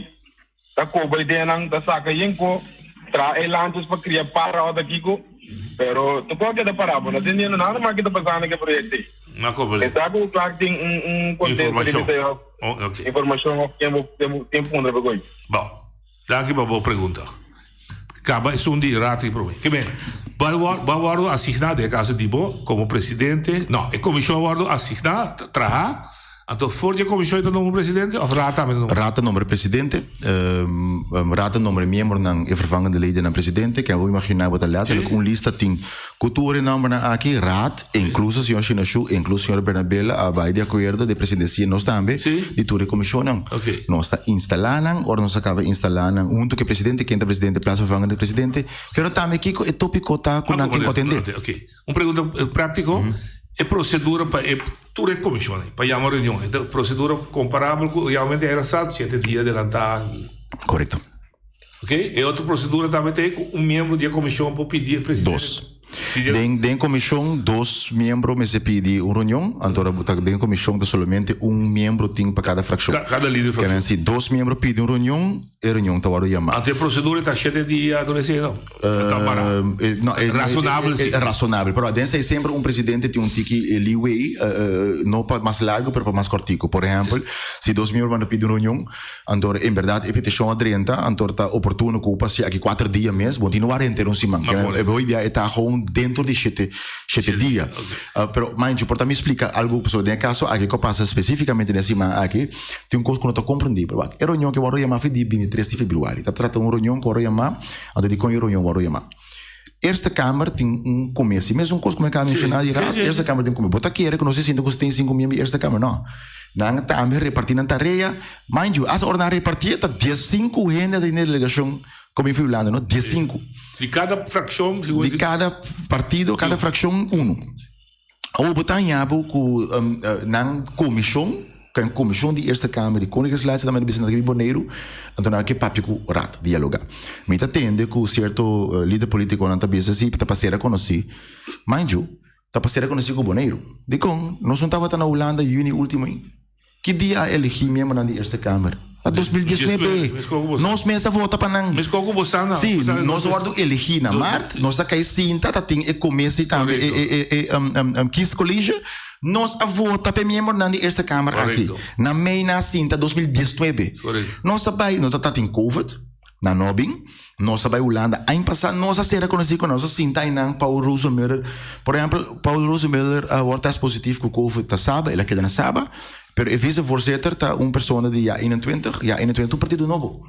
ta koba ideanan ta saka yen ko traha eilandjes pa kria para ota kiko pero ta kon a keda para bo no ta entiendo nada mas ke ta pasando ku e proyekto ei. No comprende. Pensá ku Clark tin un un kontesta riba Informashon. esei òf Oh, ok. informashon òf ken bo ken bo ken puntra pa koe. Bon, danki pa bo pregunta. Kaba esun di raad i prome. Ke men, bo a wòrdu bo a wòrdu asigná den e kaso di bo komo presidente, no, e komishon a wòrdu asigná, traha, Anto for di e komishon ta nombra presidente of raad tambe ta nombra? Raad ta nombra presidente. Raad ta nombra e miembronan, e vervangende ledennan presidente. Ken bo imaginá bo ta letterlijk un lista tin ku tur e nombernan aki. Raad, inkluso señor Shinashu, inkluso señor Bernabela a bai di akuerdo di presidensia nos tambe di tur e komishonnan. Nos ta instalá nan, ora nos a kaba instalá nan huntu ku e presidente, ken ta presidente, plaatsvervangende presidente. Pero tambe kiko e topiko ta ku nan tin ku atendé. Un pregunta práktiko, e prosedura pa e tur e komishonnan pa yama reunion, e ta prosedura komparabel ku realmente era sa shete dia adelantá? Korekto. Ok, e otro prosedura tambe ta e ku un miembro di e komishon por pidi e presidente. Dos. Den den komishon dos miembro mester pidi un reunion, anto ora bo ta den komishon ta solamente un miembro tin pa kada frakshon. Kada lider frakshon. Ke men si dos miembro pidi un reunion, E reunion ta wòrdu yamá. Anto e prosedura ta shete dia tur esei no? Ta pará. No, e, Rasonabel si. Rasonabel, pero aden esei semper un presidente tin un tiki leeway, no pa mas largu pero pa mas kòrtiku. Por ehèmpel, si dos miembro manda pidi un reunion, anto en bèrdat e petishon a drenta, anto ta oportuno ku pa si aki kuater dia mes, bo tin no wòrdu henter un siman. Hoy bia e ta gewoon dentro di shete shete dia. Pero Mancho, por ta mi splika algu, pasobra den e kaso aki ku a pasa spesífikamente den e siman aki, Tin un kos ku no ta komprendí, pero wak, e reunion ke wòrdu yamá fi di bintitres di februari. Ta trata un reunion ku wòrdu yamá, anto dikon e reunion wòrdu yamá? Eerste Kamer tin un komisi, mesun kos ku mi a kaba menshoná di raad, Eerste Kamer tin un komisi. Bo ta kere ku nos ta sinti ku tin sinku miembro di Eerste Kamer? No. Nan tambe repartí nan tarea. Mind you, asta ora nan repartié ta diesinku hende ta den e delegashon ku bin for Hulanda, no? Diesinku. Di kada frakshon? Di kada partido, kada frakshon unu. Awor bo ta haña bo ku nan komishon, ku komishon di Eerste Kamer di Koningslaatse ta manda bisa nan ta bin Boneiru, anto nan ke papia ku Raad, dialoga. Mi ta tende ku sierto lider politikonan ta bisa si ta pa sera konosí, mind you, ta pa sera konosí ku Boneiru. Dikon? Nos no tabata na Hulanda yüni último ei? Ki dia a elegí miembronan di Eerste Kamer? Na 2019. Nos mes a vota pa nan. Sí, nos a wòrdu elegí na mart, nos a kai sinta, ta tin e komisi tambe, e e e kiescollege. Nos a vota pa e miembronan di Eerste Kamer aki. Na mei nan a sinta 2019. Nos a bai, nos ta tin covid, nan no a bin. Nos a bai Hulanda aña pasá, nos a sera konosí ku nos a sinta einan Paul Rosenmöller. Por ehèmpel, Paul Rosenmöller a wòrdu tèst positif ku covid ta Saba, el a keda na Saba, pero e visevoorzitter ta un persona di ja 21, ja 21 ta un partido nobo.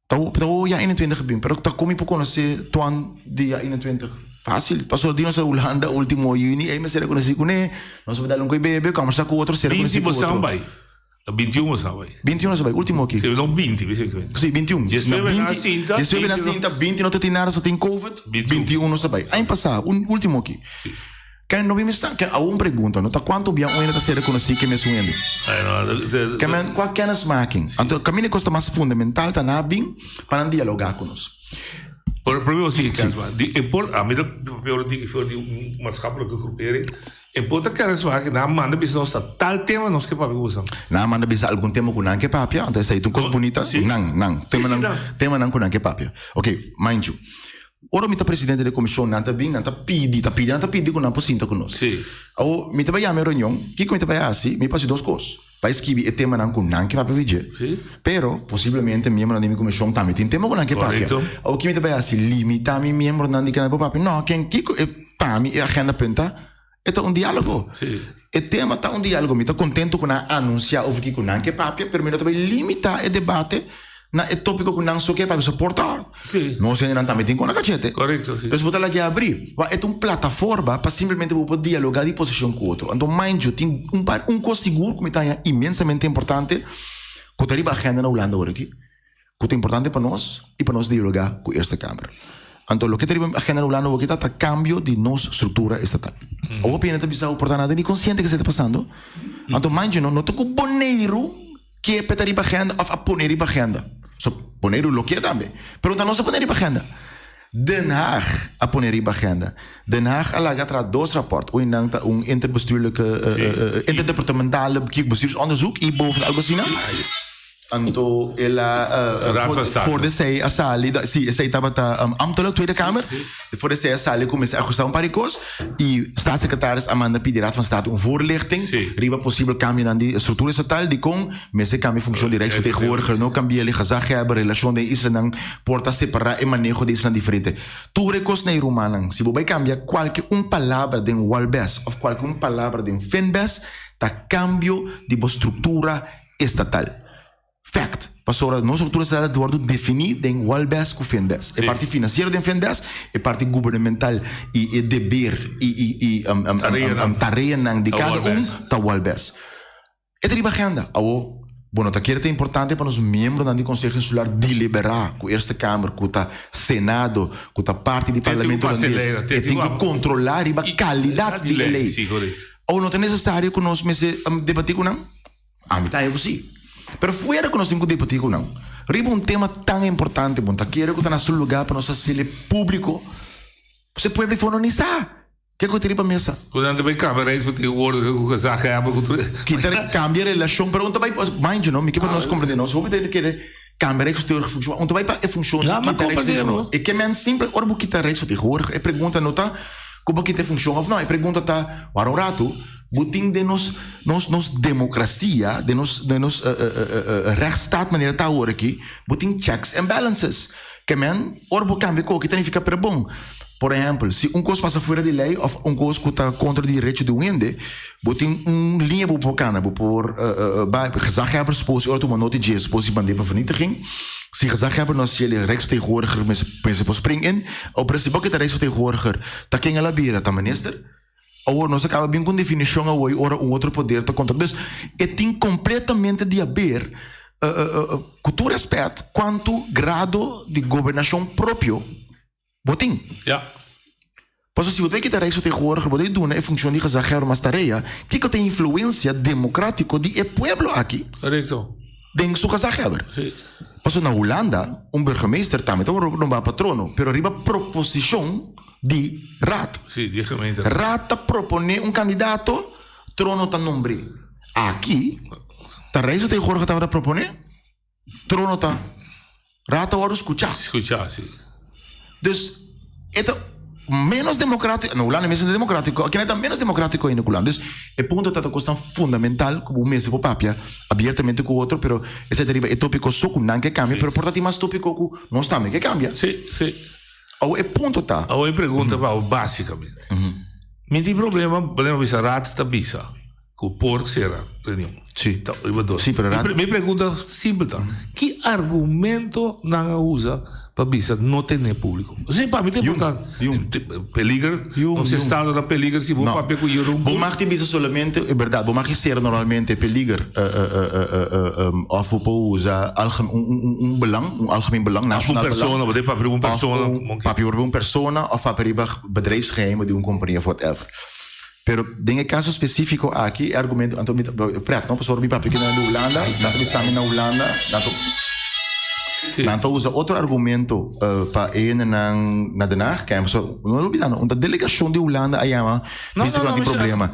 Ta ta ja 21 a bin, pero ta kon mi por konosé Toine di ja 21? Fásil, pasobra di nos a Hulanda último yüni, ei mi a sera konosí kuné, nos a bai dal un koi bebe, kòmbersá ku otro, sera konosí ku otro. Ta 21 a sa bai. 21 a sa bai, ultimo aki. Si, no 20, bisa ki. Si, 21. 19 na sinta. 19 na sinta, 20 no ta tin nada, so tin covid. 21 a sa bai. Aña pasa, un ultimo aki. Si. Ken no bimi sa, ken a un pregunta, no ta cuanto bia un hende ta ser reconoci ke mes un hende. Ken men cua kennismaking? Anto caminda e cos ta mas fundamental ta na bin pa nan dialoga cu nos. Pero problema si di e por a mi ta papia ora di for di un maatschappelijke groepering e por ta kennismaking nan manda bisa nos ta tal tema nos ke papia ku boso. Nan manda bisa algun tema ku nan ke papia anto esei ta un cos bunita nan nan temanan temanan ku nan ke papia. Ok mind you. Ora mi ta presidente di komishon nan ta bin nan ta pidi ta pidi nan ta pidi ku nan por sinta ku nos. Awor mi ta bai yama e reunion kiko mi ta bai hasi mi por hasi dos kos bai skibi e temanan ku nan ke papia dje pero posiblemente miembronan di mi komishon tambe tin tema ku nan ke papia awor ki mi ta bai hasi limita mi miembronan di ke nan por papia no ken kiko e pa mi e agenda punt ta e ta un dialogo e tema ta un dialogo mi ta contento ku nan a anuncia over kiko nan ke papia pero mi no ta bai limita e debate na e topico ku nan so ke papia so por ta nos hendenan tambe tin kona kachete dus bo ta lag'e abri wak e ta un plataforma pa simplemente bo por dialoga di posicion ku otro anto mind you tin un par un kos sigur ku mi ta haña inmensamente importante ku ta riba agenda na Hulanda ora aki. Ku ta importante pa nos i pa nos dialogá ku Eerste Kamer. Anto loke ta riba agenda na Hulanda awor ta ta kambio di nos struktura estatal. Awor hopi hende ta bisa bo por ta nada ni konsiente kese ta pasando. Anto mind you no, no ta ku Boneiru ke pe ta riba agenda òf a pone riba agenda. So Boneiru lo ke tambe, pero ta nos a pone riba agenda. Den Haag a pone riba agenda. Den Haag a laga traha dos rapòrt. Un nan ta un interbestuurlijke, interdepartementale bestuursonderzoek i boven algo asina. Anto el a Raad van State. for de esei a sali, si esei tabata ambtelijk Tweede Kamer, for de esei a sali kuminsá ahusta un par di kos i staatssecretaris a manda pidi Raad van State un voorlichting riba posibel kambionan di struktura estatal dikon mester kambia funkshon di Rijksvertegenwoordiger, no kambia el gezaghebber, relashon den islanan por ta separá e maneho di islanan diferente. Tur e kosnan ei rumannan, si bo bai kambia kualke un palabra den Walbes òf kualke un palabra den Finbes ta kambio di bo struktura estatal. Fact, pasobra nos struktura estatal ta wòrdu definí den Walbes ku Finbes. E parti finansiero den Finbes, e parti gubernamental i e deber i i i tareanan di kada un ta Walbes. E ta riba agenda. Awor, bo no ta kere ta importante pa nos miembronan di Konseho Insular deliberá ku Eerste Kamer, ku ta Senado, ku ta parti di Parlamento Hulandes. E tin ku kontrolá riba kalidat di e lei. Awor, no ta nesesario ku nos mester debatí ku nan? Ami ta haña ku sí. Pero fuera ku nos tin ku debatí ku nan riba un tema tan importante, bo no ta kere ku ta na su lugá pa nos hasiel e públiko? Pasobra e pueblo no ni sa ke ku ta riba mesa. Ku nan ta bai kambia rijksvertegenwoordiger ku gezaghebber ku tur. Kita kambia relashon, pero un ta bai, mind you no, mi ke pa nos komprende nos hopi ta kere kambia rijksvertegenwoordiger funshon, un ta bai pa e funshon di kita rijksvertegenwoordiger. E ke men simpel ora bo kita rijksvertegenwoordiger e pregunta no ta ku bo kita e funshon òf no, e pregunta ta wara un ratu. Bo tin den nos nos nos democracia, den nos den nos rechtsstaat manera ta awor aki, bo tin checks and balances. Ke men, ora bo cambia koki ta nifica pero bon. Por ehempel, si un cos pasa fuera di ley of un cos cu ta contra di derecho di un hende, bo tin un liña bo por cana, bo por bay gezaghebber suppose ora tuma nota dje, suppose si mand'e pa vernietiging, si gezaghebber no haciel e rijksvertegenwoordiger mester por spring in, o pero si bo kita rijksvertegenwoordiger ta ken el a bira? Ta minister? Awor nos a kaba bin ku un definishon awor i ora un otro poder ta kontra. Dus e tin kompletamente di haber ku tur rèspèt kuantu grado di gobernashon propio bo tin. Ja. Pasobra si bo ta kita Rijksvertegenwoordiger bo ta duna e funshon di gezaghebber mas tarea, kiko ta e influensia demokratiko di e pueblo aki Korekto. den su gezaghebber? Si. Pasobra na Hulanda un burgemeester tambe ta wòrdu nombrá pa trono, pero riba proposishon di Raad. Sí, di e gemeente. Raad ta proponé un kandidato, trono ta nombr'é. Aki, ta Rijksvertegenwoordiger tabata proponé, trono ta, Raad ta wòrdu skuchá. Skuchá, sí. Dus, e ta ménos demokrátiko, na Hulanda mes ta demokrátiko, aki nan ta ménos demokrátiko ainda ku Hulanda. Dus, e punto ta ta kosnan fundamental ku bo mester por papia abiertamente ku otro, pero esei ta riba e tópiko so ku nan ke kambia, pero por ta tin mas tópiko ku nos tambe ke kambia. Sí, sí. Awo e punto ta. Awo e pregunta pa bo basicamente. Mi tin problema, manera bo bisa Raad ta bisa ku por sera reunion. Si. Ta riba dos. Si, pero Raad. Mi pregunta simpel ta, ki argumento nan a usa pa bisa no tene publico? Si pa mi ta importante. Jung. Peliger, nos estado na peliger si bo papia ku Jeroen Bo mag di bisa solamente, e berdad, bo mag di sera normalmente peliger of bo por usa alge un un belang, un algemeen belang, nacional belang. Of un persona, bo ta papia riba un persona. Of papia riba un persona of papia riba bedrijfsgeheimen di un compania of whatever. Pero den e caso specifico aki e argumento anto mi ta pret no pasobra mi papia ki nan di Hulanda nan ta bisa mi na Hulanda nan ta nan ta usa otro argumento pa e hendenan na Den Haag ken pasobra no olbida no un ta delegacion di Hulanda a yama bisa ku nan tin problema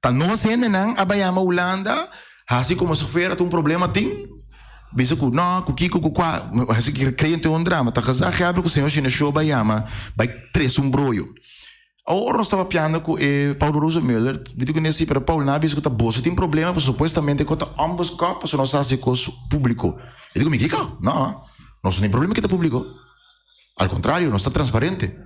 ta nos hendenan a bai yama Hulanda hasi como si fuera ta un problema tin bisa ku no ku kiko ku kua hasi krea un drama ta gezaghebber ku señor Shinashua bai yama bai trese un broyo. Awor nos ta papiando ku e Paul Rosenmüller, mi di kuné si, pero Paul nan a bisa ku ta boso tin problema pasobra supuestamente ku ta onbeskòp pasobra nos ta hasi kos públiko. E di ku mi, Kiko? No, nos no tin problema ku ta públiko. Al kontrario, nos ta transparente.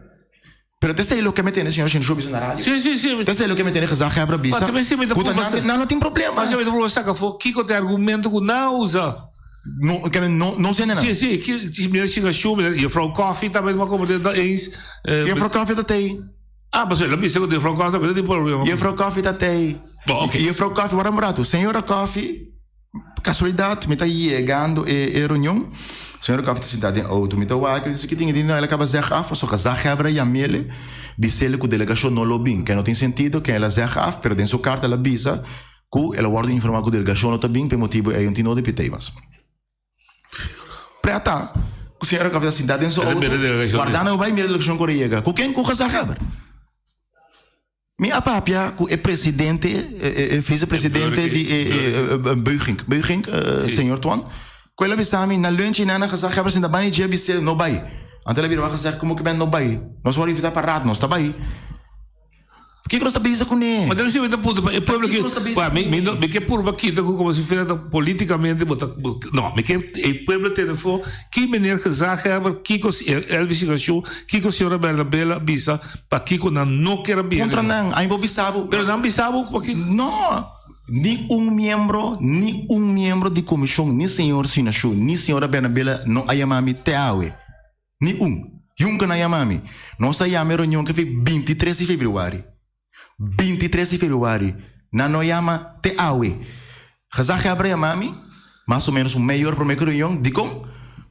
Pero ta esei loke mi tende señor Shinshou bisa na radio. Sí, sí, sí. Ta esei loke mi tende gezaghebber a bisa, ku ta nan, nan no tin problema. Mas mi ta proba saka afó kiko ta e argumento ku nan a usa. No, ke men no, no sende nan. Sí, sí, ki, si meneer Shingashu, meneer, juffrouw Koffie tambe ta como den eens. Eh, juffrouw Koffie ta tei. Ah, maar la bisa ku juffrouw Koffie tambe tin problema. Juffrouw Koffie ta tei. Bon, oké. Juffrouw Koffie, wara un rato. Señora Koffie, casualidad, mi ta yegando e, e reunion. Señora Koffie ta sinta den auto. Mi ta wak, mi dice, ki tin? No, el a kaba zeg af, pasobra gezaghebber a yam'ele, bis'ele ku delegacion no lo bin. Ke no tin sentido, ke el a zeg af, pero den su karta el a bisa, Ku el a wòrdu informá ku delegashon no ta bin pa e motibu ei un tin no di mas. Preta ku señora Koffie ta sintá den su outo wardando bai mira delegashon ku ora yega. Ku ken? Ku gezaghebber. Mi a papia ku e presidente, e visepresidente di e Beugink, Beugink, señor Twan, ku el a bisa mi na lunch einan gezaghebber sinta banda di dje a bis'é no bai. Anto el a bira wak a seg komo ku ben no bai? Nos wòrdu invitá pa raad, nos ta bai. Kiko nos ta bisa kuné? Ma debe ser ta punto pa e pueblo ki pa mi mi no mi ke purba kita ku komo si fuera ta politikamente bo ta no mi ke e pueblo tene fo ki meneer gezaghebber kiko Elvis Igashu kiko señora Bernabela bisa pa kiko nan no kier a bini. Kontra nan ai bo bisa bo. Pero nan bisa bo pa kiko. No ni un miembro ni un miembro di komishon ni señor Sinashu ni señora Bernabela no a yama mi te awe. Ni un. Yunka na yama mi. Nos a yama e reunion ke fi 23 di februari. 23 di februari. Nan no yama te awe. Gezaghebber a yama mi, mas o menos un meia ora prome ku reunion. Dikon?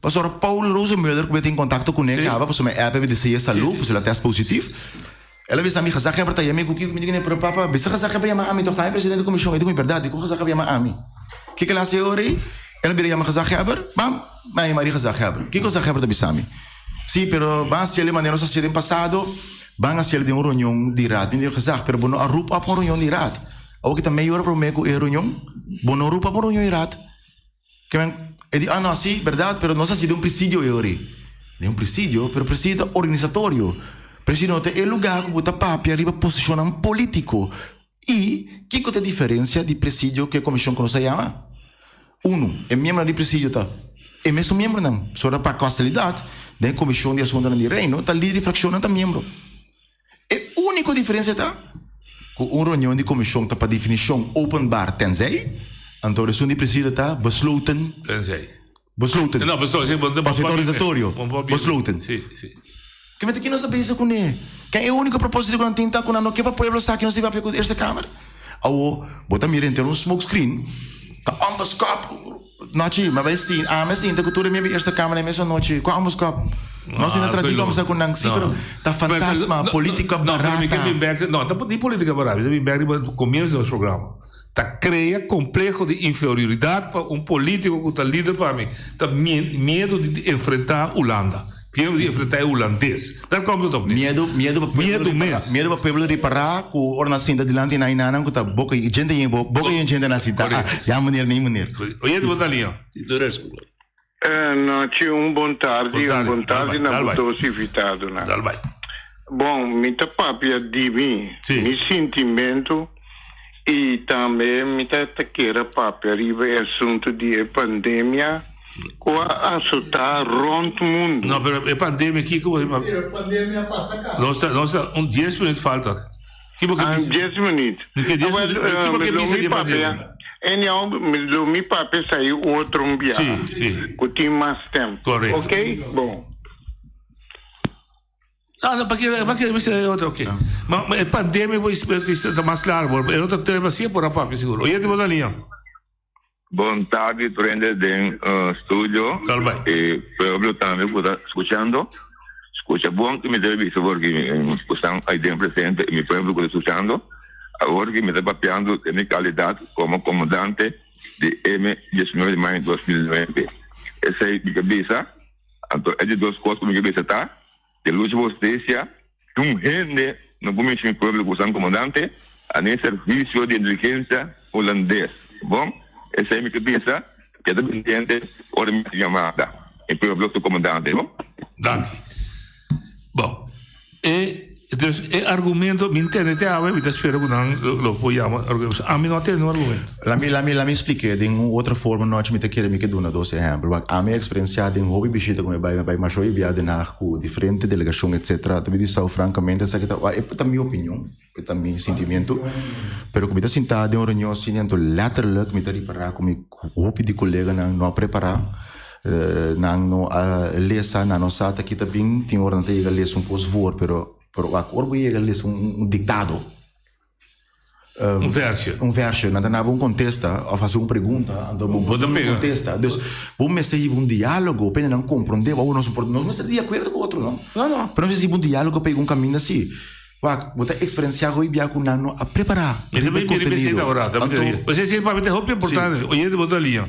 Pasobra Paul Rosenmöller ku mi a tin kontakto kuné kaba, pasobra mi app a disi e salú, pasobra el a test positif. El a bisa mi, Gezaghebber ta yama mi ku kiko? Mi di kuné, pero papa, bisa gezaghebber yama ami tòg? Ta mi presidente di komishon. E di ku mi, Bèrdat, dikon gezaghebber yama ami? Kiko el a hasi e ora ei? El a bira yama gezaghebber, bam! Mi a yama di gezaghebber. Kiko gezaghebber ta bisa mi? Sí, pero ban hasiel di manera nos a hasiel den pasado, ban hasiel den un reunion di raad. Mi di gezag, pero bo no a roep op un reunion di raad. Awor ki ta meia ora promé ku e reunion, bo no roep op un reunion di raad. Ke men, e di, ah no, sí, bèrdat, pero nos a hasi den un presidio e ora ei. Den un presidio? Pero presidio ta organisatorio. Presidio no ta e lugá ku bo ta papia riba posishonnan polítiko. I kiko ta e diferensia di presidio ku e komishon ku nos a yama? Unu, e miembronan di presidio ta e mesun miembronan. Pasobra pa kasualidat, den e komishon di asuntunan di Reino ta lider di frakshonnan ta miembro. E úniko diferensia ta ku un reunion di komishon ta pa definishon openbaar tenzij, anto esun di presidio ta besloten. Tenzij. Besloten. No, besloten. Sí, bon, Pasobra ta organisatorio. Bon, bon, Besloten. Sí, sí. Ke mester ki nos ta bezig kuné? Ken e úniko propósito ku nan tin ta ku nan no ke pa pueblo sa ki nos ta papia ku Eerste Kamer? Awo, bo ta mira henter un smoke screen, ta onbeskòp. Nochi, mi a bai sinta, ami a sinta ku tur e miembro di Eerste Kamer na e mesun nochi. Kua onbeskòp? Nos sinta tras di kombersa ku nan. Sí, pero ta fantasma, polítika No, pero mi barata. ke bin bèk, no, ta di polítika barata. Mi ta bin bèk riba komienso di nos programa. Ta crea compleho di inferioridad pa un politico cu ta lider pa mi. Ta miedo di enfrenta Hulanda. Miedo di enfrenta e Hulandes. Dat komt het op neer. Miedo, miedo pa pueblo Miedo ripara. mes. Miedo pa pueblo ripara cu ora nan sinta dilanti nan y nanan cu ta boca y gente yen bo, boca yen gente na sinta. Ah, ya meneer, nee meneer. Oyente bo ta liña. Nochi, un bon tardi, un bon tardi na bo dos invitadonan. Bon, mi ta papia di mi, mi sintimentu i tambe mi ta ta kere papia riba e asuntu di e pandemia ku a asotá rònt mundu. No, pero e pandemia kiko bo. Si, e pandemia pasa kaba. Nos ta, nos ta un dies minuut falta. Ki bo ke Ah, bisa? dies minuut. Mi ke dies Awel, minuut. Ki bo eh, ke lo bisa mi di e papia, pandemia? anyhow, mi- lo mi papia sa otro un bia. Sí, sí. Ku tin mas tempu. Correcto. Ok? Bon. No, no, pa ke, pa ke bisa e otro, ok. Ma, ma e pandemia bo is, is, ta mas largo. E otro tema sí por a papia seguro. Oyente bo na liña. Bon tardi tur hende den studio y pueblo tambe cu ta scuchando. Scucha bon cu mi debe bisa porque cu stan ahi den presente y mi pueblo cu ta scuchando. Awor ki mi ta papiando den mi kalidat komo komandante di M 19 di mayo 2009. Esei mi ke bisa. Anto e di dos kos ku mi ke bisa ta, di lucha pa hustisia, un hende no por mishi mi pueblo ku san komandante, a ni servisio di inteligensia hulandes. Bon, esei mi ke bisa, keda pendiente ora mi hasi yamada. Mi pueblo su komandante, bon? Danki. Bon, e dus e argumento mi ntende te awe, mi ta spera ku nan lo por yama argumento. Ami no a tende un argumento. Lami lami lami splik'é den un otro forma nochi mi ta kere mi ke duna dos ehèmpel. Wak ami a eksperensiá den hopi bishita ku mi bai, mi bai masha hopi bia Den Haag ku diferente delegashon etsetera. Ta mi di sau frankamente esaki ta e ta mi opinion, e ta mi sentimiento, pero ku mi ta sintá den un reunion asina anto letterlijk mi ta ripará ku mi hopi di koleganan no a prepará. Nan no a lesa, nan no sa ta kita bin, tin ora nan ta yega lesa un pos voor, pero pero wak ora bo yega lesa un un diktado, Un versje. un versje, nan ta naba un kontesta òf hasi un pregunta, anto bo Bo ta tin un pega. kontesta. Dus bo mester hiba un diálogo pa nan komprondé bo. Awor nos por nos mester di akuerdo ku otro no, No, no. pero nos mester hiba un diálogo pa yega un kaminda si. Wak, bo ta eksperensiá hopi bia ku nan no a prepará Mi ta riba e mi ta kontenido. ora, ta Anto, Pues esei pa mi ta hopi importante. Oyente bo ta liña.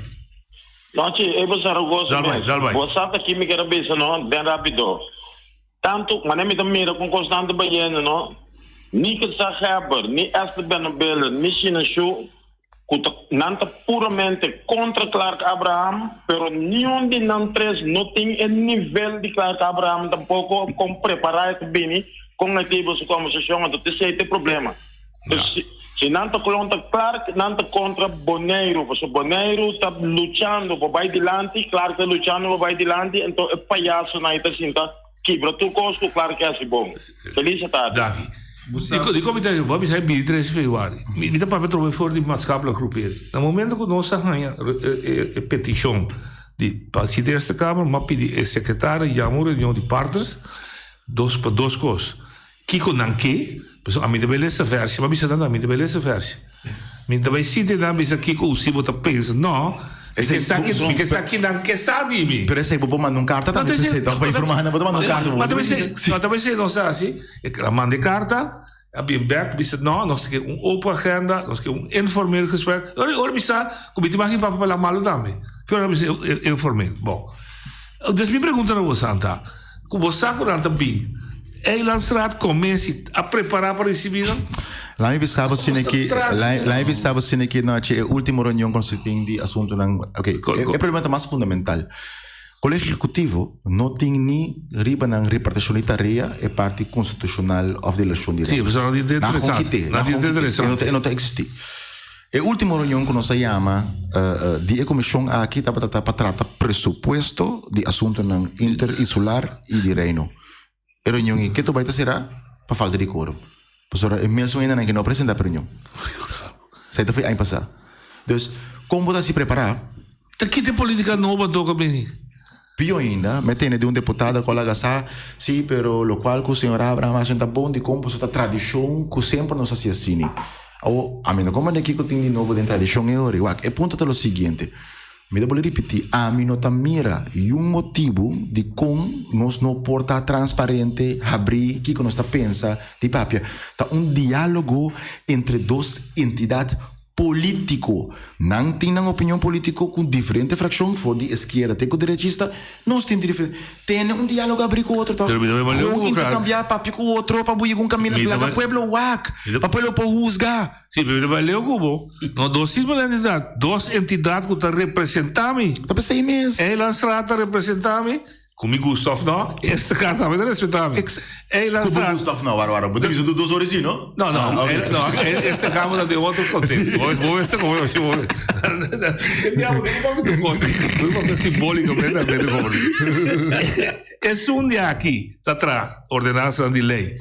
Nochi, e bo Zaragoza Dal bai, mes. dal bai. Bo sa ta ki mi ker a bisa no, ben rapido. Tantu, mane mi ta mira kon kosnan ta bayendo no, ni gezaghebber, ni Esther Bernabela, ni Shina Shu, ku ta, nan ta puramente kontra Clark Abraham, pero niun di nan tres no tin e nivel di Clark Abraham tampoko kon prepará e ta bini kon e ta hiba su kòmbersashon, anto t'esei ta e problema. Dus si, si nan ta kontra Clark, nan ta kontra Boneiru, pasobra Boneiru ta luchando pa bai dilanti, Clark ta luchando pa bai dilanti, enton e payasonan ei ta sinta kibra tur kos ku Clark a hasi bon. Felis atardi. Danki. Di di komite bo a bisa e bini tres februari. Mi mi ta papia trobe for di maatschappelijk groepering. Na momento ku nos a haña e e petishon di pa sita Eerste Kamer, mi a pidi e sekretario yama un reunion di partners dos pa dos kos. Kiko nan ke? Pasobra ami ta bai lesa versi. Mi a bisa nan, ami ta bai lesa versi. Mi ta bai sinti nan bisa kiko usi bo ta pensa. No, mi ke sa ki, mi ke sa ki nan ke sa di mi. Pero esei bo por manda un karta tambe p'esei tòg pa informá nan bo ta manda un karta. Ma ta bisa, ma ta bisa nos a hasi, e a manda e karta, a bin bèk bisa no, nos ta ke un open agenda, nos ke un informeel gesprek. Ora ora mi sa ku mi tin mas papia pa malu tambe. Ki ora mi bisa informeel? Bon. Dus mi pregunta na bo Santa. Ku bo sa ku nan ta bin. Eilandsraad Commissie a prepara pa ricibi nan? Laat mi bisa bo asina ki, laat mi bisa bo asina ki nochi e ultimo reunion ku nos tin di asuntunan, ok, e problema ta mas fundamental. Kolegio Ehekutivo no tin ni riba nan repartishon di tarea e parti konstitushonal òf di relashon di Sí, Reino. pasobra nan tin Nan interesante. kon kite, Nan nan tin kon kite. E no interesante. ta, e no ta eksistí. E ultimo reunion ku nos a yama di e komishon aki tabata ta pa trata presupuesto di asuntunan interinsular i di Reino. E reunion ei ketu bai ta será pa falta di korum. Pasobra e mesun hendenan ke no a presentá pa e reunion. Esei ta foi aña pasá. Dus, kon bo ta hasi prepará? Ta kita e politica nobo anto ku a bini? Pio ainda, mi a tende di un deputado ku a laga sa, sí, pero lokual ku señor Abraham a hasi no ta bon dikon pasobra ta tradishon ku semper nos hasi asini. Awor, ami no komprende kiko tin di nobo den tradishon e ora. Wak, e punto ta lo siguiente, mi ta bolbe ripití, ami no ta mira yun motibu dikon nos no por ta transparente, habrí kiko nos ta pensa di papia. Ta un diálogo entre dos entidat Politico. Nan tin nan opinion politico cu diferente fraccion, for di esquierda te cu derechista. Nos tin diferente. Tene un dialogo abri cu otro toch? Pero mi ta bay Gewoon loco, intercambia, papia cu otro pa bo yega un caminda. Mi ta Laga bay- pueblo wak. Mi ta- Pa pueblo por huzga. Sí, pero mi ta bay leu cu bo. No dos tipo di entidad. Dos entidad cu ta representa mi. Ta pesey mes. Eilandstraat ta representa mi. Ku mi gusta of no, esta kar tambe ta respetá mi. Ey Ku bo gusta of no, wara wara, bo ta bisa tur dos ora si, no? No, no, Ah, ok. no, esta kama ta den otro contexto. Bo bo mester como yo, bo Ya, bo no papia tur cos. Bo papia simbólicamente tambe ta como. Esun di aki ta traha ordenansanan di ley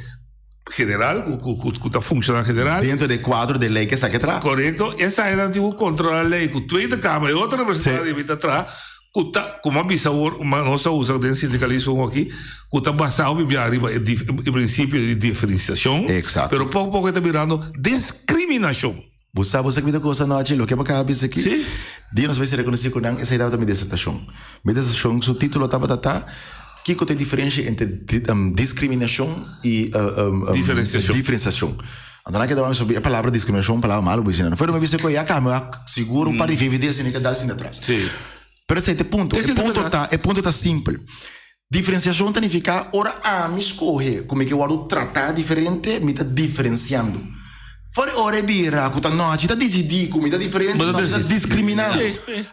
general, ku ku ku ku ta funciona general. Dentro di e cuadro di ley ke esaki traha. Correcto. Esaki tin ku controla ley ku Tweede Kamer e otro representante di mi ta traha. Ku ta, komo a bisa awor, ma nos a usa den sindikalismo aki, ku ta basá hopi bia riba e e prinsipio di diferensiashon. Eksakto. Pero poko poko e ta birando diskriminashon. Bo sa bo sa ki mi ta gosa anochi? Loke bo kaba bisa aki? Sí. Dia nos bai ser rekonosí ku nan, esei tabata mi disertashon. Mi disertashon su título tabata ta, Kiko ta e diferensha entre diskriminashon i Diferensiashon. diferensiashon? Anto nan keda wak mi e palabra diskriminashon un palabra malu bo disi nan. Fuera mi bisa ku ya kambia wak sigur un par di VVD asina ke dal sinta atras. Pero esei ta e punto. E punto ta e punto ta simpel. Diferensiashon ta nifiká ora ami skohe ku mi ke wòrdu tratá diferente, mi ta diferensiando. For e ora e bira ku ta nochi ta disidí ku mi ta diferente, nochi ta diskriminando.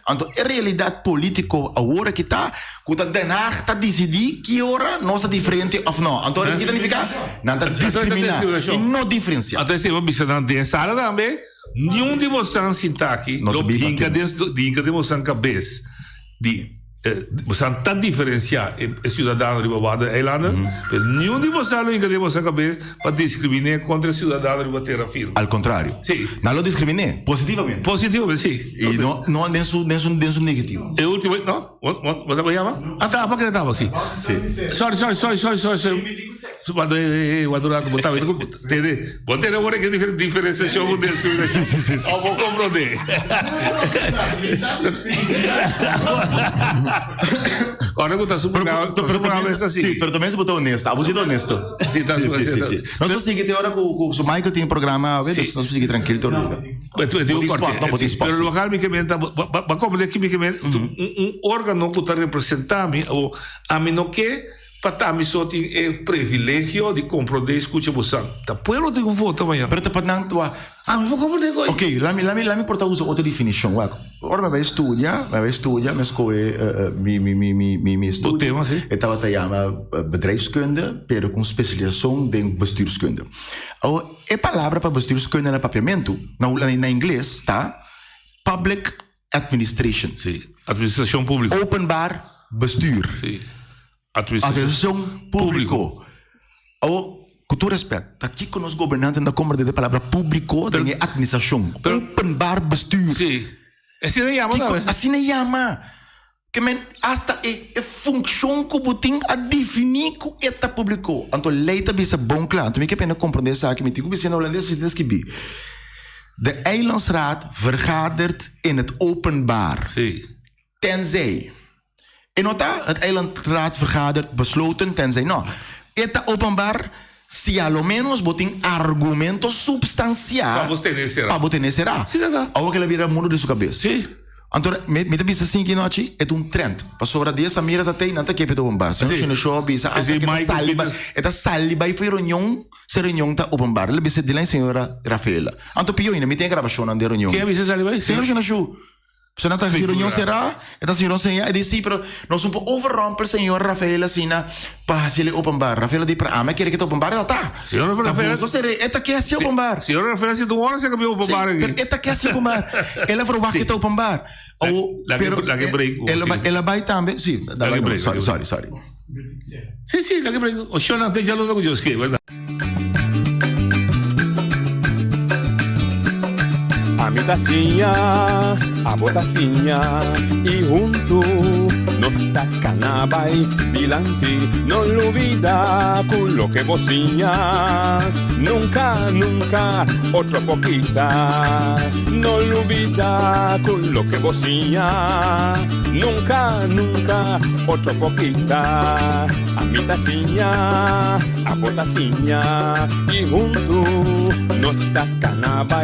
Anto e realidat polítiko awor aki ta ku ta Den Haag ta disidí ki ora nos ta diferente òf nò. Anto ki ta nifiká? Nan ta diskriminá i no diferensiá. Anto esei bo bisa nan den sala tambe, niun di bosan sinta aki lo hinka den bosan kabes di. Bosan ta diferenciá e ciudadano riba Waddeneilanden, pero niun di bosan lo hinca den bosan cabes pa discriminé contra e ciudadano riba tera firme. Al contrario. Sí. Nan lo discriminé positivamente. Positivamente, sí. Y no, no den su, den su, den su negativo. E ultimo, no? Bo, bo, bo ta yama? Ah, ta, pa kere taba, sí. Sí. Sorry, sorry, sorry, sorry, sorry, sorry. Wak, eh, eh, wak un rato, bo ta tene, bo tene ora ke diferenciacion ku den su. Sí, sí, sí, sí. O bo comprende. Ora ku ta su programa, ta su programa es así. Sí, pero también se bo ta honesto. Abo si ta honesto. Sí, ta sí, sí, sí, sí. Nos por sigui te ora ku ku su Michael tin programa, a Sí. nos por sigui tranquilo te ora. Pero tu Bo tin spot, no, bo tin spot, Pero sí. local mi ke menta, ba ba comprende ki mi ke men, un un organo ku ta representa mi, o ami no ke Pa ta mi so tin e previlegio di comprende y scucha bosan. Ta pueblo tin cu vota mañana. Pero ta pa nan tua. Ah, mi por comprende coy. Ok, lami lami lami por ta usa otro definicion. Wak, ora mi bai studia, mi bai studia, mi scohe mi mi mi mi mi mi estudio. Bo tema, si. E tabata yama bedrijfskunde, pero cu un specialisacion den bestuurskunde. Awor, e palabra pa bestuurskunde na papiamentu, na na ingles ta public administration. Si, administracion publico. Openbaar bestuur. Si. Administracion publico. Awor, cu tur respet, ta kico nos gobernantenan ta comprende de palabra publico den e administracion? Openbaar bestuur. Si. Asina e yama tambe. Asina e yama. Ke men hasta e e funcion cu bo tin a defini cu e ta publico. Anto ley ta bisa bon cla. Anto mi ke pena comprende esaki, mi tin cu bisa na Holandes, mi tin skibi. De Eilandsraad vergadert in het openbaar. Si. Tenzij. E no ta het eilandraad vergadert besloten tenzij no. E ta openbaar si a lo menos bo tin argumento substanciá Pa bo tene será. pa bo tene será. Si ta ta. Awor kila bira mundu den su kabes. Si. Anto mi mi ta bisa sinki nochi e ta un trend. Pasobra dia Samira ta tei nan ta kepe ta openbaar. Señor Si. Shino Show a bisa Esei hasta ke ta Michael sali bai Peters. e ta sali bai for e reunion se reunion ta openbaar. El a bisa dilanti señora Rafaela. Anto pio ainda mi tin e grabashonnan den reunion. Ken a bisa sali bai? Señor Shino Show. Pasobra nan ta hasi reunion será, e ta hasi reunion señá, e di sí, pero nos un por overrompel señor Rafael asina pa hasiel e openbaar. Rafael a di, pero ami a kere ke ta openbaar, e ta ta. Señor Ta Rafael. boso seré, e ta ke hasi openbaar. Señor Rafael si ta un ora se ke openbaar Sí, aki. pero e ta ke hasi openbaar. El a verwacht ke ta openbaar. O, Laga pero laga e break. el a bai, el a bai tambe, sí, Laga e break, sorry, laga e sorry, sorry. Sí, sí, laga e break. O shona, te jalo ku Dios ke, verdad. Ami ta siña, abo ta siña y huntu nos ta cana bay dilanti. No lubida cu loke bo siña nunca, nunca otro por kita. No lubida cu loke bo siña nunca, nunca otro por kita. Ami ta siña. Abo ta siña y huntu nos ta cana bay.